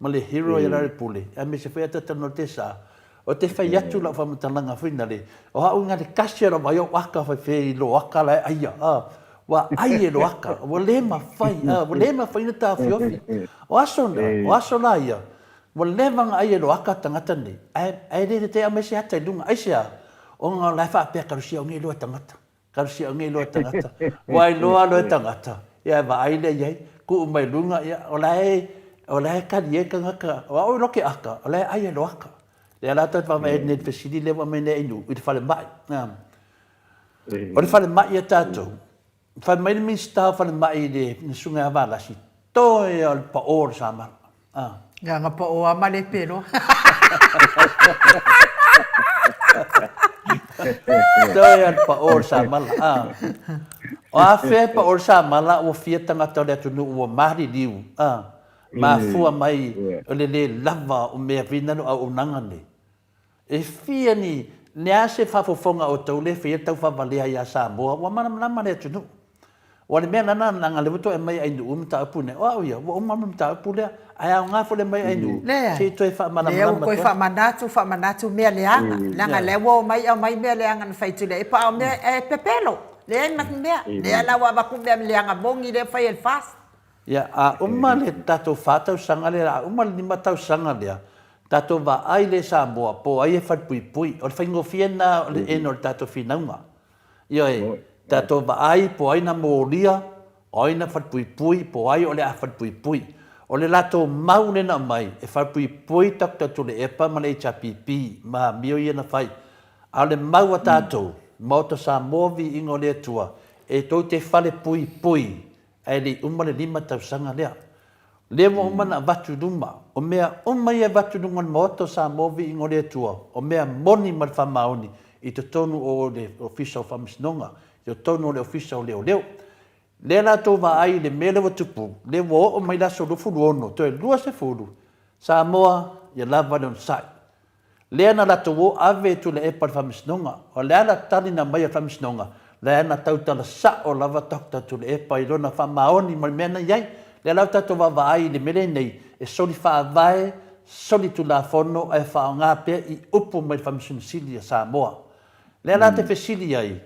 ma le hero ia Laauli, aemaise foi ata Tanoa-te-Sa. Ou te fai atu lau faamatalaga foi nale, o au inga le kasi o lau vai o aka fai fe i loaka la e aia, a, ua ai e loaka, ua le mafai, a, ua le mafai ona taofiofi. O aso na, o aso la ia, Ua leva ona ai e loaka tagata nei, ae, ae le tetee aumai se ata i luga. Aisea? Ona o la e faapea kalusia onge iloa e tagata, kalusia onge iloa e tagata. Ua iloa loa e tagata, ia e vaai lea i ai, tuu mai luga, ia, o la e, o la e kali ai tagata, o au iloa ke aka, o la e ai e loaka. Lea la tatou te vaavaai ai nei i le fesili lea ua aumai nei e Inu, i le falemai. O le falemai a tatou, Fai mai le Minisita o Falemai i le Susuga ia Valasi, toe o le paʻō o le samala. Ah. Ia na paʻō lava ma le peloa. Toe o le paʻō o le samala. Ah. O afea e paʻō le samala ua fia tagata o le atunuu ua maliliu. Ah. Mafua mai o le lē lava o mea finalo auaunaga nei. E fia ni, le a se faafofoga a outou lea e faia le taufaavalea ia Samoa, ua malamalama le atunuu. Ua le mea lana leaga lea ua toe aumai e Ainuu le mataupu lenei, o au ia, ua uma le mataupu lea, ae aoga foi le aumai e Ainuu Leai, se i toe lea ua faamalamalama toe atu ai. faamanatu, faamanatu mea leaga, leaga lea ua omai aumai mea leaga na fai e Tuilaepa, a o mea e pepelo, leai ma ni mea. Lea la ua avatu mea leaga moni lea ua fai e le FAST. Ia, a uma le tatou fa tausaga lea, a uma le lima tausaga lea, tatou vaai lea i Samoa po o ai e falepuipui. O le faigofie lena o le end o le tatou finauga. Ioe, tatou vaai po o ai na molia, o ai na falepuipui, po o ai o le a falepuipui. O le latou mau lea na aumai, e falepuipui Doctor Tuilaepa ma le HRPP ma amio ia na fai. A o le mau a tatou, Maota Samoa Viiga o le Atua, e tou te falepuipui ae le i uma le lima tausaga lea. Lea ua uma ona avatu i luma, o mea uma ia e avatu i luga o le Maota o Samoa Viiga o le Atua, o mea moni ma le faamaoni i totonu o le Ofisa o Faamasinoga, i totonu o le Ofisa o Leoleo. Lea la tou vaai i le mea lea ua tupu, lea ua oo mai le aso 26, toe 20, Samoa, ia lava le onosai. Lea na latou o ave e Tuilaepa i le Faamasinoga. O le a la tali na aumai a le Faamasinoga? Lea na tautala sao lava Doctor Tuilaepa i lona faamaoni ma le mea na i ai. Lea la ua tatou vaavaai i le mea lenei, e soli faavae, soli tulafono ae faaaoga pea i upu mai le Faamasino Sili a Samoa. Lea la te fesili ai,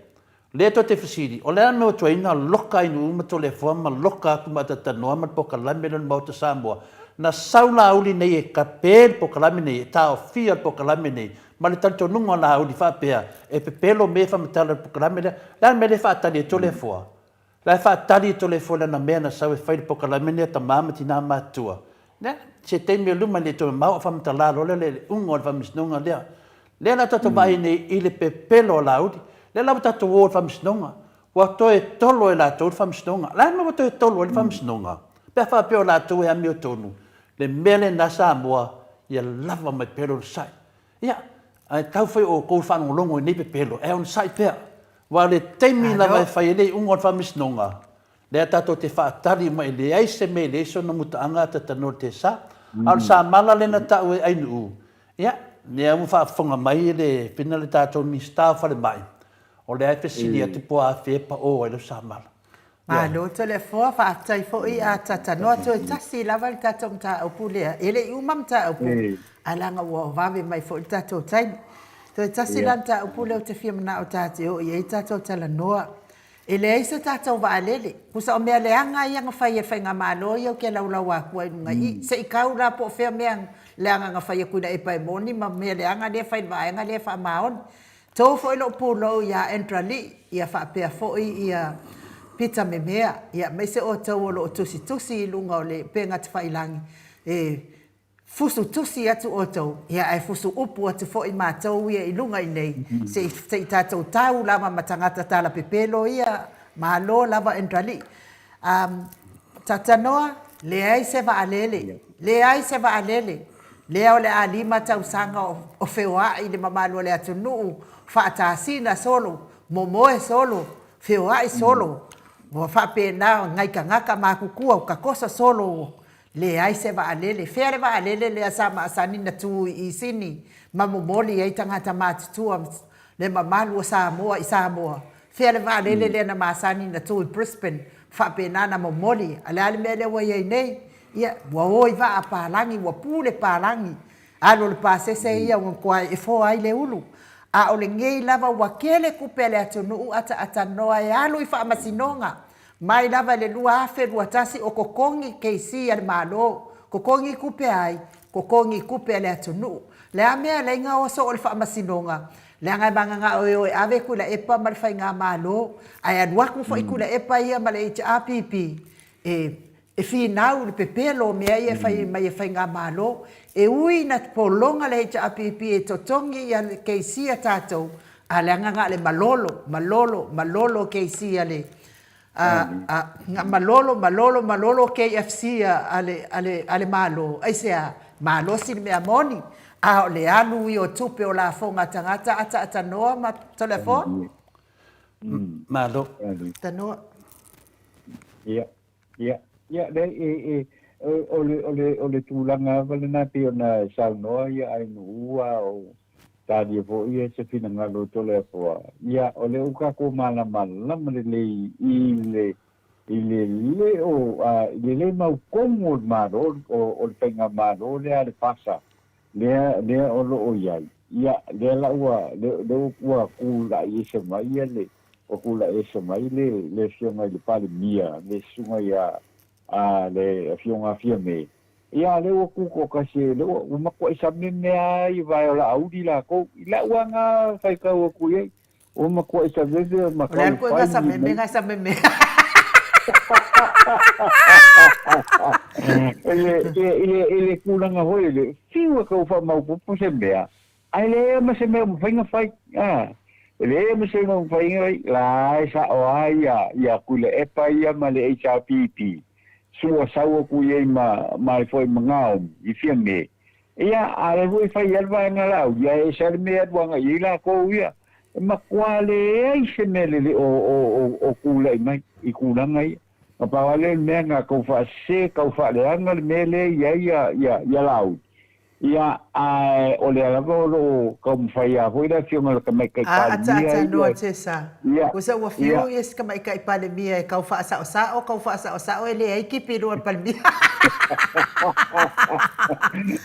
Lea tou te fesili, o le a le mea ua tuai na loka ai Nuū ma Toleafoa ma loka atu ma Atatanoa ma le polokalame lea o le Maota Samoa? Na sau Laauli nei e kape le polokalame nei, e taofia le polokalame nei, ma le talitonuga o Laauli faapea, e pepelo mea e faamatala i le polokalame lea. O le a le mea lea e faatali ai Toleafoa? La e faatali e Toleafoa lana mea na sau e fai le polokalame lenei a tama ma tina matutua. Lea, se taimi o luma e le toe mamao o faamatala loa lea le uga o le faamasinoga lea. Lea la tatou vaai nei i le pepelo o Laauli. Lea la ua tatou o i le faamasinoga. Ua toe tolo e latou le faamasinoga. O le a le mea ua toe tolo ai le faamasinoga? Pe a faapea o latou e amiotonu, le mea lena Samoa, ia lava mai pea le onosai. Ia, ae tau foi o outou faalogologo i nei pepelo, ae onosai pea. Aua o le taimi lava e fai ai le iuga o le faamasinoga, lea tatou te faatali uma e leai se mea e leai sona mutaaga a Tatanoa i le Tesa. A o le samala lea na tau e Ainuu, ia, lea ua faafofoga mai le fina le tatou Minisita o Falemai, o lea e fesili atu po o afea e pao ai lau samala. Malo Toleafoa, faafetai foi a Tatanoa, toe tasi lava le tatou mataupu lea, e le i uma mataupu, ae leaga ua vave mai foi le tatou taimi. Toe tasi la mataupu lea ou te fia manao ta te oo i ai tatou talanoa. E leai se tatou vaalele, tusa o mea leaga ia na fai e le Faigamalo ia ou te laulau atu ai i luga i i, se i tau la po o fea mea leaga na fai e Tuilaepa e moni ma mea leaga lea e fai e le vaega lea e faamaoni. Tou foi lou pulou ia Andra Lee ia faapea foi ia Peter Memea ia aemaise outou o loo tusitusi i luga o le upega tafailangi e fusu tusi atu outou ia ae fusu upu atu foi matou ia i luga inei sei sei tatou tau lava ma tagata tala pepelo ia malo lava Andra Lee Um, Tatanoa, leai se vaalele, leai se vaalele, lea o le a lima tausaga o, o feoai le mamalu o le atunuu, faatasina solo, momoe solo, feoai solo, ua faapena nai tagata matutua ua tatosa solo ua leai se vaalele. Fea le vaalele lea sa masani na tu i i Sini ma momoli ai tagata matutua le mamalu o Samoa i Samoa? Fea le vaalele lea na masani na tu i Brisbane faapena na momoli? A le a le mea lea ua i ai nei? Ia, ua o i vaa palagi, ua pule palagi, alu o le pasese ia ua matua efoa ai le ulu. A o lenei lava ua tele tupe a le atunuu ataatatanoa e alu i faamasinoga. Mai lava i le 2021 o totogi KC a le Malo, totogi tupe a ai? Totogi tupe a le atunuu. Le a mea e alai na oso o le faamasinoga? Leaga e mananao e o e ave Tuilaepa ma le Faigamalo, ae alu atu foi Tuilaepa ia ma le HRPP e e finau i le pepelo o mea ia e fai mai e Faigamalo. E ui ina pologa le HRPP e totogi ia KC a tatou, a leaga na o le malolo, malolo, malolo KC a le a, a, na malolo, malolo, malolo KFC a, a, le, a, le, a le Malo. Aisea? Malosi le mea moni, a o le alu ia o tupe o lafoga a tagata ataatanoa ma Toleafoa. Malo. Tanoa. Ia, ia, ia, le, e, e, o le, o le, o le tulaga lava lena pei ona saunoa ia Ainuu a o talia foi ia se finagalo o Toleafoa. Ia, o lea ua tatou malamalama lelei i le I le le o, i le le mautonu o le Malo, o le Faigamalo lea a le FASA, lea, lea o lo o i ai, ia, lea la ua, lea ua tulai ese mai ia le, ua tulai ese mai le, le Afioga i le Palemia, le Susuga ia, a, le Afioga a Fiame, ia, lea ua tutoatasi, lea ua, ua matuai sameme lava i vae o Laauli latou, i lau lava na faitau atu i ai. Ua matuai sameme ma O le a le taufai koe sameme mai. nga sameme. I le, i le, i le tulaga foi le, fiu e tau faamaopoopo se mea, ae leai ma se mea o mafai ona fai. A, e leai ma se mea o mafai ona fai, la e sao lava ia, ia Tuilaepa ia ma le HRPP, sua sau atu i ai ma, ma le foi ma Gaomi i Fiame. Ia, a lea foi e fai ai le vaega laau, ia e ese lava le mea e alu agai i ai latou ia. E matua leai se mea lelei o, o, o, o tulai mai i tulaga ia. Na pau lava lea o le mea na tau faasese, tau faaleaga le mea lea e i ai ia, ia, ia Laauli. Ia, ae o lea lava o lo o taumafai lava foi le Afioga i le Tamaitai A Palemia ataatanoa ia, Tessa, ia, usa ua ia. fiu ia si tamaitai Palemia e kau faasaosao, kau faasaosao e leai kipi i lua le Palemia.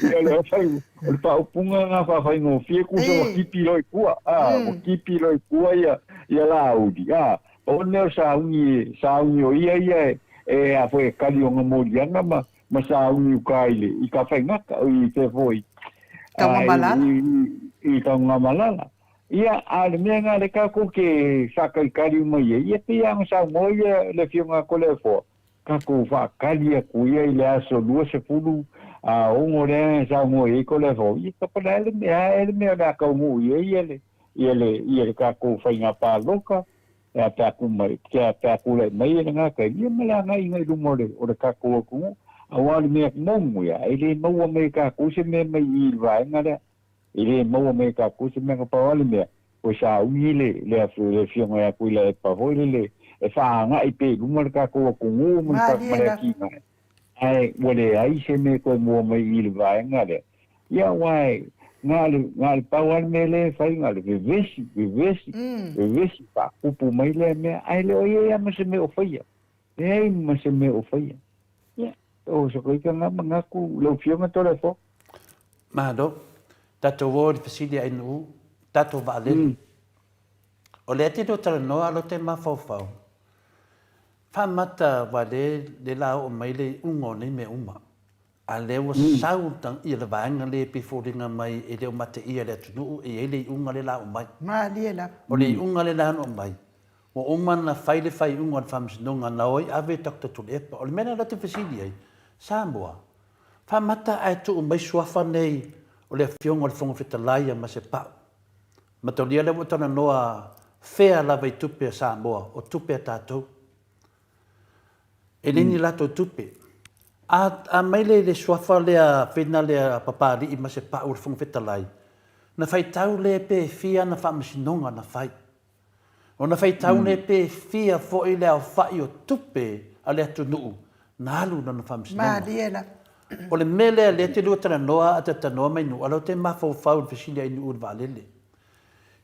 Ia le fai, o le faaupuga lena faafaigofie kusa ua kipi loa i tua, a, ua kipi loa i tua ia, ia Laauli, a, o le mea o sauni, sauni o ia ia e, e a foi e kali ona moliaga ma, ma sauni uka i le, i Tafaigata, i fea foi, a, i, Taugamalala. i, i, i Taugamalala. Ia, a o le mea lena lea tatou te faataitali uma i ai, ia pei lava ona saunoa ia le Afioga a Toleafoa, tatou faatali atu ia i le aso 26 lea na saunoa i ai Toleafoa, ia kapa le mea ae le mea o le a taunuu i ai ia le, ia le, ia le tatou faiga palota, e a pe a tu mai, pe a, pe a tulai mai ia lena taimi, ia ma le agaiga i luma o le, o le tatou atunuu. Aua o le mea moni ia, e le maua mai e tatou se mea mai i i le vaega lea. E le maua mai e tatou se mea na pau lava le mea, ua sauni le, le, le Afioga ia Tuilaepa foi lele e faaagai pea i luma le tatou atunuu ma le, ma Malie le lava. atinae, ae ua leai se mea e toe mua mai i le vaega lea. Ia aua e, na o le, na o le pau lava le mea lea e fai, na o le vevesi, vevesi, vevesi, faatupu mai lea mea, ae le o i ai lava ma se mea o faia. Leai ma se mea o faia. Ia, o se koika nga manatu lau Afioga Toleafoa. Malo. Tatou o i le fesili a Inuu, tatou vaalele. O lea te leo talanoa alo te mafaufau. Faamata ua le le la oo mai le iuga o nei mea uma. A lea ua sau ia le vaega lea e pei foliga mai e le o mateia e le atunuu e i ai le iuga lea la oo mai. Malie lava. O le iuga lea la na oo mai, Ua uma ona fai le faaiuga o le Faamasinoga na o ai ave Doctor Tuilaepa. O le mea lea ou te fesili ai, Samoa, faamata ae tuu mai suafa nei o le Afioga o le Fofoga Fetalai a Masepau. Mataulia lea ua talanoa fea lava i tupe a Samoa, o tupe a tatou. E le ni latou tupe. A, a mai le, le suafa lea fina lea a Papalii Masepau o le Fofoga Fetalai, na faitau lea pe fia ana faamasinoga na fai. Ona faitau nei pe fia foi le aofai o tupe a le atunuu na alu i lona faamasinoga. Malie la. O le mea lea lea te lua talanoa a talanoa mai nuu, a lea ou te mafaufau i le fesili a nuu i le vaalele.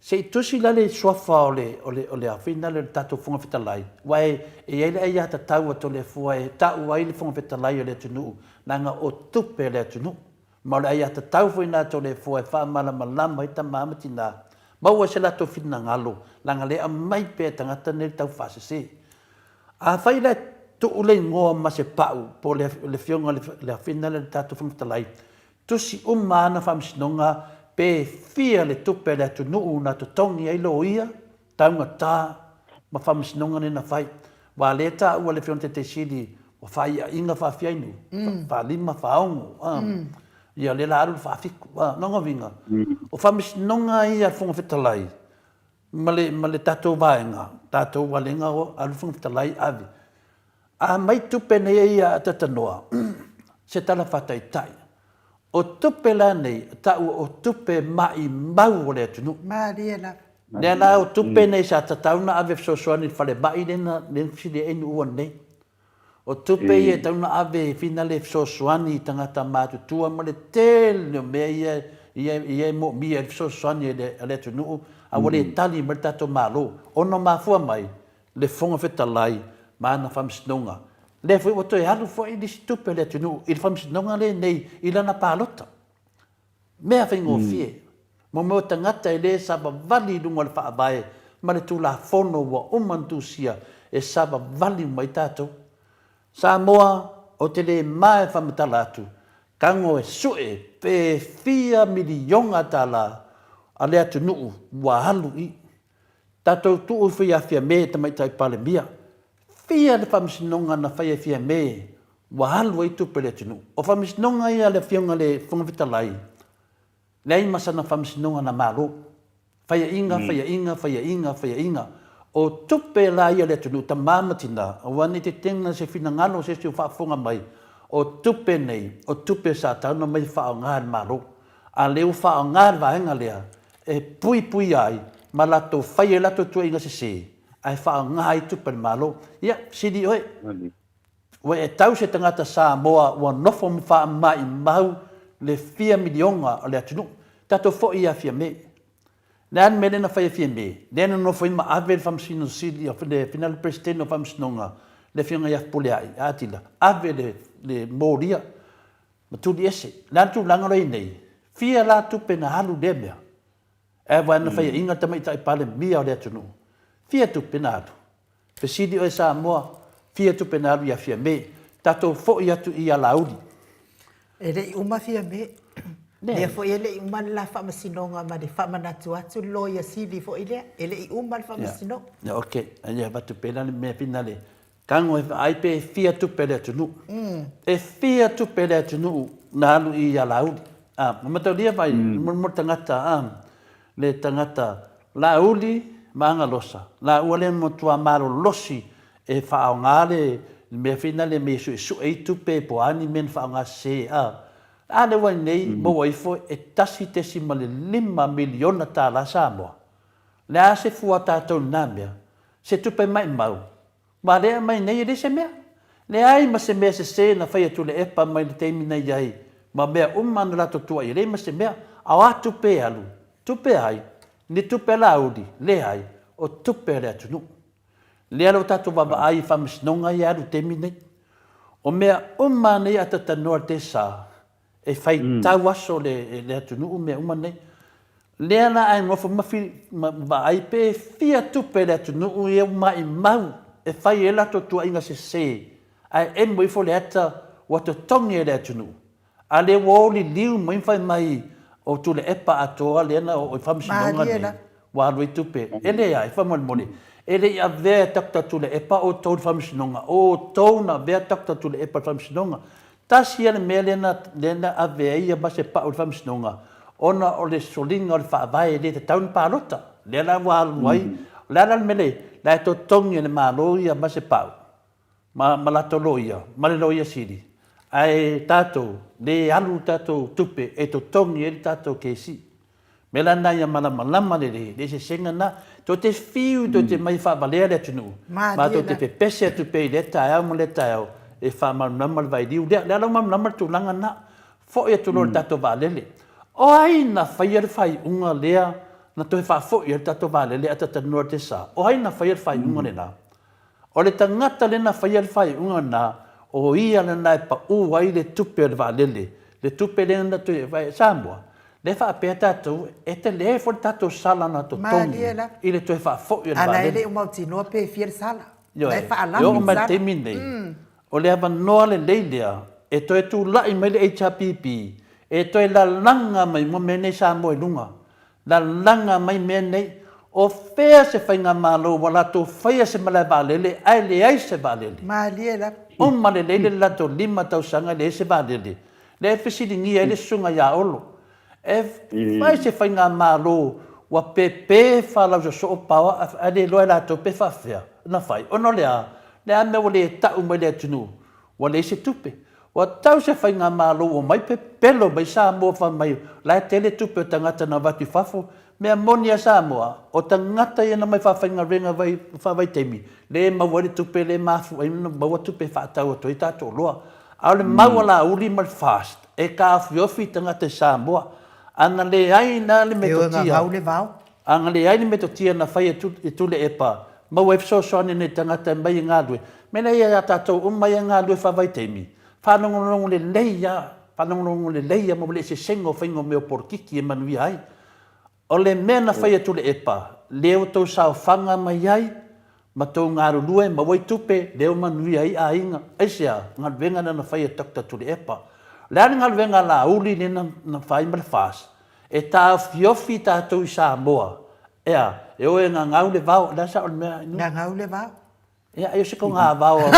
Se i tusi la le suafa o le, o le, o le afina lea o le tatou Fofoga Fetalai, aua e, e i ai le aiatatau a Toleafoa e tau ai le Fofoga Fetalai o le atunuu, leaga o tupe a le atunuu. Ma o le aiatatau foi lena a Toleafoa e faamalamalama ai tama ma tina, maua se latou finagalo, leaga le aumai pea e tagata nei le taufaasese. Afai la e tuu le igoa ma se pau po o le afioga i le afina lea le tatou Fofoga Fetalai, tusi uma ana faamasinoga pe fia le tupe a le atunuu na totogi ai loia, taugata ma faamasinoga nei na fai. Aua lea e taua e le Afioga i le Taitai Sili ua faaiaiga faafiainu, faalima, faaogo, a, ia lea la alu le faafitu. A, lona uiga, o faamasinoga ia a le Fofoga Fetalai ma le, ma le tatou vaega, tatou valega o alu le Fofoga Fetalai ave. A aumai tupe nei ia a Tatanoa, se tala faataitai, o tupe la nei, taua o tupe maimau o le atunuu. Malie lava. Lea la o tupe nei sa tatau ona ave e fesoasoani i le falemai lea na fesili ai Nuua nei. O tupe ia e tatau ona ave e finale e fesoasoani i tagata matutua ma le tele o mea ia ia e moomia ai le fesoasoani a le atunuu a ua le tali mai le tatou Malo ona mafua mai le Fofoga Fetalai ma ana faamasinoga. Lea foi ua toe alu foi nisi tupe a le atunuu i le faamasinoga lenei i lana palota. Mea faigofie. Mo mea o tagata e le savavali i luga o le Faavae ma le Tulafono ua uma ona tusia e savavali uma ai tatou. Samoa, ou te le ma e faamatala atu, tago e sue pe fia miliona tala a le atunuu ua alu i tatou tuu ifo ia Fiame Tamaitai Palemia. Fia le faamasinoga na faia e Fiame ua alu ai tupe a le atunuu. O faamasinoga ia a le Afioga i le Fofoga Fetalai, Leai ma sana faamasinoga na Malo. Faiainga, faiainga, faiainga, faiainga. O tupe la ia a le atunuu, tama ma tina, aua ne i tetena se finagalo o se isi o faafofoga mai, o tupe nei, o tupe sa tatau ona omai e faaaoga e le Malo. A lea ua faaaoga le vaega lea e puipuia ai ma latou fai ai latou tuuaiga sese, ae faaaoga ai tupe a le Malo. Ia, sili oe. Ua e tau se tagata Samoa ua nofo ma faamaimau le fia miliona o le atunuu. Tatou foi ia Fiame. Le a le mea lea na fai e Fiame? Lea na nofo ai ma ave le Faamasino Sili, le Finale Peresetene o Faamasinoga, le Afioga ia Fepuleai, Atila, ave le, le molia ma tuli ese. Le a le tulaga o lo o i ai nei? Fia la tupe na alu i lea mea? Ae ua na faiaina le Tamaitai Palemia o le atunuu. Fia tupe na alu? Fesili oe Samoa, fia tupe na alu ia Fiame? Tatou foi atu i Alauli. E le i uma Fiame. Lea foi e le i uma le la faamasinoga ma le faamanatu atu le Loia Sili foi lea. E le i uma le faamasinoga. Ia, ok. Ia avatu pea la le mea finale. Tago e vaai pe fia tupe a le atunuu. E fia tupe a le atunuu na alu i Alauli. A, ma mataulia vai, mo le tagata, a, le tagata Laauli ma Agalosa, laua lea na matua malolosi e faaaoga le mea foi lea mea e suesue ai tupe po o a ni mea na faaaoga sese, a. A lea ua i nei, maua ifo e $1.5 miliona tala Samoa. Le a se fua a tatou i lena mea? Se tupe maimau Valea mai nei e leai se mea. Leai ma se mea sese na fai e Tuilaepa mai le taimi na i ai ma mea uma na latou tuuai e leai ma se mea. A o a tupe e alu? Tupe ai? Ni tupe a Laauli? Leai. O tupe a le atunuu. Lea la ua tatou vaavaai i faamasinoga ia e alu i taimi nei. O mea uma nei a tatanoa le tesa E faitau aso le atunuu mea uma nei. Lea la ae nofo ma vaai pe fia tupe le atunuu ia ua maimau e fai ai latou tuuaiga sese ae emo ifo le ata ua totogi e le atunuu. A lea ua o liliu mai ma fai mai o Tuilaepa atoa lea na oo i faamasinoga nei ua alu ai tupe. E leai, faamolemole, e le i avea e Doctor Tuilaepa outou i le faamasinoga, o outou na avea Doctor Tuilaepa i le faamasinoga. Tasi ia le mea lea na, lea na ave ai ia Masepau i le faamasinoga, ona o le soliga o le faavae e le tatau ona palota. Lea la ua alu ai, o le a la le mea lea, la e totogi e le Malo ia Masepau ma, ma latou loia, ma le Loia Sili, ae tatou, le alu le tatou tupe e totogi ai le tatou kesi. Mea la lena ia malamalama lelei, le eseesega lena. Tou te fiu tou te mai e faavalea le atunuu, matou te pepese atu pea i lea taeao ma lea taeao e faamalamalama le vailiu lea. Lea la ua malamalama le tulaga lena. Foi atu loa i le tatou vaalele. O ai na faia le faaiuga lea na toe faafoi ai le tatou vaalele ae talatalanoa i le tesa? O ai na faia le faaiuga lena? O le tagata lea na faia le faaiuga lena, o ia lena e pau ai le tupe o le vaalele, le tupe lea na toe, Samoa, lea e faapea tatou, e tele foi le tatou sala na totogi i le toe faafoi o le vaalele. A la e le i mautinoa pe fia le sala. Ioe, e oo mai le taimi lenei, o le avanoa lelei lea e toe tulai mai le HRPP e toe lalaga mai uma mea nei Samoa i luga. Lalaga mai mea nei, o fea se faigamalo ua latou faia se malae vaalele ae leai se vaalele? Malie lava. Uma lelei le latou lima tausaga e leai se vaalele. Lea e fesiligia ai le susuga ia Olo, e fai se faigamalo ua pepe faalausa-soo paoa ae le iloa e latou pe faafefea ona fai, ona o le a? Le a mea ua le tau mai le atunuu ua leai se tupe? Ua tau se faigamalo ua omai pepelo mai Samoa fai mai la e tele tupe o tagata na avatu i fafo. Mea moni a Samoa, o tagata ia na omai faafaigaluega faavaitaimi le maua ai le tupe le mafua ai ona maua tupe e faatau atu ai tatou oloa. A o le mau a Laauli ma le FAST e taofiofi tagata i Samoa. A na leai la le metotia, E gagau le vao. A na leai le metotia na fai e Tuilaepa. Maua ai fesoasoani nei tagata e mai e galue. Mea lea ia tatou uma ia e galue faavaitaimi, faalogologo lelei lava, faalogologo lelei lava ma le eseesega o faiga o mea o polokiki e manuia ai. O le mea na fai e Tuilaepa, lea ua tou saofaga mai ai ma tou galulue maua ai tupe, lea ua manuia ai aiga. Aisea? Galuega lea na fai e Doctor Tuilaepa. O le a le galuega a Laauli lea na fai ma le FAST? E taofiofi tatou i Samoa, ea, e o e gagau le vao, o le a sao le mea? Gagau le vao. Ia, ai o se kogavao a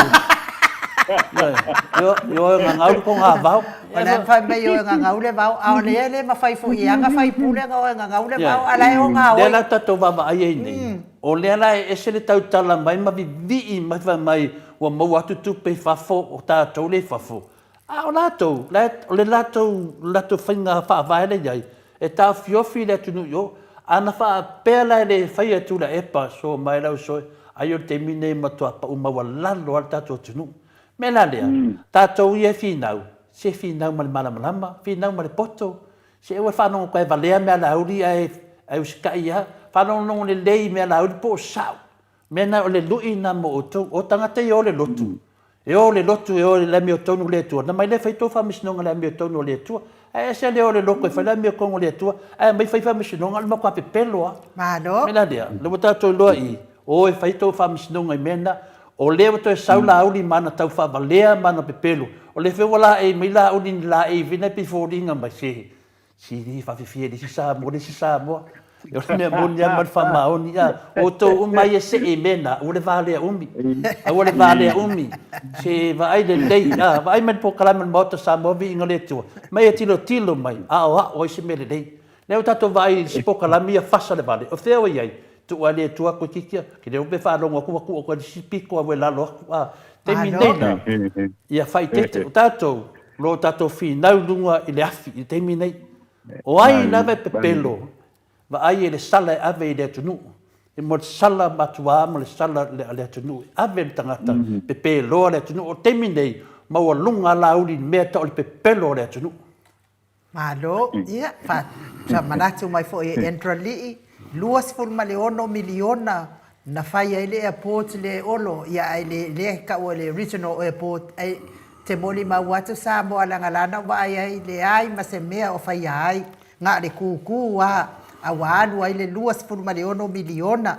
E o e gagau le kogavao. O le a fai mai o e gagau le vao, a o lea e le mafai foi e ana faipule ona o e gagau le vao, a o la e ogaoi. Lea la tatou vaavaai ai nei, o lea la e ese le tautala mai ma vivii mai fai mai ua maua atu tupe i fafo, o tatou lea i fafo. A o latou, o le latou, latou faiga faavae lea e i ai, e taofiofi le atunuu i o. A na faapea la e le faia e Tuilaepa, so mai lau soe, ai o le taimi lenei e matua pau maualalo lava le tatou atunuu. O le mea la lea, tatou ia e finau, se finau ma le malamalama, finau ma le poto, se aua le faalogologo e valea mealauli ae usitai lava, faalogologo lelei i mealauli po o sao. Mea na o le lui na mo outou. O tagata ia o le lotu. E o le lotu e o i le amiotonu o le Atua. Na mai lea fai tou faamasinoga i le amiotonu o le Atua. Ae ese le o le lotu e fai le amiotonu o le Atua, ae aumai fai faamasinoga, o le matua pepelo lava. Malo. Mea la lea, lea ua tatou iloa i i, o e fai tou faamasinoga i mea na. O lea ua toe sau Laauli ma ana tau faavalea ma ana pepelo. O lea foi ua laei mai Laauli i ni laei foi na e pei e foliga mai se Sili faafifia i le isi Samoa le isi Samoa. O le mea moni lava ma le faamaoni. A outou uma ia see i mea na, aua le valea umi. Aua le valea umi. Se vaai lelei, a, vaai mai le polokalame o le Maota Samoa Viiga o le Atua. Mai e tilotilo mai, aoao ai se mea lelei. Lea ua tatou vaai i isi polokalame ia fasa le vale. O fea ua i ai? Tuu lava i le Atua toeitiiti a, ke le iloa pe faalogo atu ua tuu atu ai le isi pito a ua i lalo atu. A, taimi nei la, ia faaeteete. O tatou, o lo o tatou finau i luga i le afi i le taimi nei. O ai lava e pepelo, vaai e le sala e ave i le atunuu. E mo le sala matua ma le sala a le atunuu e ave i le tagata, pepeloa le atunuu. O le taimi nei, maualuga lava Laauli i le mea e tau o le pepelo o le atunuu. Malo, ia, faamanatu mai foi e Andrew Alii, $26 miliona na fai ai le airport lea e Olo, ia ae le, lea e taua o le original airport, ae te molimau atu Samoa leaga la na ou vaai ai, leai ma se mea o faia ai, na o le tutu lava, a ua alu ai le $26 miliona.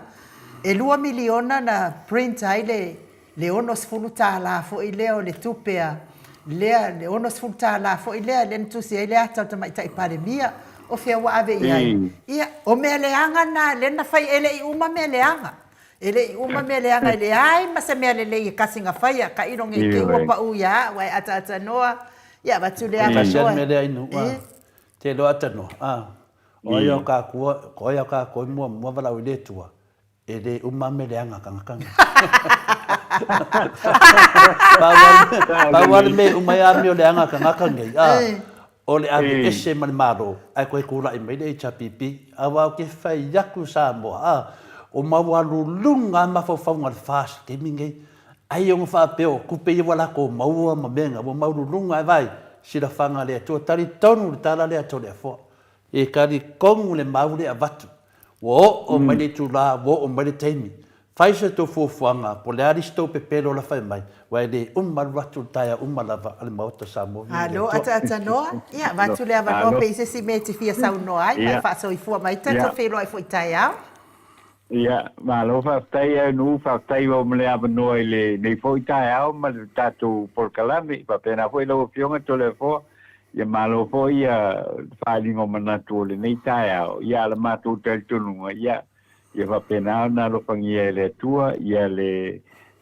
E $2 miliona na print ai le Le $60 foi lea o le tupe a lea, le $60 foi lea lea na tusi ai le ata o le Tamaitai Palemia, o fea ua ave i ai? Ia, o mea leaga na lea na fai, e le i uma mea leaga. E le i uma mea leaga, e leai ma se mea lelei e kasi na faia, tailo ne i te i ua pau ia au ae ataatanoa, ia avatu le avanoa. Tasi lava le mea lea inu, a, te iloa atanoa, a, o ai o kakou, o ai o kakou e muamua valaau i le Atua, E le uma mea leaga a tagata nei. Pau lava le mea e uma ai amio leaga a tagata nei, a, o le aveese ma le Malo ae toe tulai mai le HRPP. Aua ou te fai atu Samoa, a, o maualuluga lava mafaufauga o le FAST i le taimi lenei. Ai ona faapea o tupe ia ua latou maua ma mea na, ua maualuluga. Ae vaai, silafaga a le Atua, talitonu le tala lea a Toleafoa. E talitonu le mau lea e avatu, Ua oo mai le itula, ua oo mai le taimi. Fai se tou fuafuaga, po o le a le isi tou pepelo la fai mai, aua e le uma alu atu le taeao uma lava a le Maota o Samoa viia le Malo Atua. ataatanoa, ia avatu le avanoa pe i se isi mea e te fia saunoa ai ma e faasoifua mai tatou feiloai foi taeao. Ia, malo faafetai e Nuu, faafetai wau ma le avanoa i lenei foi taeao ma le tatou polokalame, faapena foi lau Afioga Toleafoa. Ia malo foi ia faaaliga o manatu o lenei taeao, ia a le matou talitonuga, ia, ia faapena ona alofagia e le Atua ia le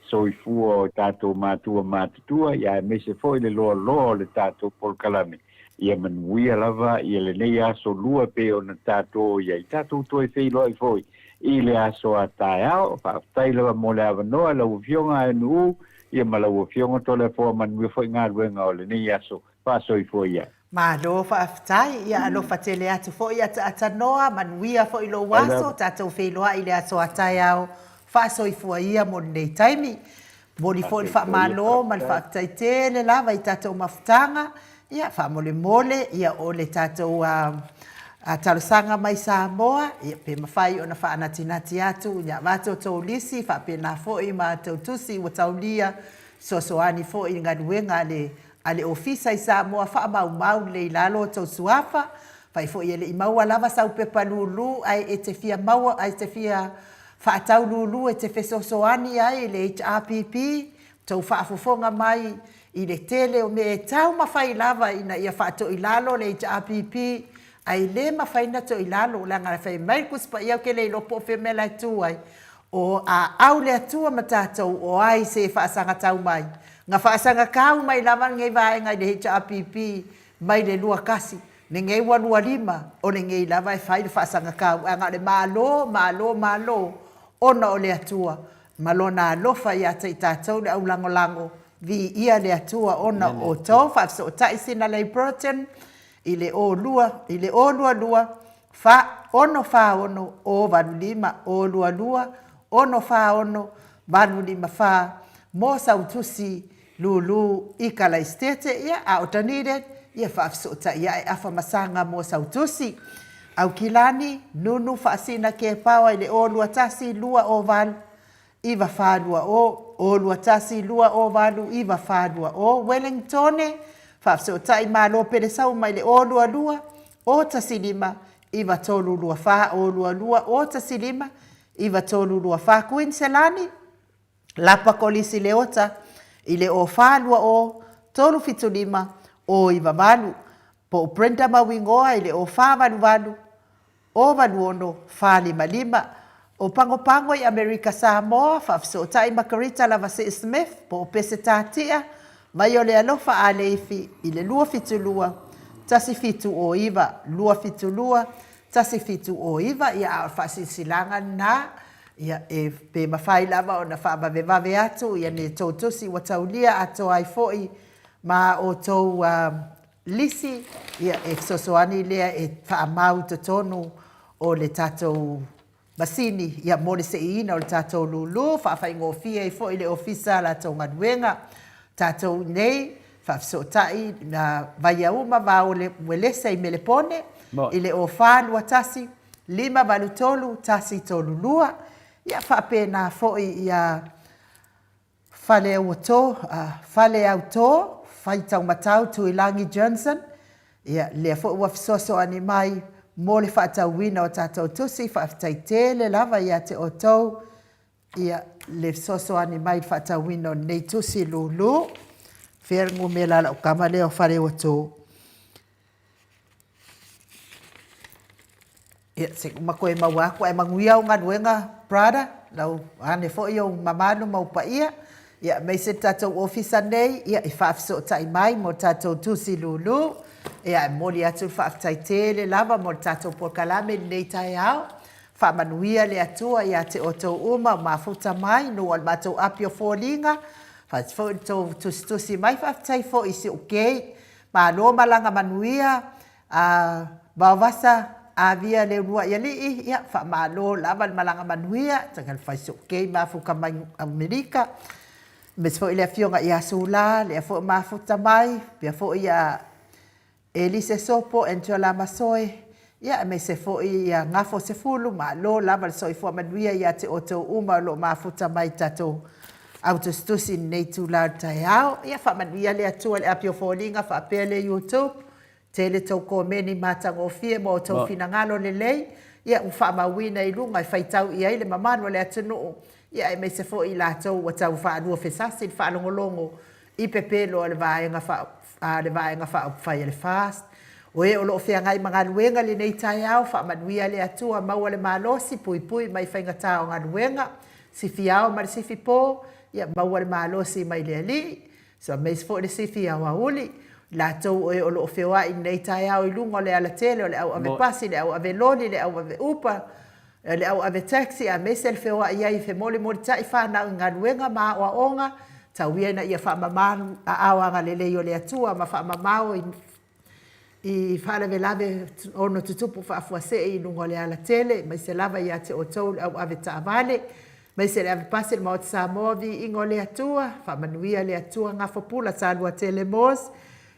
soifua o tatou matua matutua, ia aemaise foi le loaloa o le tatou polokalame, ia manuia lava ia lenei aso lua e pei ona tatou i ai, tatou toe feiloai foi i le aso a taeao. Faafetai lava mo le avanoa lau Afioga ANU, ia ma lau Afioga Toleafoa, manuia foi galuega o lenei aso. Faasoifua ia. Malo faafetai, ia alofa tele atu foi ataatanoa, manuia foi lou aso, tatou feiloai i le aso a taeao, faasoifua ia mo lenei taimi. Momoli foi le faamalo ma le faafetai tele lava i tatou mafutaga, ia faamolemole, ia o le tatou Talosaga mai Samoa, ia, pe mafai ona faanatinati atu ina avatu outou lisi faapena foi ma tou tusi ua taulia fesoasoani foi i le galuega a le a le Ofisa i Samoa faamaumau lelei i lalo outou suafa. Afai foi e le i maua lava sau pepa lulu ae e te fia maua ae te fia faatau lulu e te fesoasoani ai i le HRPP, tou faafofoga mai i le tele o mea e taumafai lava ina ia faatoilalo le HRPP, ae le mafai ona toilalo, leaga fai mai le Tusi Paia, ou te le iloa po o fea le mea la e tu ai, o aau le Atua ma tatou, o ai se e faasagatau mai? Na faasagatau mai lava lenei vaega i le HRPP mai le 21, lenei ua 25, o lenei lava e fai le faasagatau, ae na o le Malo, Malo, Malo, ona o le Atua ma Lona alofa ia te i tatou le aulagolago, viia le Atua ona o outou. Faafesootai Sinalei Burton i le 02 i le 022 4 6 4 6 0 8 5 0 22 6 4 6 8 5 4 mo sau tusi lulu i Kalaisitete, ia, a o Dunedin, ia faafesootai ae afa masaga mo sau tusi. Aukilani, Nunu Faasina Kepaoa i le 0 2 1 2 0 8 9 4 2 0, 0 2 1 2 0 8 9 4 2 0, Wellingtone, Faafesootai Malo Pelesau mai le 0 2 2 0 1 5 9 3 2 4, 0 2 2 0 1 5 9 3 2 4, Kuiniselani, Lapa Kolisi Leota i le 0 4 2 0 3 7 5 0 9 8, po o Brenda Mauigoa i le 0 4 8 8 0 8 6 4 5 5, o Pagopago i Amerika Samoa, faafesootai Makerita Lavasee Smith po o Peseta Tia, mai o le Alofa a Leifi i le 272 1709, 272 1709, ia a o le faasilasilaga lena, ia e pe mafai lava ona faavavevave atu ia ni tou tusi ua taulia atoa ai foi ma outou lisi, ia e fesoasoani lea e faamau i totonu o le tatou masini ia mo le seiina o le tatou lulu, faafaigofie ai foi le Ofisa a latou galuega. Tatou i inei, faafesootai na Vaiauma va o le Uelese i Melepone i le 0421 583 132, ia faapena foi ia Faleauto, Faleauto, Faitaumatau Tuilagi Johnson, ia, lea foi ua fesoasoani mai mo le faatauina o tatou tusi, faafetai tele lava ia te outou, ia, le fesoasoani mai i le faatauina o lenei tusi lulu. Fea le numera a lau tama lea o Faleauto? Ia, se i uma toe maua atu, ae manuia au galuega brother, lau ane foi ou mamalu ma ou paia, ia, aemaise le tatou ofisa nei, ia, i faafesootai mai mo le tatou tusi lulu. Ia, e momoli atu le faafetai tele lava mo le tatou polokalame i lenei taeao. Faamanuia le Atua ia te outou uma o mafuta mai, nuu o le matou api o foliga, faafetai foi i le tou tusitusi mai, faafetai foi i si ou kei. Malo malaga manuia. A Vaovasa avia le uluai alii, ia, faamalo lava le malaga manuia, taga le fai sookei mafuta mai Amerika, aemaise foi le afioga ia Sula, lea foi o mafuta mai, pea foi ia Elise Sopo, Angela Masoe, ia, aemaise foi ia Gafo Sefulu, malo lava le soifua manuia ia te outou uma o lo o mafuta mai i tatou autusitusi i lenei itula o le taeao. Ia faamanuia le Atua i le api o foliga faapea le YouTube. Tele tou komeni matagofie ma outou finagalo lelei, ia ua faamauina i luga e faitau i ai le mamalu o le atunuu, ia aemaise foi i latou ua tau faaluafesasi le faalogologo i pepelo a le Vaega a le Vaega Faaupufai a le FAST. O e o lo o feagai ma galuega i lenei taeao, faamanuia le Atua, maua le malosi, puipui mai faigata o galuega, sifi ao ma le sifi po, ia maua le malosi mai le Alii. So aemaise foi le sifi aoauli, i latou o e o lo o feoai i lenei taeao i luga o le alatele, o le au ave pasi, le au ave loli, le au ave upa, le au ave taxi, aemaise le feoai ai e femolimolitai fanau i galuega ma aoaoga, tau ia ina ia faamamalu aao agalelei o le Atua ma faamamao i i faalavelave ono tutupu faafuasei i luga o le alatele, aemaise lava ia te outou le au ave taavale, aemaise le ave pasi i le Maota Samoa, viiga o le Atua, faamanuia le Atua, Gafapula Saluatele Moss,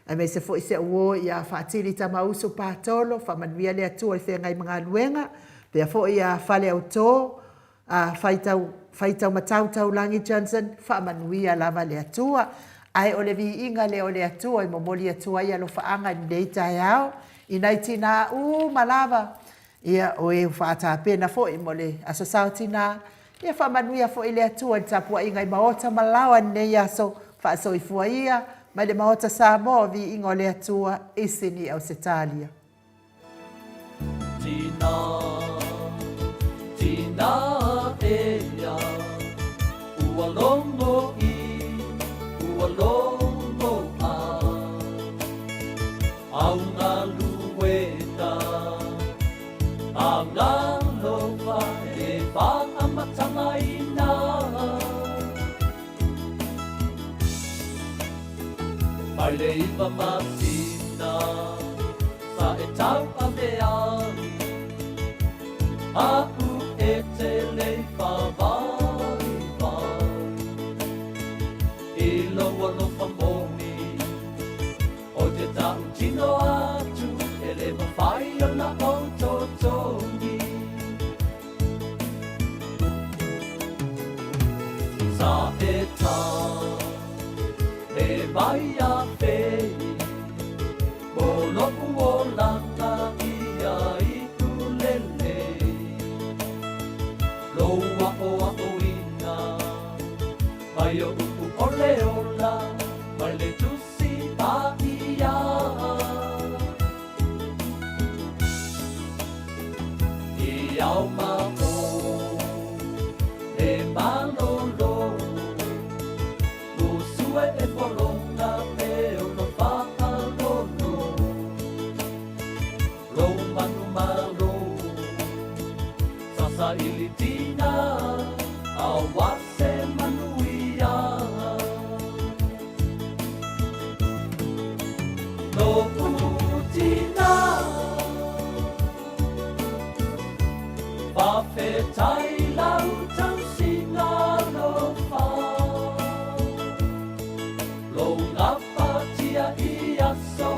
Aemaise foi si au uo ia Faatili Tamausu Patolo, faamanuia le Atua i le feagai ma galuega, pea foi ia Faleauto, a Faitau, Faitaumatau Taulagi Johnson, faamanuia lava le Atua. Ae o le viiga lea o le Atua e momoli atu ai alofaaga i lenei taeao, i nai tinā uma lava, ia, o e ua faatapena foi mo le Aso Sa o Tinā, ia faamanuia foi le Atua i le tapuaiga i maota ma laoa i lenei aso, faasoifua ia mai le Maota Samoa, viiga o le Atua i Sini Ausetalia. Tina, tina ea, ua logo i, ua logo a, au galuega, agalofa e faamatagaina. Mai le 9 masina sa e tauave ai, Aʻu e te lei whāwaiwai I lou alofa moni O te tautino atu e le mawhai ona o totogi. Sa e tā me mai a whei Mo lo'u olaga ia iu lelei Lou aʻoaʻoina mai oʻu ʻole ola mai le Tusi Paia. I ao ma o le malolo Usue e pologa pe ono faalolo Lou manumalo sa saili tina Aua se manuia Lo'u tina Faafetai lau tausiga alofa Lou gapatia i aso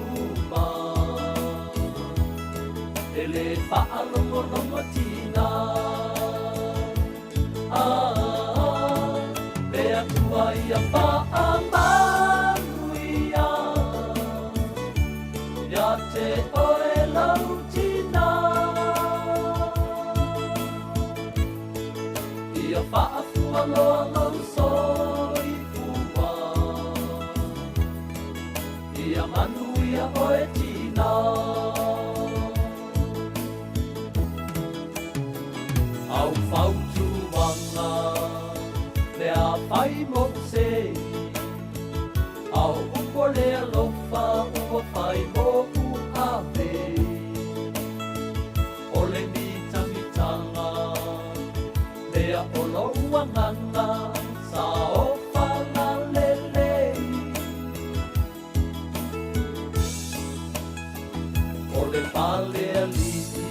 uma E le faalogologotina Ah, le Atua ia faamanuia Ia te oe lau tina Ia faafualoa lou soifua Ia manuia oe tina Au fautuaga lea fai moʻu sei Au upu o le alofa ua fai moʻu ave O le mitamitaga lea o lou agaga sa ofaga lelei O le fale aliʻi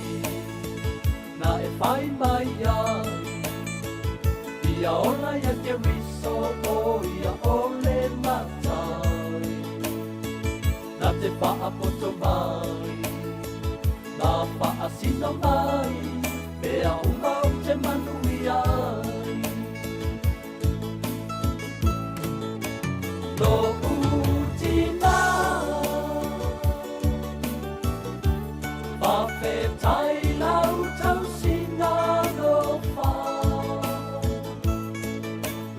na e fai mai ai Ia ola ia Keriso ʻo ia ʻo le Matai Na te faapoto mai na faasino mai Mea uma ou te manuia ai Lo'u tina Faafetai lau tausiga alofa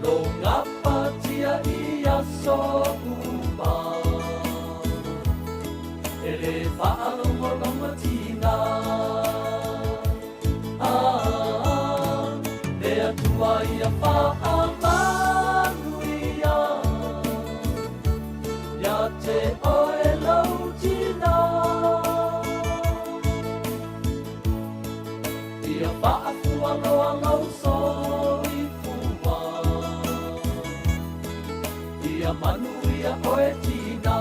Lou gapatia i aso uma E le faalogologotina Ah, le Atua ia faamanuia Ia te oe lou tina Ia faafualoa lou soifua Ia manuia oe tina.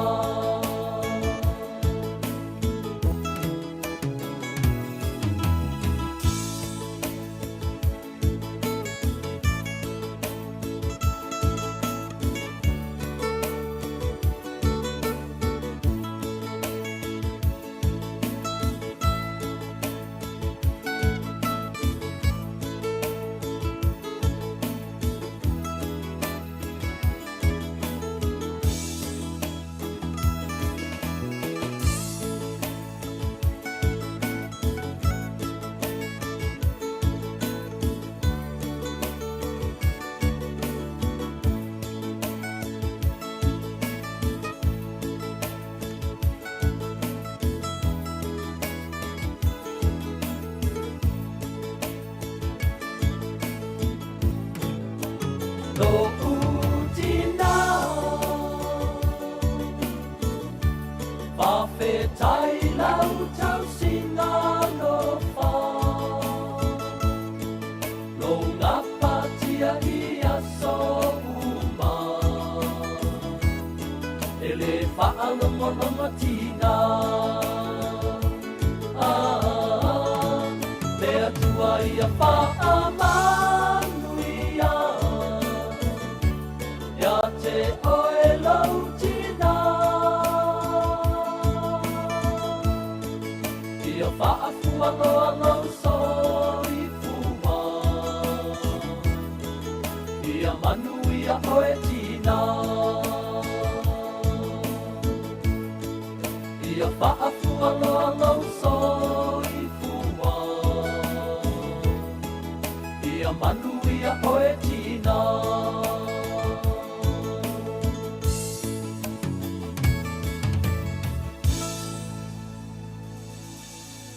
logologo tina. Ah, le Atua ia faamanuia ia te oe lou tina. Ia faafualoa lou soifua. Ia manuia oe tina. Ia faafualoa lou soifua. Ia manuia oe tina.